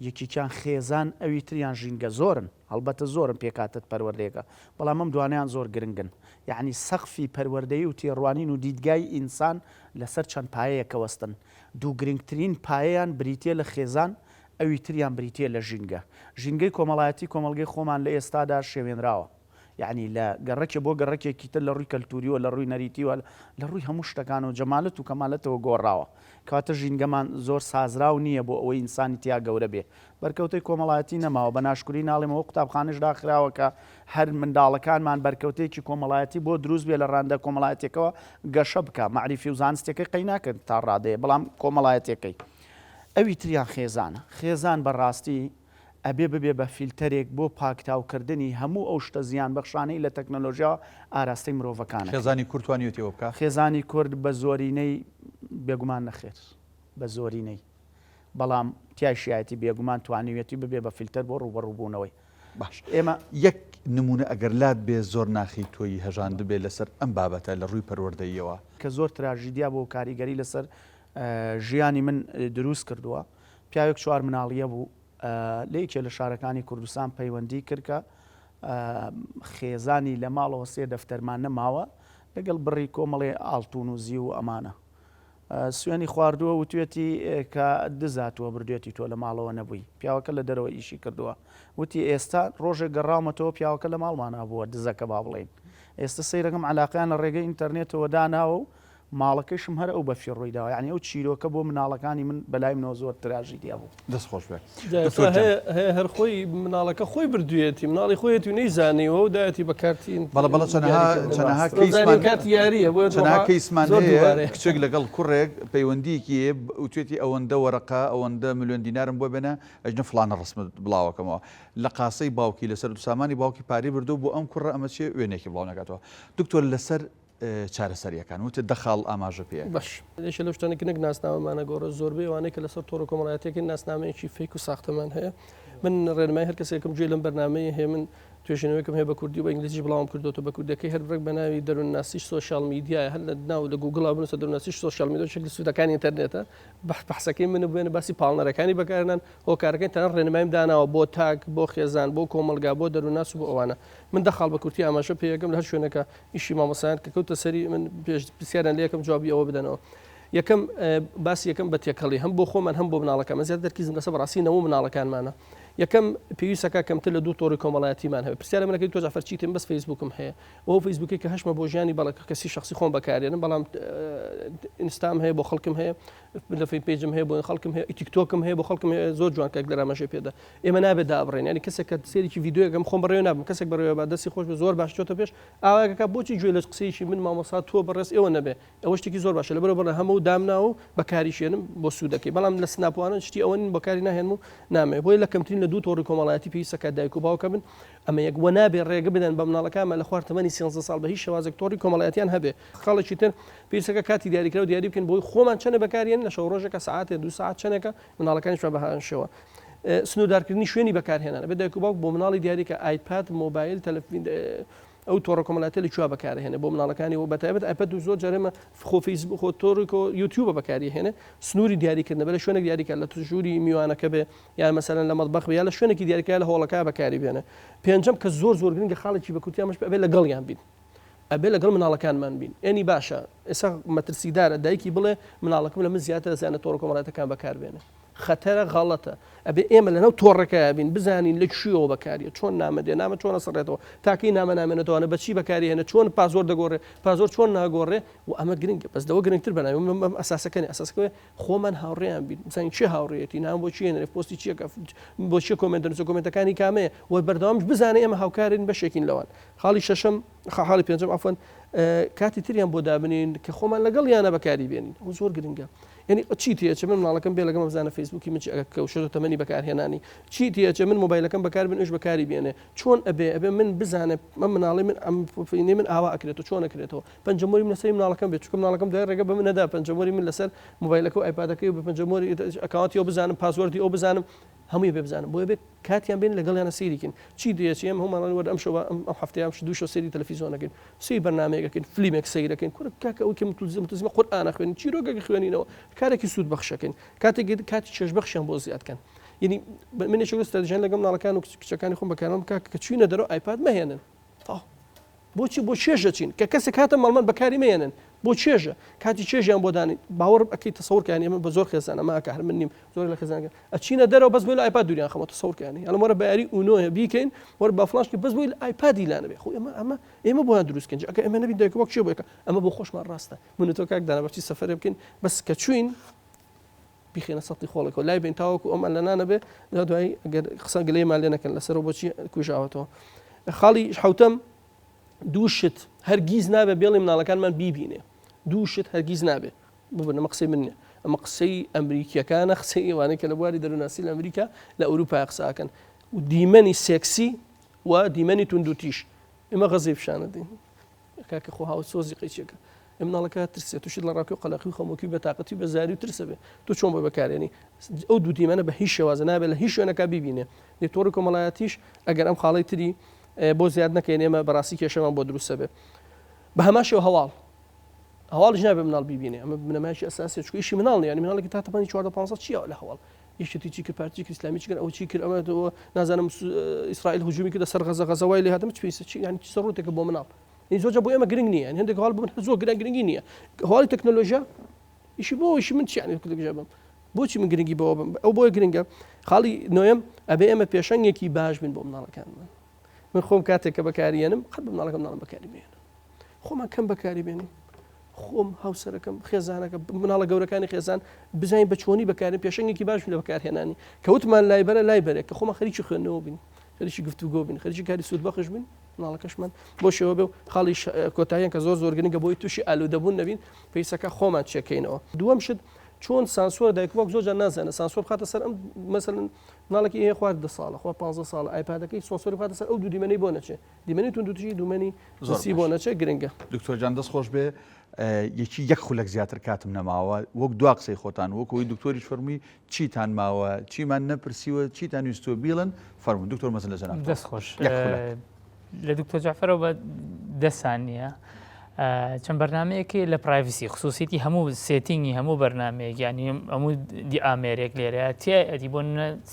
یەکێکیان خێزان ئەوی تریان ژینگە، زۆرن هەڵبەتە زۆرن پێکهاتەت پەروەردەیەکە بەڵام ئەم دوانەیان زۆر گرنگن یەعنی سەقفی پەروەردەیی و تێڕوانین و دیدگای ئینسان لەسەر چەند پایەیەکە وەستن دوو گرنگترین پایەیان بریتیە لە خێزان ئەوی تریان بریتیە لە ژینگە ژینگەی کۆمەڵایەتی کۆمەڵگەی خۆمان لە ئێستادا شێوێنراوە یەعنی لە گەڕەکێ بۆ گەڕەکێکی تر لە ڕووی کەلتووریوە، لە ڕووی نەریتیوە، لە ڕووی هەموو شتەکانەوە، جەمالەت و کەمالەتەوە گۆڕاوە. کەواتە ژینگەمان زۆر سازراو نییە بۆ ئەوەی ئینسانی تیا گەورە بێ. بەرکەوتەی کۆمەڵایەتی نەماوە. بە ناشکوری ناڵێم ئەوە قوتابخانەش داخراوە کە هەر منداڵەکانمان بەرکەوتەیەکی کۆمەڵایەتی بۆ دروست بێ لە ڕەهەندە کۆمەڵایەتیەکەوە گەشە بکا. مەعریفی و زانستیەکەی قەی ناکەن تا ڕادەیە بەڵام کۆمەڵایەتیەکەی. ئەوی تریان خێزانە. خێزان بە ڕاستی ئەبێ ببێ بە فیلتەرێک بۆ پاکتاوکردنی هەموو ئەو شتە زیانبەخشانەی لە تەکنەلۆژیاوە ئاراستەی مرۆڤەکان ئەکرێت. خێزانی کورد توانیوێتی ئەوە بکا؟ خێزانی کورد بە زۆرینەی بێگومان نەخێر، بە زۆرینەی، بەڵام تیایشیایەتی بێگومان توانیویەتی ببێ بە فیلتەر بۆ ڕووبەڕووبوونەوەی. باش ئێمە. یەک نموونە ئەگەر لات بێ زۆر ناخی تۆی هەژاندبێ لەسەر ئەم بابەتە لە ڕووی پەروەردەییەوە. کە زۆر تراژیدیا بووە و کاریگەری لەسەر ژیانی من دروست کردووە. پیاوێک چوار مناڵیە بوو لە یەکێ لە شارەکانی کوردستان پەیوەندی کرد کە خێزانی لە ماڵەوە سێ دەفتەرمان نەماوە لەگەڵ بڕی کۆمەڵێ ئاڵتون و زیو و ئەمانە سوێنی خواردووە وتوێتی کە دزاتووە بردوێتی تۆ لە ماڵەوە نەبووی پیاوەکە لە دەرەوە ئیشی کردووە وتی ئێستا ڕۆژێک گەڕاومەتەوە پیاوەکە لە ماڵمانە بووە دزەکە با بڵێین ئێستا سەیرەکەم علاقیان لە ڕێگەی ئینتەرنێتەوە داناوە و ماڵەکەیشم هەر ئەو بەفیڕۆی داوە یانی ئەو چیرۆکە بۆ مناڵەکانی من بەلای منەوە زۆر تراژیدیا بوو. دەست خۆش بێ جا دکتۆر ئێستا گیان. هەیە هەیە هەر خۆی مناڵەکە خۆی بردوویەتی مناڵی خۆیەتی و نەیزانیوە و دایەتی بە کارتی بەڵێ بەڵێ چەنەها یاریکردن چەنەها ڕاستە کەیسمان کارتی یارییە بۆیە چەنەها تۆها کەیسمان زۆر هەیە دووبارەیە. کچێک لەگەڵ کوڕێک پەیوەندیەکی هەیە وتوێتی ئەوەندە وەرەقە ئەوەندە ملیۆن دینارم بۆ بێنە ئەژنە فڵانە ڕەسمت بڵاوەکەمەوە لە قاسەی باوکی لەسەر سامانی باوکی پارەی بردووە بۆ ئەم کوڕە ئەمە چیە وێنەیەکی بڵاو نەکاتەوە دکتۆر لەسەر چارەسەرییەکان وتت دە خاڵ ئاماژە پێ ئەکەن. باش یەکێ لەو شتانەی کە نەک ناسنامەمان ئەگۆڕێت زۆربەی ئەوانەی کە لەسەر تۆڕە کۆمەڵایەتیەکەن ناسنامەیەکی fake و ساختەمان هەیە من ڕێنمای هەر کەسێکم گوێ لەم بەرنامەیە هەیە من توێژینەوەیەکم هەیە بە کوردی و بە ئینگلیزیش بڵاوم کردووەتەوە، بە کوردیەکەی هەر ڕێک بە ناوی دەروونناسی سۆشیال میدیایە، هەر لە ناو لە گووگڵا بنووسە دەروونناسی سۆشیال میدیا شکلی سوودەکانی ئینتەرنێتە، بەحسەکەی منە بوێنە باسی پاڵنەرەکانی بەکارهێنان، هۆکارەکانی تەنانەت ڕێنماییم داناوە بۆ تاک، بۆ خێزان، بۆ کۆمەڵگا، بۆ دەروونناس و بۆ ئەوانە. من دە خاڵ بە کورتی ئاماژە پێ ئەکەم لە هەر شوێنێکا ئیشی مامۆستایان کە کەوتە سەری من پێش پرسیاریان لێ ئەکەم جوابی ئەوە بدەنەوە. یەکەم باسی یەکەم بە تێکەڵی هەم بۆ خۆمان هەم بۆ مناڵەکانمان زیاتر تەرکیزم لەسەر بەڕاستی نەوە و مناڵەکانمانە. یەکەم، پێویستەکا کەمتر لە دوو تۆڕی کۆمەڵایەتیمان هەبێت. پرسیارە من ئەکەی تۆ جەعفەر چیت؟ من بەس فەیسبووکم هەیە و ئەو فەیسبووکەی کە هەشمە بۆ ژیانی بەڵێ کەسی شەخسی خۆم بەکارێنم بەڵام ئینستام هەیە بۆ خەڵکم هەیە لە فەی page م هەیە بۆ خەڵکم هەیە تیکتۆکم هەیە بۆ خەڵکم هەیە زۆر جوان کاک دەرامەژێ پێدا ئێمە نابێت دابڕێن ینی کەسێک کە سێرێکی ڤیدیۆیەکەم خۆم بەڕێوە نابم کەسێک بەڕێوە بە دەستی خۆش بە زۆر باش چۆتە پێش ئاواکەکە بۆچی گوێ لە قسەیەکی من مامۆستا تۆ بەڕێز ئێوە نەبێ ئەوە شتێکی زۆر باشە لەبەرئەوە بەڵێ هەمە و دامناوە و بەکاریشێنم بۆ سوودەکەی بەڵام لە سناپوانە شتی ئەوە نین بەکاری ناهێنم و نامەوێ بۆیە لە کەمترین لە دوو تۆڕی کۆمەڵایەتی پێویستە کە دایک و باوکە بن ئەمە یەک وە نابێ ڕێگە بدەن بە مناڵەکانمان لە خوار تەمەنی 13 ساڵ بە هیچ شێوازێک تۆڕی کۆمەڵایەتیان هەبێ خاڵێکی تر پێویستەکە کاتی دیاریکراو دیاری بکەین بۆی خۆمان چەنە بەکاریێن لە شەو ڕۆژێکە سەعاتێ دوو سەعات چەنێکە مناڵەکانیشمان بە هەمان شێوە سنووردارکردنی شوێنی بەکارهێنان ئەبێ دایک و باوک بۆ مناڵی دیاریکە ئایپاد مۆبایل تەلەفزیۆن ئەو تۆڕە کۆمەڵایەتیە لە کوێ بەکارهێنێ بۆ مناڵەکانی و بەتایبەت ئایپەد و زۆر جار ئێمە خۆ فەیسبوک خۆ تۆڕی کۆ یوتیوبە بەکاری هێنێ سنووری دیاریکردنە بە لە شوێنێک دیاریکە لە ژووری میوانەکە بێ یان مەسەلەن لە مەتبەخ بێ یا لە شوێنێکی دیاریکرا لە هۆڵەکە بەکاری بێنێ پێنجەم کە زۆر زۆر گرنگە خاڵێکی بە کورتی ئەمەش ئەبێ لەگەڵیان بین ئەبێ لەگەڵ مناڵەکانمان بین ئێنی باشە ئێستا مەترسیدارە دایکی بڵێ مناڵەکەم لە من زیاتر ئەزانێت تۆڕە کۆمەڵایەتەکان بەکاربێنێ خەتەرە غەڵەتە ئەبێ ئێمە لەناو تۆڕەکەیا بین بزانین لە کوێوە بەکاریە چۆن نامە دێ نامە چۆن ئەسڕێتەوە تاکەی نامە نامێنێتەوە بە چی بەکاری هێنێ چۆن password دەگۆڕێ password چۆن ناگۆڕێ و ئەمە گرنگە بەس لەوە گرنگتر بەناوی ئەم ئەساسەکە نیە ئەساسەکە خۆمان هاوڕێیان بین بزانین کێ هاوڕێیەتی نام بۆ چی هێنێ پۆستی چیەکە بۆ چیە comment دەنووسێ comment ەکانی کامەیە و بەردەوامیش بزانێ ئێمە هاوکارین بەشێکین لەوان خاڵی شەشەم خاڵی پێنجەم عەفوەن کاتی تریان بۆ دابنین کە خۆمان لەگەڵ یانە بەکاری بێنین ئەو زۆر گرنگە یعنی چی تێچە من مناڵەکەم بێ لەگەڵم بزانە فەیسبووکی من چی ئەگەر کەوشێتە تەمەنی بەکارهێنانی چی تێچە من مۆبایلەکەم بەکار بن ئەوش بەکاری بێنێ چۆن ئەبێ ئەبێ من بزانێ ئەم مناڵی من ئەم فینی من ئاوا ئەکرێتەوە چۆن ئەکرێتەوە پەنجەمۆری من لەسەری مناڵەکەم بێت چونکە مناڵەکەم دوای ڕێگە بە من نەدا پەنجەمۆری من لەسەر مۆبایلەکە و ئایپادەکەی و بە پەنجەمۆری account ی ئەو بزانم password ی ئەو بزانم هەمووی بێ بزانم بۆیە بێ کاتیان بێن لەگەڵیانە سەیری کەین چی دێچێ ئێمە هەموومان ئەڵێن وەرە ئەمشەو با ئەم هەفتەیە ئەم دوو شەو سەیری تەلەفیزۆن ئەکەین سەیری بەرنامەیەک ئەکەین فلیمێک سەیر ئەکەین کورە کاکە ئەوەی کە متلزمە قورئان ئەخوێنین چیرۆکێک خوێنینەوە کارێکی سوود بەخشەکەین کاتێک کاتی چێژبەخشیان بۆ زیاد کەن یعنی من یەکێک لە ستراتیژیان لەگەڵ مناڵەکان و کچەکانی خۆم بەکارم کاکە کە چوینە دەرەوە ئایپاد مەهێنن تەواو بۆچی بۆ چێژ دەچین کە کەسێک هاتە ماڵمان بەکاری مەیەنن بۆ چێژە کاتی چێژیان بۆ دانین باوەڕ ئەکەی تەسەور کە یانی ئەمە بە زۆر خێزان ئەمە ئەکا هەر من نیم زۆر لە خێزانەکە ئەچینە دەرەوە بەس بۆی لە ئایپاد دووریان خەمەوە تەسەور کە یانی ئەڵێم وەرە بە یاری ئونۆ بیکەین وەرە بە فڵان شتی بەس بۆی لە ئایپادی لا نەبێ خۆ ئێمە ئەمە ئێمە بۆیان دروست کەین ئەگەر ئێمە نەبین دایک و باوک کێ بۆ یەکە ئەمە بۆ خۆشمان ڕاستە من و تۆ کاک دانا بەچی سەفەرێ بکەین بەس کە چوین بیخێنە سەتی خۆڵێکەوە لای بین تاوەکو ئەمان لە نانەبێ جا دوایی ئەگەر قسە گلەیمان لێ نەکەن لەسەرەوە بۆچی کوژاوەتەوە خاڵی حوتەم دوو شت هەرگیز نابێ بێڵی مناڵەکانمان بیبینێ دوو شت هەرگیز نابێ ببن ئەمە قسەی من نییە ئەمە قسەی ئەمریکیەکانە قسەی ئێوانەی کە لە بواری دەروونناسی لە ئەمریکا لە ئەوروپا قساکەن و دیمەنی سێکسی و دیمەنی توندوتیش ئێمە غەزەی پیشانە دەین کاکە خۆ هاوسۆزی قەیچێکە ئێ مناڵەکە ترسێ تووشت لە ڕاکێ و قەلەقی و خەمۆکی و بێتاقەتی و بێزاری و ترسە بێ تۆ چۆن بۆی بەکارێنی ئەو دوو دیمەنە بە هیچ شێوازە نابێت لە هیچ شوێنەکە بیبینێ لێ تۆڕی کۆمەڵایەتیش ئەگەر ئەم خاڵی تری بۆ زیاد نەکەین ئێمە بەڕاستی کێشەمان بۆ دروستە بێ بە هەمان شێوە هەواڵ هەواڵیش نابێ مناڵ بیبینێ ئەمە بنەمایەکی ئەساسیە چونکە ئیشی مناڵ نییە یانی مناڵێکی تا تەمەنی 14 15 چییە لە هەواڵ یەکێتی چی کرد پارتی چی کرد ئیسلامی چی کرد ئەوە چی کرد ئەمە نازانم ئیسرائیل هجومی کردە سەر غەزە غەزە وای لێ هاتم چ پێویستە چی یانی چ زەڕوتێکە بۆ مناڵ یعنی زۆر جار بۆ ئێمە گرنگ نییە یعنی هەندێک هەواڵ بۆ من زۆر گرنگ گرنگی نییە هەواڵی تەکنەلۆژیا ئیشی بۆ ئیشی من چی یعنی تەکنەلۆژیا بم بۆچی من گرنگی بەوە بم ئەو بۆیە گرنگە خاڵی نۆیەم ئەبێ ئێمە پێشەنگێکی باش بین بۆ مناڵەکانمان من خۆم کاتێک کە بەکاری یەنم قەت بە مناڵەکەم ناڵێم بەکاری مێنە خۆمان کەم بەکاری بێنین خۆم هاوسەرەکەم خێزانەکە مناڵە گەورەکانی خێزان بزانین بە چۆنی بەکارین پێشەنگێکی باش لە بەکارهێنانی کەوتمان لایبەرە لای بەرێک کە خۆمان خەریکی خوێندنەوە بین خەریکی گفتوگۆ بین خەریکی کاری سوودبەخش بین مناڵەکەشمان بۆ شێوە بێ و خاڵی کۆتاییان کە زۆر زۆر گرنگە بۆی تووشی ئالوودەبوون نەبین پێویستەکە خۆمان چێکەینەوە دووەم شت چۆن سانسۆر دایک باوک زۆر جار نازانێت سانسۆر بخاتە سەر ئەم مەسەلەن مناڵێکی هەیە خوار دە ساڵە خوا 15 ساڵە ئایپادەکەی سانسۆری بخاتە سەر ئەو دوو دیمەنەی بۆ نەچێ دیمەنی توندوتیژی دوومەنی جنسی بۆ نەچێ گرنگە. دکتۆر جان دەست خۆش بێ یەکی یەک خولەک زیاتر کاتم نەماوە وەک دوا قسەی خۆتان وەک ئەوەی دکتۆریش فەرمووی چیتان ماوە چیمان نەپرسیوە چیتان ویستووە بیڵن فەرموون دکتۆر مەزن لە جەنابتەوە دەست خۆش یەک خولەک. لە دکتۆر جعفرەوە بە دە سانیە چەند بەرنمەیەک لە privacy خصوصیتی هەموو setting ی هەموو بەرنمەیەک ینی هەموو دی ئامێرێک لێرە تیایەتی بۆ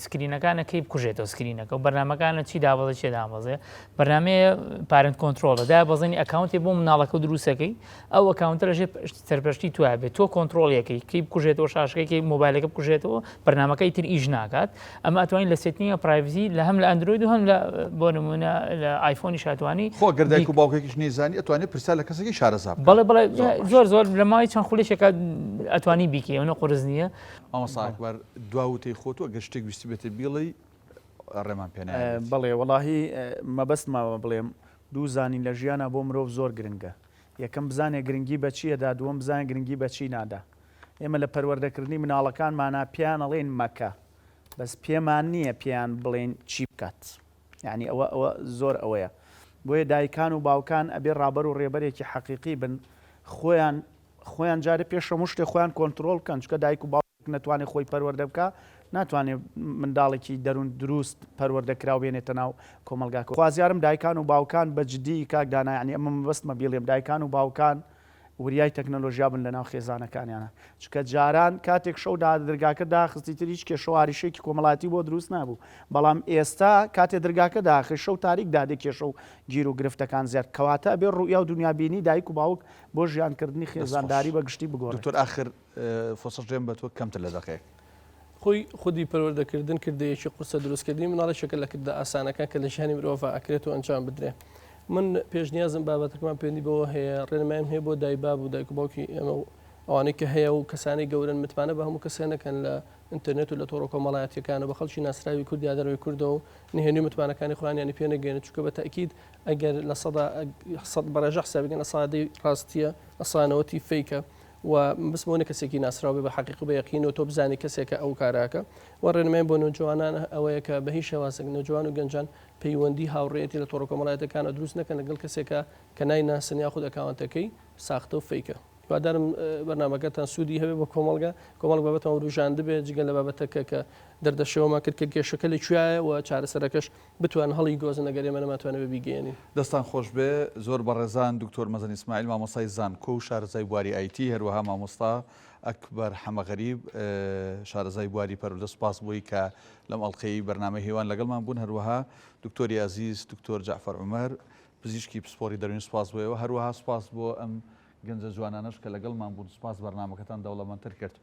screen ەکانە کەی بکوژێتەوە screen ەکە و بەرنمەکانە چی دابەزێ چێ دابەزێ بەرنمەیە parent control ە دا بەزنی account ی بۆ مناڵەکە و دروستەکەی ئەو account ە لەژێر سەرپەرشتی تۆ بێت تۆ کۆنترۆڵیەکەی کەی بکوژێتەوە شاشەکەی کەی مۆبایلەکە بکوژێتەوە بەرنمەکەی تر ئیش ناکات ئەمە ئەتوانین لە setting ە privacy لە هەم لە ئەندرۆید و هەم لە بۆ نمونە لە ئایفۆنی شاتوانی خۆ گەر دایک و باوکێکیش نەیزانی ئەتوانێت پرسیار لە کەسێکی شارەزا بکات. بەڵێ بەڵێ زۆر زۆر لە ماوەی چەند خولێکێکا ئەتوانی بیکەی ئەونە قورس نییە. مامۆستا ئەکبەر دوا وتەی خۆت و ئەگەر شتێک ویستبێتت بیڵێی ڕێمان پێ نایەت. بەڵێ وەڵاهی مەبەستمە بڵێم دوو زانین لە ژیانا بۆ مرۆڤ زۆر گرنگە یەکەم بزانێ گرنگی بە چی ئەدا دووەم بزانێ گرنگی بە چی نادا ئێمە لە پەروەردەکردنی مناڵەکانمانا پێیان ئەڵێین مەکە بەس پێمان نییە پێیان بڵێین چی بکات یعنی ئەوە ئەوە زۆر ئەوەیە بۆیە دایکان و باوکان ئەبێ ڕابەر و ڕێبەرێکی حەقیقی بن خۆیان خۆیان جارێ پێش هەموو شتێ خۆیان کۆنترۆڵ بکەن چونکە دایک و باوک نەتوانێ خۆی پەروەردە بکا ناتوانێ منداڵێکی دەروون دروست پەروەردە کراو بێنێتە ناو کۆمەڵگاکە خوازیارم دایکان و باوکان بە جدی کاک دانا یانی ئەمە مەبەستمە بیڵێم دایکان و باوکان وریای تەکنەلۆژیا بن لەناو خێزانەکانیانە چونکە جاران کاتێک شەو دا درگاکە داخستی تر هیچ کێشە و ئاریشەیەکی کۆمەڵایەتی بۆ دروست نابوو بەڵام ئێستا کاتێ درگاکە داخی شەو تاریک دادێ کێشە و گیر و گرفتەکان زیاد کەواتە ئەبێ ڕوئیا و دنیابینی دایک و باوک بۆ ژیانکردنی خێزانداری بە گشتی بگۆڕێت. دکتۆر ئاخر فرسەت دێم بە تۆ کەمتر لە دەقەیەک. خۆی خودی پەروەردەکردن کردەیەکی قورسە دروستکردنی مناڵ یەکێکە لە کردە ئاسانەکان کە لە ژیانی مرۆڤ ئەکرێت و ئەنجام بدرێ من پێشنیازم بابەتەکەمان پەیوەندی بەوە هەیە ڕێنمایم هەیە بۆ دایباب و دایک و باوکی ئێمە و ئەوانەی کە هەیە و کەسانی گەورن متمانە بە هەموو کەسێ نەکەن لە ئینتەرنێت و لە تۆڕە کۆمەڵایەتیەکان و بە خەڵکی ناسراوی کورد یا دەرەوەی کوردەوە و نهێنی و متمانەکانی خۆیانیانی پێ نەگەیەنن چونکە بە تەئکید ئەگەر 100% بە ڕێژە حساب بکەن لە دەی ڕاستیە لە نەوەتی fake ە و بەس بۆ نە کەسێکی ناسراو بێ بە حەقیق و بە یەقین و تۆ بزانی کەسێکە ئەو کاراکە و ڕێنمای بۆ نەوجەوانان ئەوەیە کە بە هیچ شێوازێک نەوجەوان و گەنجان پەیوەندی هاوڕێیەتی لە تۆڕە کۆمەڵایەتەکانە دروست نەکەن لەگەڵ کەسێکە کە نایناسن یاخود account ەکەی ساختە و fake ە. هیوادارم بەرنامەکەتان سوودی هەبێ بۆ کۆمەڵگە، کۆمەڵێک بابەتمان وروژاندبێ جگە لە بابەتەکە کە دەردەشێوەمان کرد کە کێشەکە لە کوێیە و چارەسەرەکەش بتوانن هەڵی گۆزن ئەگەر ئێمە نەمانتوانێ بیگەیەنین. دەستان خۆشبێ زۆر بەڕێزان دکتۆر مەزن ئیسماعیل مامۆستای زانکۆ و شارەزای بواری IT هەروەها مامۆستا ئەکبەر حەمەغەریب شارەزای بواری پەروەردە سوپاس بۆی کە لەم ئەڵقەی بەرنامەی هیوان لەگەڵمان بوون هەروەها دکتۆری ئازیز دکتۆر جەعفەر عومەر پزیشکی پسپۆڕی دەروونی سوپاس بۆ ئێوە هەروەها سوپاس بۆ ئەم گەنجە جوانانەش کە لەگەڵمان بوون سوپاس بەرنامەکەتان دەوڵەمەندتر کرد.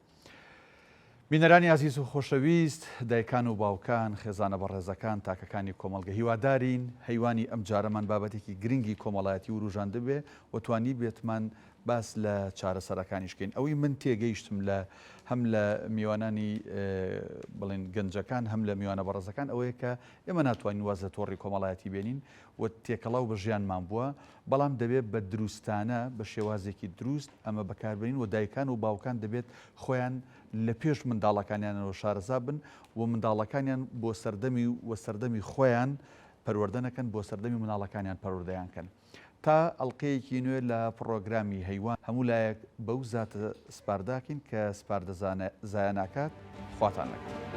بینەرانی ئازیز و خۆشەویست، دایکان و باوکان، خێزانە بەڕێزەکان، تاکەکانی کۆمەڵگە هیوادارین هەیوانی ئەم جارەمان بابەتێکی گرنگی کۆمەڵایەتی وروژاندبێ و توانیبێتمان باس لە چارەسەرەکانیش کەین. ئەوەی من تێگەیشتم لە هەم لە میوانانی بڵێن گەنجەکان هەم لە میوانە بەڕێزەکان ئەوەیە کە ئێمە ناتوانین واز لە تۆڕی کۆمەڵایەتی بێنین و تێکەڵاو بە ژیانمان بووە، بەڵام دەبێت بە دروستانە، بە شێوازێکی دروست ئەمە بەکاربەرین و دایکان و باوکان دەبێت خۆیان لە پێش منداڵەکانیانەوە شارەزا بن و منداڵەکانیان بۆ سەردەمی و سەردەمی خۆیان پەروەردە نەکەن، بۆ سەردەمی منداڵەکانیان پەروەردەیان کەن. تا ئەڵقەیەکی نوێ لە پڕۆگرامی هەیوان هەموو لایەک بەو زاتە سپارداکەین کە سپاردە زایە ناکات، خواتان لەگەڵ.